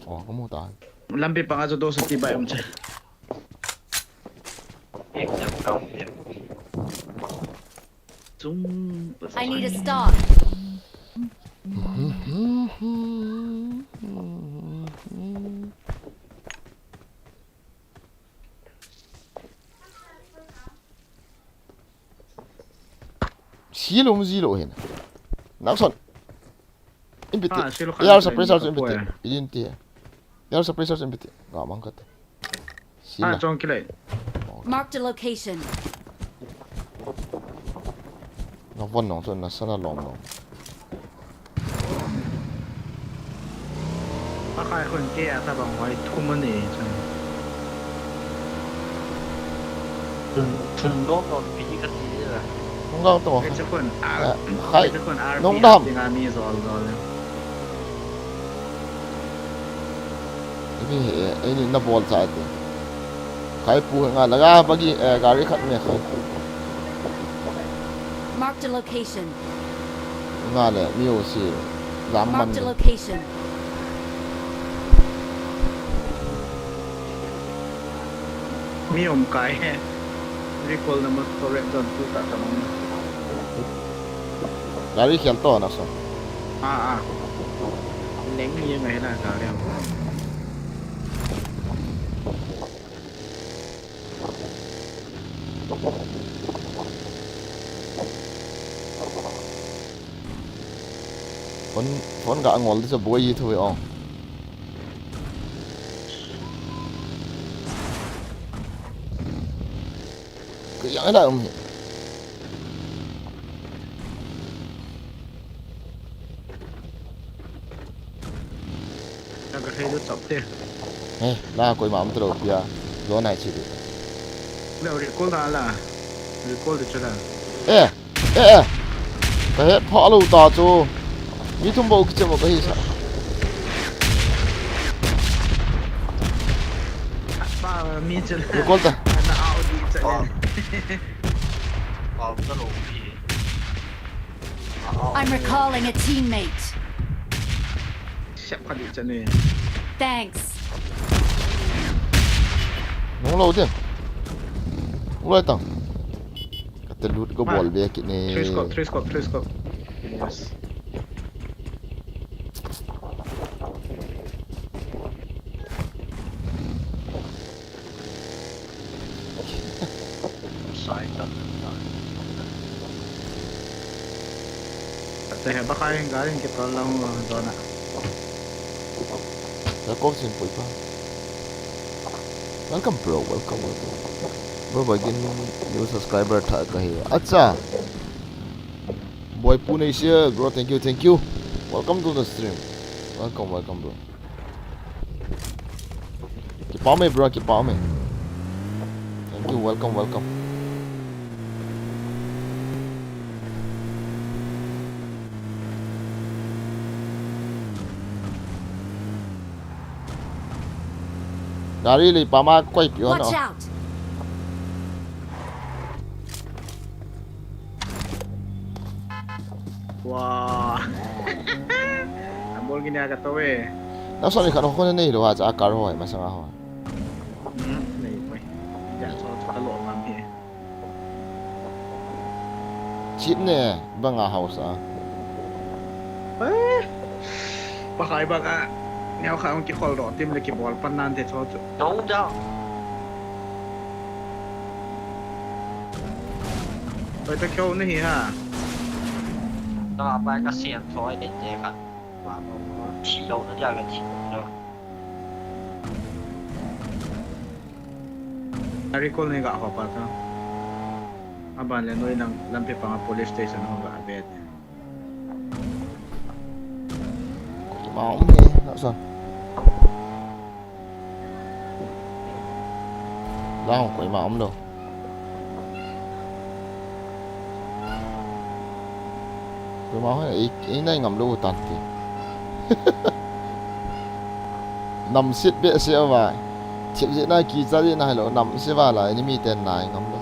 Oh, ka mu ta. Lampi panga chu do sa ti bai um che. Chung. I need a star. Silo mu zilo hin. Nakson. Inpiti. Ah, silo khan. Air suppressor chu inpiti. Idin ti. Air suppressor chu inpiti. Ga mang kate. Sila. Ah, chong kilai. Marked a location. Na von nong chu na sana long long. Pakai khun ke a tabang hoi thum ani chun. Thum, thum long long pi ka ti la. Hung gang tong. Ke chakun ar. Khai. Ke chakun ar. Nong dam. Tinga mi zol zol. Ini, eh, ini na bol cha ti. Khai pu nga la ga bagi, eh, gari khat me khai. Marked a location. Nga le, mi u si lam man. Marked a location. Mi um kai he. Recall number correct don tu ta ta mang. Gari khel to na so. Ah, ah. Leng ni ngai na gari. Phone, phone ga ngol di sa boi thu ong. Kaya na um. Ka ka thei du chop te. Eh, la koima um talo pia. Lo nai chi du. Le recall da la. Recall de chala. Eh, eh, eh. Ka he pha lo ta chu. Mi thum bo kiche mo ka hi sa. Pa mi chala. Recall ta. Na au di chala. Au ta lo pi. I'm recalling a teammate. Siap kha di chan e. Thanks. Nung lo ding. Nung lo tang. Kate loot ko bol be kit ne. Three scope, three scope, three scope. Yes. Sai ta. Ate he ba khai gari ke tol lang dona. Welcome, Sin Pui Pa. Welcome, bro. Welcome, welcome. Bro, begin new subscriber tha ka he. Acha. Boy Pune is here, bro. Thank you, thank you. Welcome to the stream. Welcome, welcome, bro. Kipah e, bro, kipah e. Thank you, welcome, welcome. Gari le pama koi piu na. Watch out! Wah. Abol gini aga to e. Na so ni khan ho nei lo ha cha kar ho masanga ho. Hmm, nei koi. Ya so cha lo ma mi. Chip ne banga house a. Eh. Pakai banga. Neo kha ong ki khol do tim le ki bol pan nan te cho chu. Down down. Oi, ta kyo ni hi ha. Ta pai ka sian thoi de te ka. Wa mo mo. Chi lo na ja ga chi lo. A recall ni ga ho pa ta. Aban le noi lang lampi panga police station ho ga be. Koima um e, na sa. Lang koima um lo. Koima ho, ei, ei nai ngam lo tan ti. Nam sit be se va. Chip je na ki cha je na lo, nam se va la, enemy ten nai ngam lo.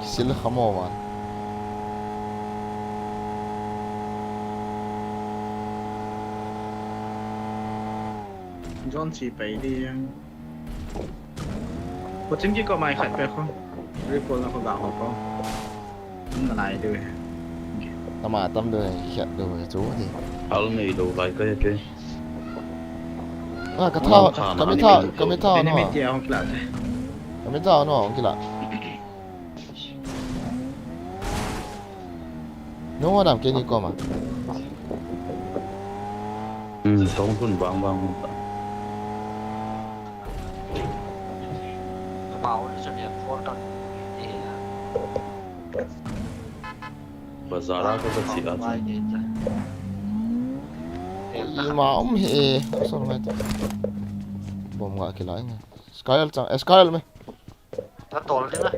Kisil khamo va. John chi pai di. Ko chim ki ko mai khat pe ko. Recall na ko ga ho ko. Na lai de. Tama tam de, khat de chu di. Hal nei lo lai ka ke. Ah, ka tha, ka mi tha, ka mi tha. Enemy no. Ti a hong kila te. Ka mi tha no hong kila. Nung ho nam keini koma. Hmm, tong tun bang bang. Bazar a ka ka chi a. Ima um hi e. Sor mai ta. Bom ga kilai nge. Skyal chang, eh, Skyal me. Ta tol ding a.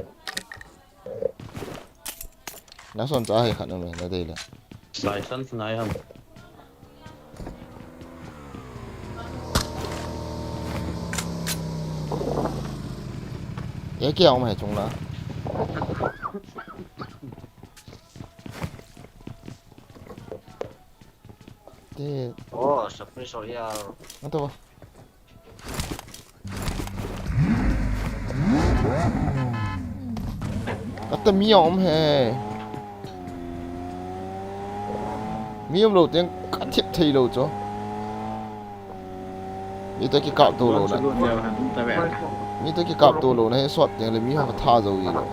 Na son cha he khat na me, na dei le. License ngai ham. Ye kia um he chung la. Te, Oh, surprise or ya. na to ba. Ata mi um he. Mi um lo teng ka thip thei lo cho. Mi ta ki kap to lo na. Mi ta ki kap to lo na he sot teng le mi ha ka tha zo i lo.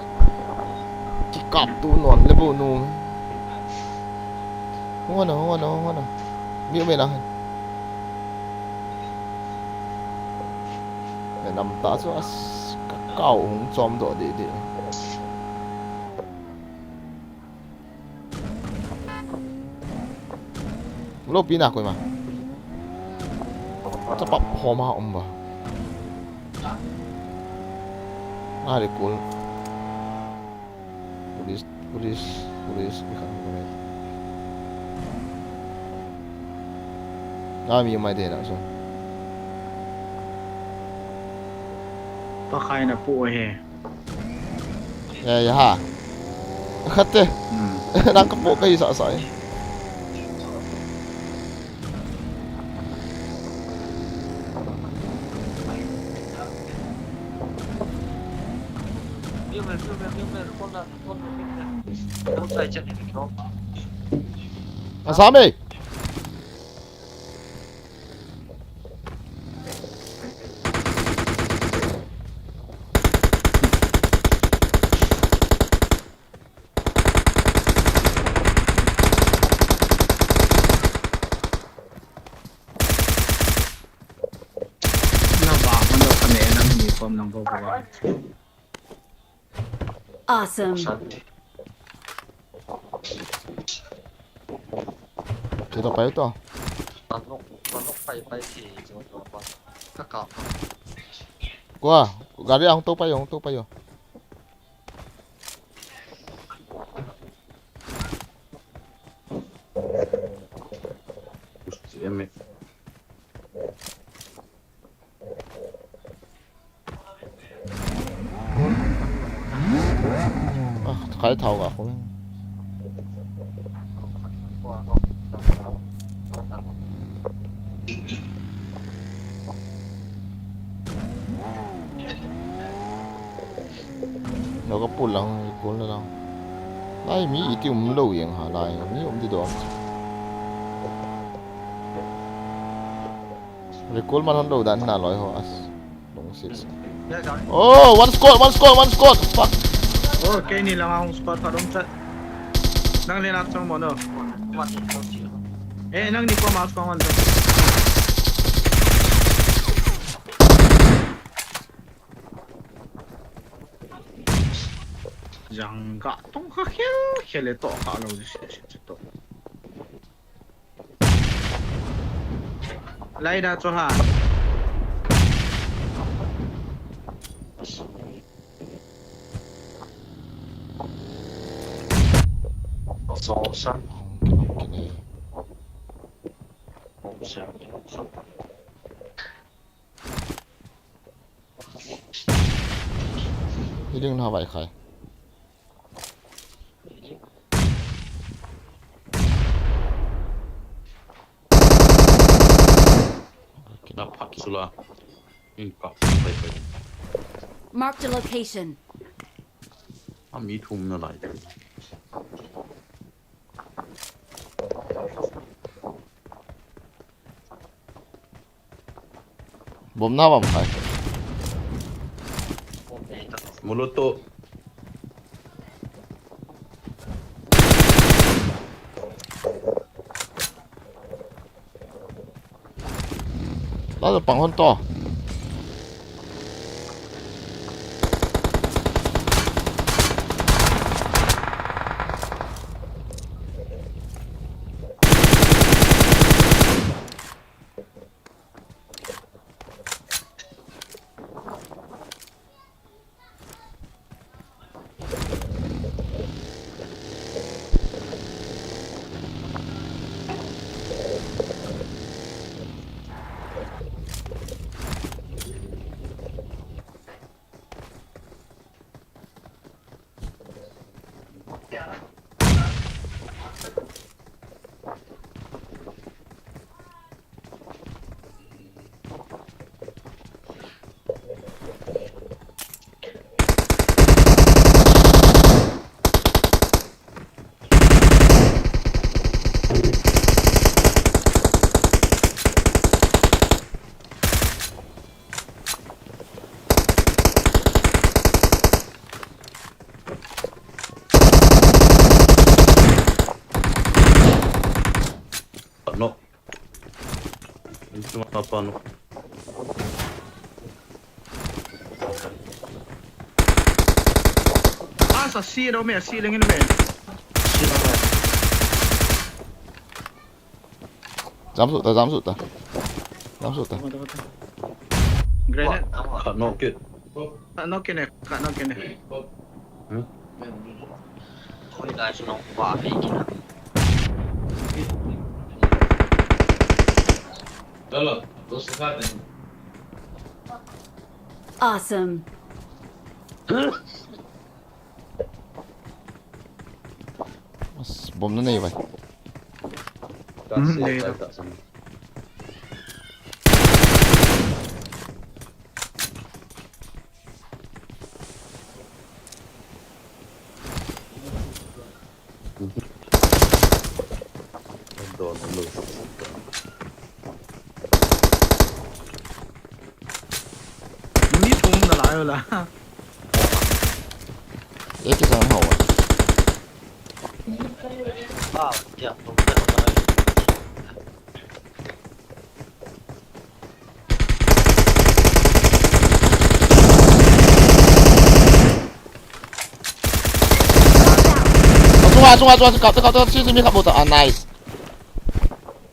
Ki kap to non le bo nu. Hung na, hung na, hung na. Mi um e na. He nam ta chu as ka kau hung chom do de de. Lo pi na koima. Chapa homa um ba. Are kul. Police, police, police, ikan kul. Nga mi mai de na so. Pakai na po he. Ya, ya ha. Khat te. Nang ka po kai sa sa e. Asame. Na ba man do kane nang ni kom nang bo ba. Awesome. Kita pa ito. Manok, manok pai pai si jo jo pa. Kaka. Kwa, gari ang to pa yo, ang to pa yo. Gusti eme. Ah, kai thau ga ko. Lo ka pul lang, kul na lang. Lai mi iti um lo yang ha lai, mi um di dom. Recall man hon lo dan na loi ho as. Long six. Oh, one squad, one squad, one squad. Fuck. Oh, keini lang hung squad pha dong chat. Nang le na chong mo no. Eh, nang ni ko ma squad man. Jang ka tong ka khel khel le to ka lo si si to. Lai da cho ha. Song san. Healing na vai khai. Na phat sula. In pa. Pai pai. Marked a location. A mi thum na lai. Bom na bom khai. Moloto. Lalo pang hon to. Ano? Hindi ko makapano. Ah, sa C daw, may C lang yun, may. Jump suit ta, jump suit ta. Jump suit ta. Tama, tama, tama. Grenade. Ka knock kit. Ka knock kit ne, ka knock kit ne. Hmm? Oi, guys, no, pa, fake na. Dalo, dos ka. Awesome. Mas, bomb na nai vai. Mhm, nai. Don lo. Mi thum na lai la. Ye ki sang hao. Ah, ya, thum na lai. Sunga, sunga, sunga, kap, kap, kap, si, si, mi kap bota. Ah, nice.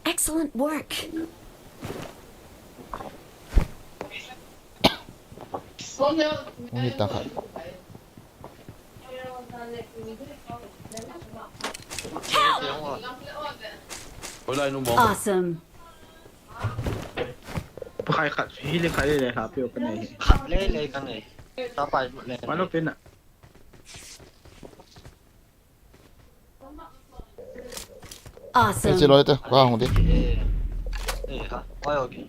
Excellent work. Ni ta khat. Awesome. Pakai khat, hili khat le le, happy open ai. Khat le le kan ai. Ta pai le. Mano pin na. Awesome. Ei, che loi te, ko hung di. Eh, eh, ha, oi, okay.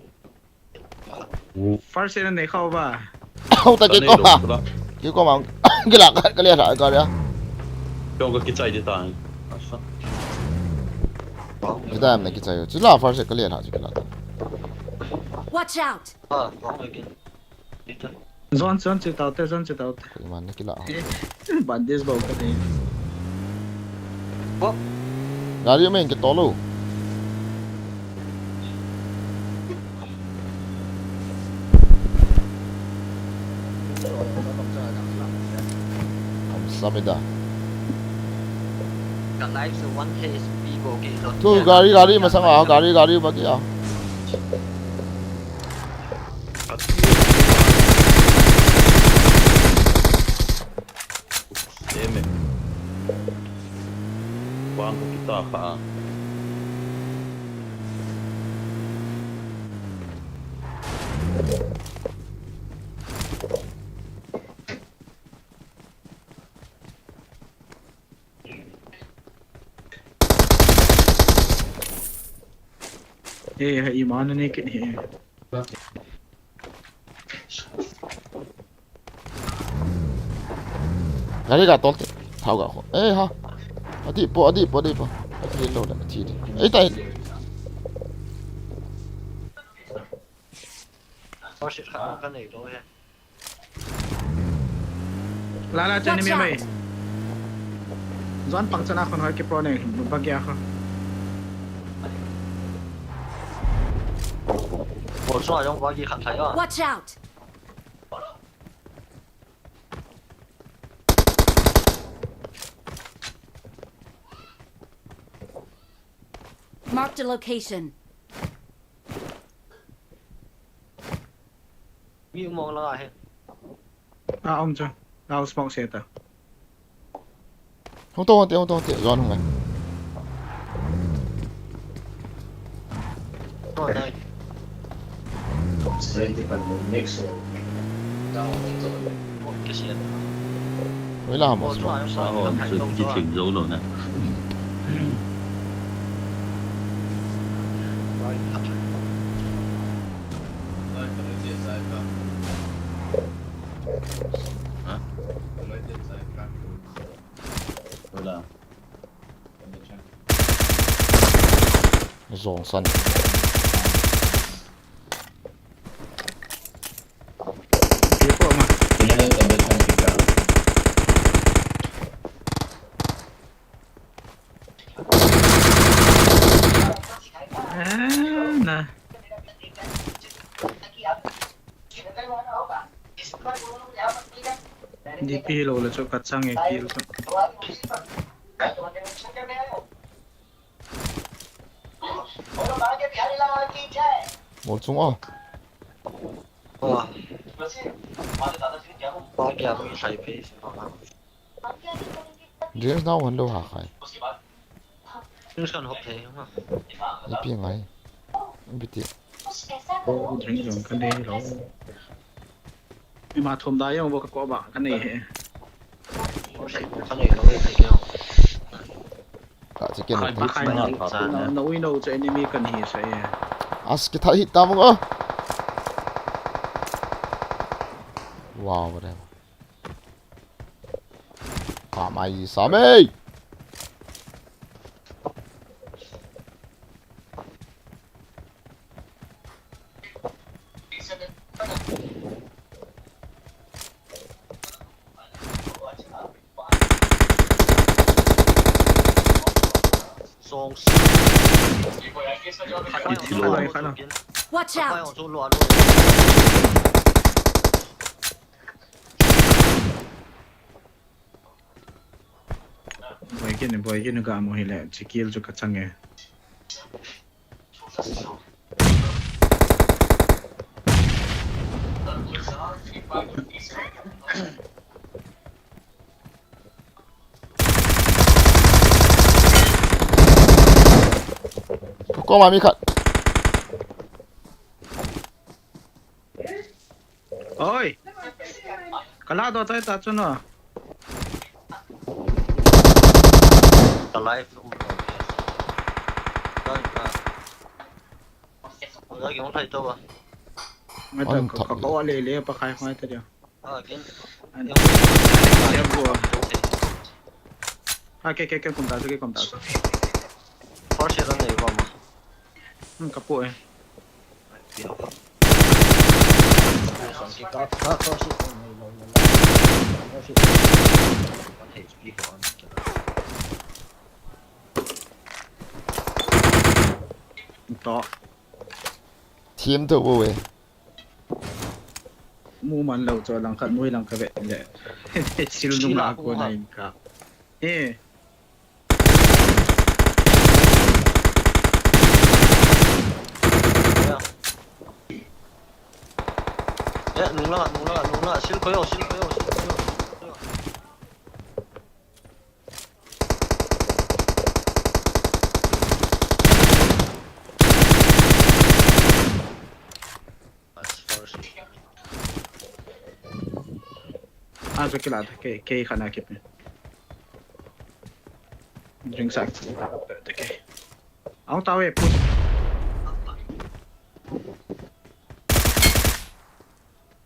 First aid nei khau ba. Hau ta ki ko ma. Ki ko ma. Ki la ka, ka le la ka ya. Kyong ka kichai di ta. Asa. Ki ta am na kichai. Chi la first aid ka le la chi ki la ta. Watch out. Ah, wrong again. Zone, zone, che tau te, zone, che tau te. Koiman na kila. Eh, bandage bau ka nei. Bop. Gari um in, kito lou. Am samida. Ka life se one H P bou ki lo. Tu gari, gari masang a, gari, gari bagi a. Eme. Wang ko kita pa. Eh, hai, i mana ne ke ni. Gari ga tol te. Thau ga kho. Eh, ha. Adi po, adi po, adi po. Adi lo da, adi di. Eh, tai. First aid khat ka nei lou he. La la, chani mi mai. Zone pang chana khon hoi ki pro nei, bagi a kho. Chua jong bagi khat thei a. Watch out! Marked a location. Mi umong langa he. A um chu. Nau smoke se ta. Hung to, hung te, hung to, hung te. Zon hung ngai. Ko dai. Next. Ko kisian. Wei la mo. Ko chua jong sa ho, bagi khat thei chu to ki chua. Thing zo lo na. Bagi khat thei. Ha? Wala. Zong san. Pi ko ma. Ah, na. D P lo le chu ka chang e kill chu. Mol chung o. Wa. Wa kya mi sai pe. Dreams now hon lo ha khai. Dreams kan hop thei ma. Ipi ngai. Ipi ti. Ko dream jong ka nei lo. Ima thum da jong bo ka ko ba ka nei he. Ka nei lo e thei keo. Ka chi ken. Khai ba khai na, na ui no cha enemy kan hi sa e. As ki tha hit ta mong a. Wow, whatever. Ka mai sa mei. Song si. Watch out! Boi kit ni, boi kit ni ka mu hi le, chi kill chu ka chang e. Ko ma mi khat. Oi. Kala do tai ta chu no. Ka live um. Dai ka. Dai ki hung thai to ba. Ngai ta ka, ka, ka le le pa khai ngai ta dia. Ah, kin. An. Ya bua. Ah, ke, ke, ke, kum ta chu, ke kum ta chu. First aid nei ba ma. Hmm, ka pu e. To. Team to bo e. Mu man lo cho lang khat mui lang ka ve le. Sil nung la ko na in ka. Eh. Ya, nung la, nung la, nung la, sil ko yo, sil ko yo, sil ko yo. Ah, chu kila ta, ke, ke khana ke pe. Drink sak. Ta ke. Au ta we, push.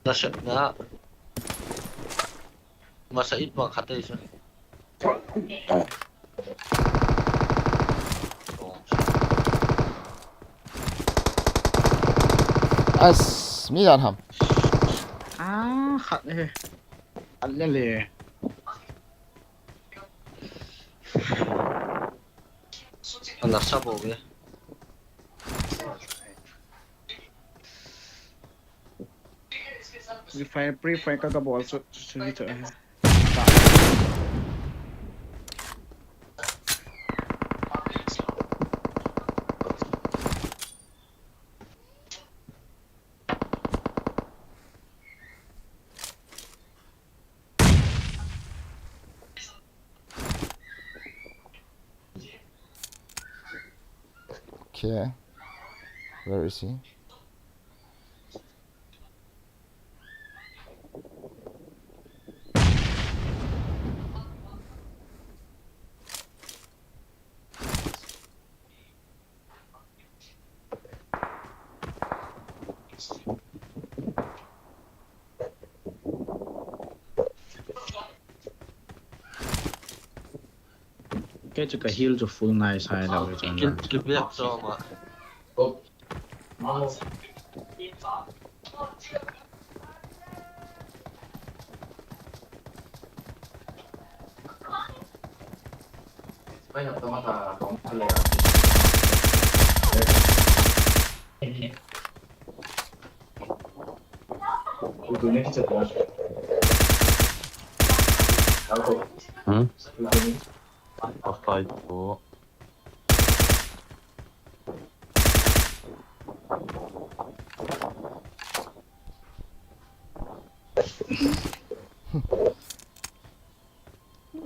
Na shot na. Masa it bang khat ei chu. As, mi jan ham. Ah, khat e. An le le. Ana sa bo ve. Refine, pre-fine ka, ka bol chu, chu, chu, chu. Okay. Where is he? Kei chu ka heal chu full ngai sai lo kei chun. Kin, kin biak cho ma. Hmm? Offside po.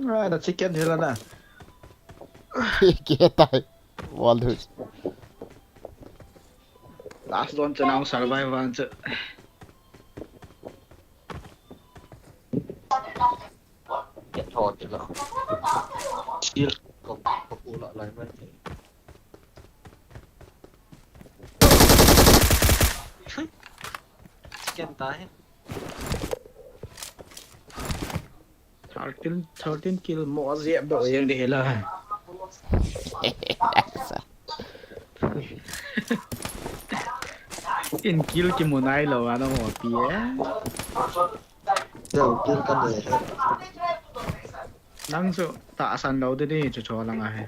Ah, na chicken hila na. Kei tai. Wall house. Last zone chu nang survive an chu. Get thought la. Shield ko ko la lai mai. Chicken tai. Thirteen, thirteen kill mo a jep doh jeng ding hila. In kill kimu nai lou a nang mo pi e. Jep kill ka nei he. Nang chu tahsan lou ding ding chu chu lang a he.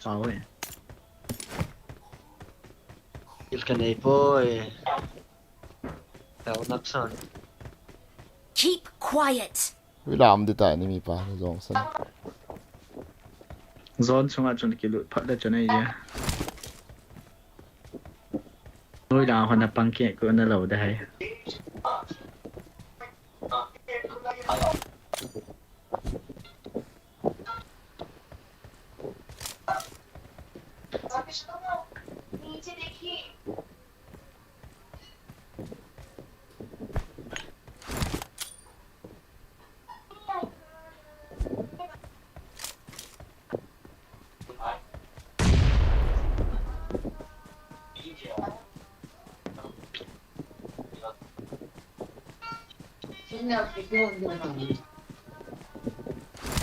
Pau e. Kill ka nei poi. Tao nak san. Keep quiet. Ui lam di tai ni mi pa ni jong san. Zone sunga chun kilut phat le chun ai dia. Noi da hon na pang ke ko na lo da hai.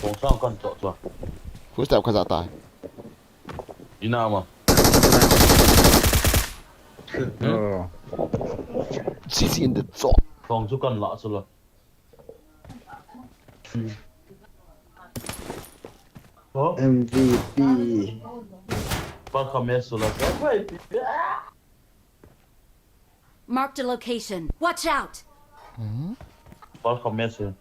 Kong sang kan chok chok. Who's that? Kaza tai. Ina ma. Oh. Sisi in the chok. Kong chu kan la chu la. Hmm. Oh. M V P. Par kha me su la sa. Wait. Marked a location. Watch out! Mhm. Par kha me su.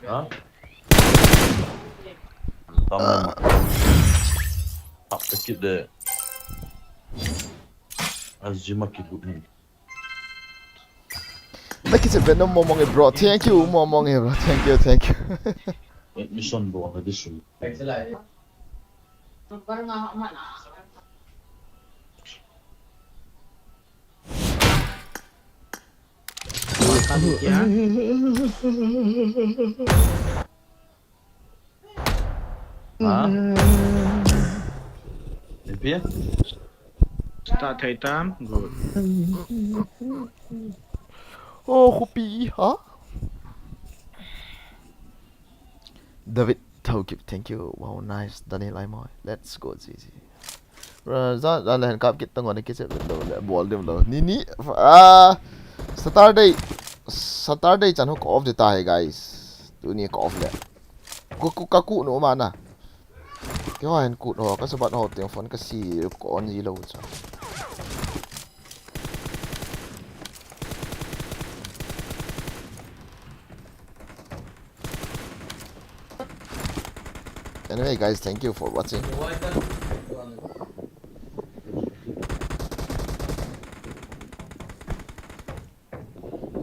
Ha? Tamam. Tap kit de. Azuma ki good ni. Naki se Venom momong e bro. Thank you momong e bro. Thank you, thank you. Admission bo na disu. Ha? Ipia? Start thei tam. Good. Oh, khupi, ha? David Thaukip, thank you. Wow, nice. Daniel Aimoi. Let's go, G G. Bro, za, za le kap kit tang on kichep lo le bol dim lo. Ni ni, ah, Saturday. Saturday chan ho ka off de ta he, guys. Tuni ka off le. Ku, ku, ka ku no ma na. Ke ho hen ku no, ka sabat ho teng phone ka si ko on ji lo cha. Anyway, guys, thank you for watching.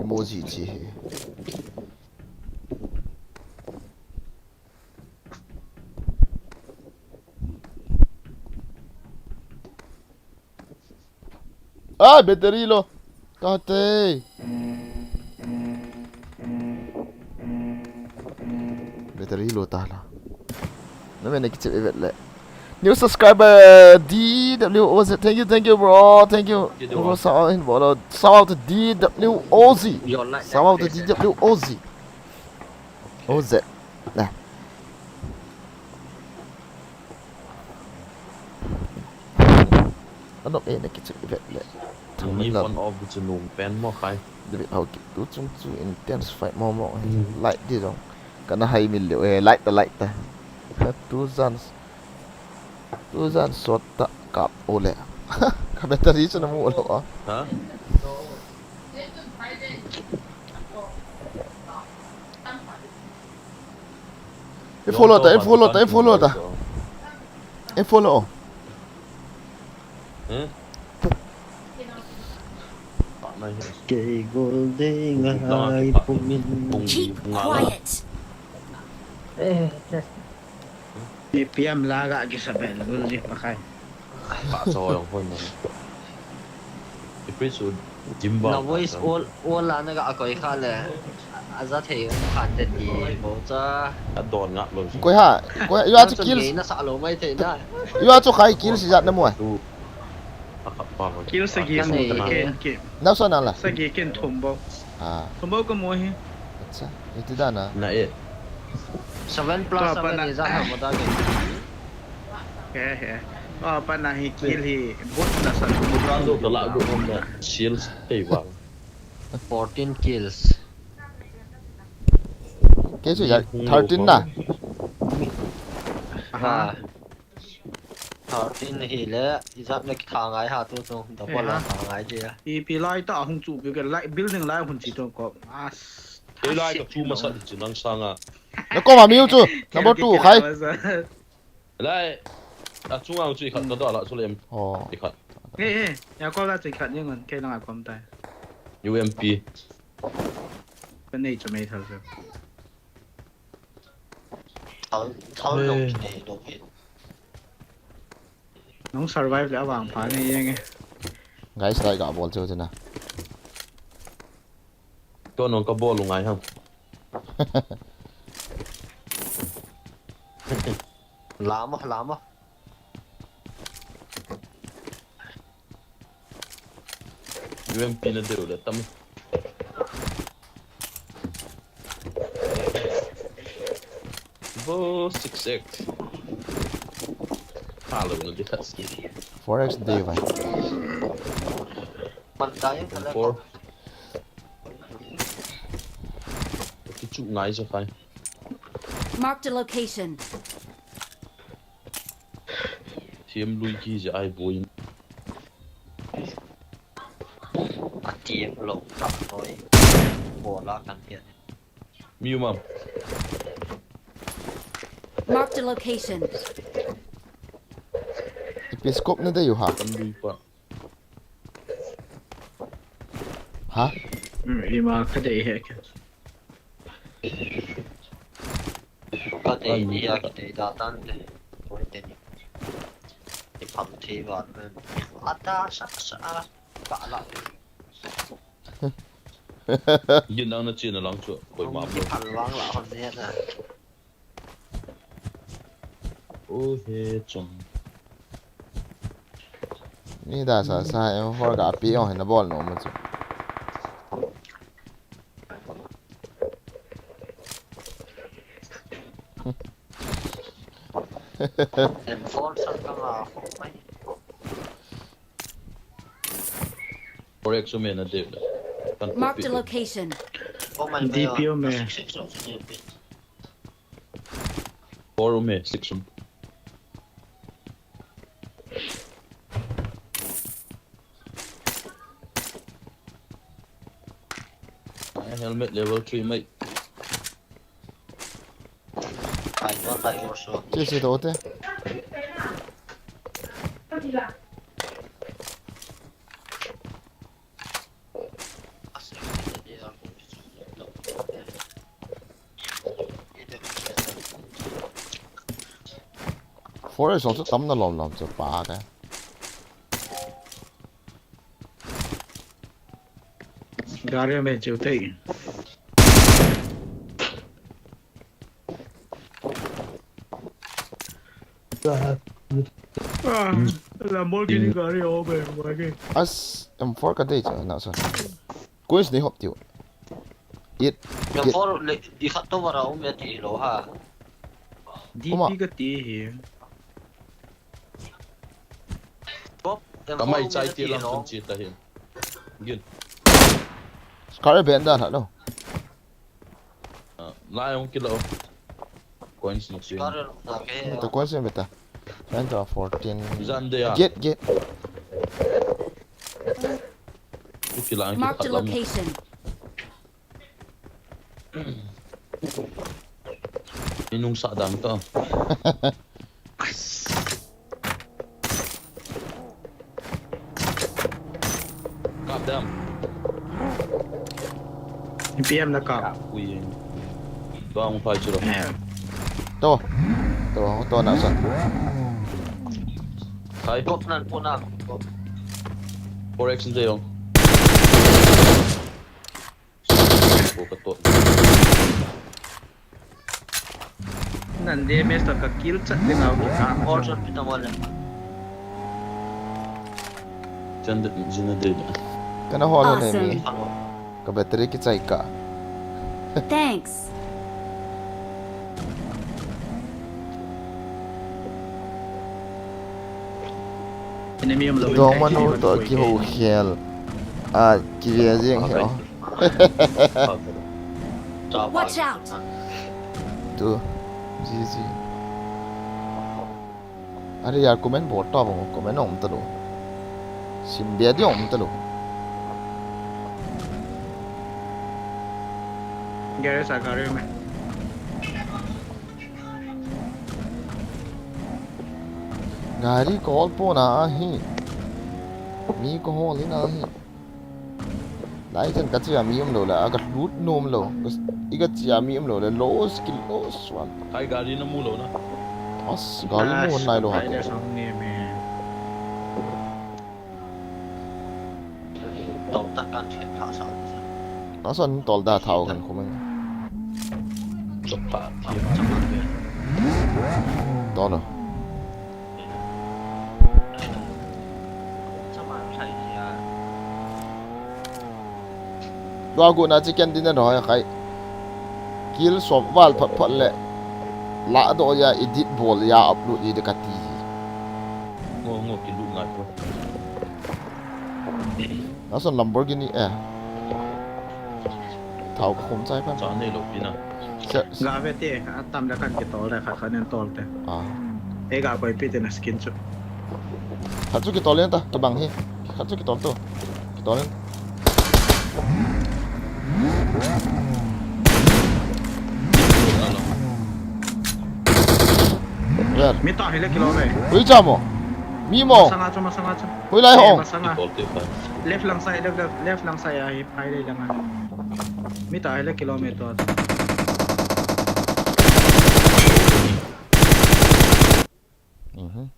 Emoji chi he. Ah, battery low. Kate. Battery low ta la. Na me na kichep e vet le. New subscriber D W O Z. Thank you, thank you, bro. Thank you. Bro, shout out in bolo. Shout out to D W O Z. Shout out to D W O Z. O Z. Na. Anop e na kichep vet le. Thang min lam. Phone off chu nung pen mo khai. David Haokip tu chung chu intense fight mo mo. Light di jong. Kana hai min le. Eh, light ta, light ta. Tu jan. Tu jan sot ta kap o le. Ka battery chu na mu lo a. Ha? I follow ta, i follow ta, i follow ta. I follow. Hmm? Kei gol ding a hai pumin. Keep quiet. Eh, P M la ga ki sabel gol ji pa khai. Pa cho yong hoi mo. Ipi su jimba. Na voice all, all la na ga koi kha le. Aja thei um khan te ti bo cha. A don nga lo. Koi ha, koi ha, you are to kill. Na sa lo mai thei na. You are to khai kill si jat na mo. Tu. A kap pa mo. Kill sagi mo ta ken ke. Na so na la. Sagi ken thum bo. Ah. Thum bo ka mo hi. Acha, iti da na. Na e. Seven plus seven is a mo ta ke. He he. Oh, pa na hi kill hi bot na sa. Rando ka la go hom na. Shields thei ba. Fourteen kills. Kei chu ya thirteen na. Ha. Thirteen hi le, ijat le kitha ngai ha tu tu, double la tha ngai dia. Ipi lai ta hung chu bi ke lai building lai hun chi tu ko. As. Ei lai ka chu masa di chu nang sanga. Na ko ma miu chu. Number two khai. Lai, a chunga chu i khat ka do la chu lem. Oh. I khat. He he, ya ko la chu i khat ni ngon, kei lang a kom tai. U M P. Ka nei chu mei thal chu. Thal, thal lo ki nei lo ki. Nung survive le awang pha nei yeng e. Guys, lai ka bol chu chu na. Ko nong ka bol u ngai ham. Lama, lama. U M P na deu le tam. Bo six X. Hello, na di khat. Four X deu vai. Four. Ki chu ngai jo khai. Marked a location. Thiam lui ki ja ai boi. A thiam lo ta noi. Bola kan hian. Miu mam. Marked a location. Ipi scope na dei u ha. Kan lui pa. Ha? Hmm, ima ka dei he ke. Ka dei ni a, ka dei da tan te. Koi te ni. I pham thei van men. Ata sa sa a. Ka la. Yin nang na chin a lang chu. Koi ma. Ki phal wang la hon ne na. O he chong. Mi da sa sa em four ka pi ong hina bol no mo chu. Em four sa ka ma. Correct, so me na deu. Marked a location. D P O me. Four room e, six room. Helmet level three mai. Che se to te. Forest also tam na lom lom chu pa ka. Gari me chu tei. Ah, Lamborghini gari ho be, wage. As M four ka dei cha na sa. Kuis ni hop tiu. It. M four le di khat to vara um ya ti lo ha. D P ka ti hi. Kamai chai ti lam sun chi ta hin. Gin. Scar ben dan ha lo. Lai hung kilo. Coins ni si. Beta coins ni beta. Center fourteen. Zan de ya. Get, get. Mark the location. Inung sa dang to. Kap dam. P M na kap. Ui. Bang phai chura. To. To, to na sa. Hai. Top nan po na. Four X nte yo. Ko ka to. Nan de mes to ka kill chat de ngau ki ka. All shot pita wala. Chan de jina de. Kana hol ne mi. Ka battery ki chai ka. Thanks. Enemy um lo. Dong manu to ki ho khel. A ki ve jing he. Watch out! Tu. G G. Are yaar, comment bol ta bang, comment um ta lo. Sim bia di um ta lo. Garage a gari me. Gari ko hol pon ahi. Mi ko hol in ahi. Lai chan ka chia mi um lo le, a ka lut nom lo. Ka s-, i ka chia mi um lo le, lost kill, lost one. Hai gari na mu lo na. As, gari mu nai lo ha. Ai, le song ni me. Tol ta kan che tha sa. Na son tol da thao kan khu meng. Chok pa. Tol lo. Tua gu na chicken dinner hoi khai. Kill som val phat phat le. La do ya edit bol ya upload i de kati. Ngo, ngo, kill lut ngai po. Na son Lamborghini eh. Thao ka khum chai pan. Cha nei lo pi na. Ga ve te, a tam le kan kitol le khat khat nen tol te. Ah. E ga koi pi te na skin chu. Khat chu kitol len ta, kibang hi. Khat chu kitol to. Kitol len. Where? Mi ta hi le kilo me. Ui cha mo. Mi mo. Masanga chu, masanga chu. Ui lai hong. Masanga. Kitol te pa. Left lang side, left, left, left lang side a hi. Hai le lang a. Mi ta hai le kilometer. Mhm.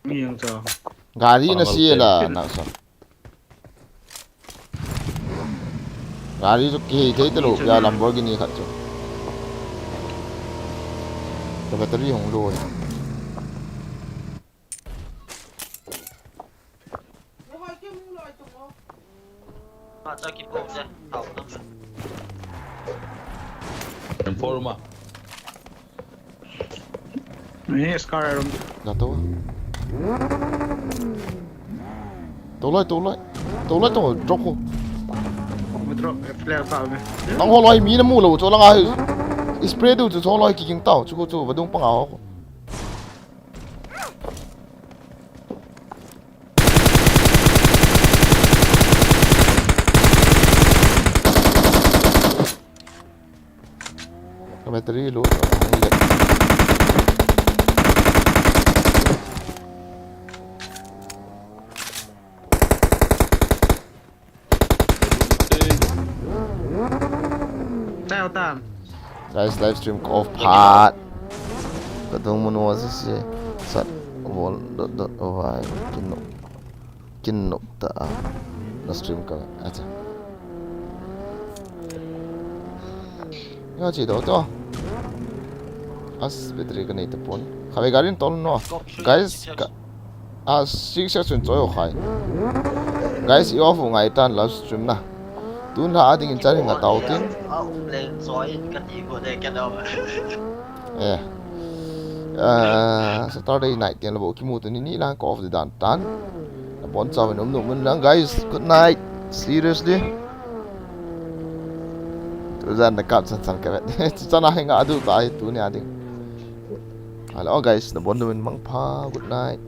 Mi yang cha. Gari na si la na sa. Gari chu kihei thei talo ya Lamborghini khat chu. Ka battery hung lo. Informa. Ni scar room. Na to. To lai, to lai. To lai to drop ko. Drop, eh, flare pa me. Nang holoi mi namu lou chu langa hi. Spray diu chu holoi kiging tao chu ko chu vadung panga ho. Ka battery low. Tao tam. Guys, live stream ka off phat. Ka dong mun wa si si. Sat wall dot dot over. Kin nok. Kin nok ta a. Na stream ka. Acha. Nga chi do to. As battery ka nei ta pon. Khabe garin tol no. Guys, ka A, six section choi o khai. Guys, i off u ngai tan live stream na. Tun la ading in chan nga tau tin. A, um le choi ka ti ko de ka do. Eh. Ah, Saturday night tian la bo kimu tu ni ni lang ka off di dan tan. Na bon chau nom nom mun lang, guys. Good night. Seriously. Tu zan na kap chan chan ka vet. Chan a hinga adu ta hi tu ni ading. Hello guys, na bon du min mang pha. Good night.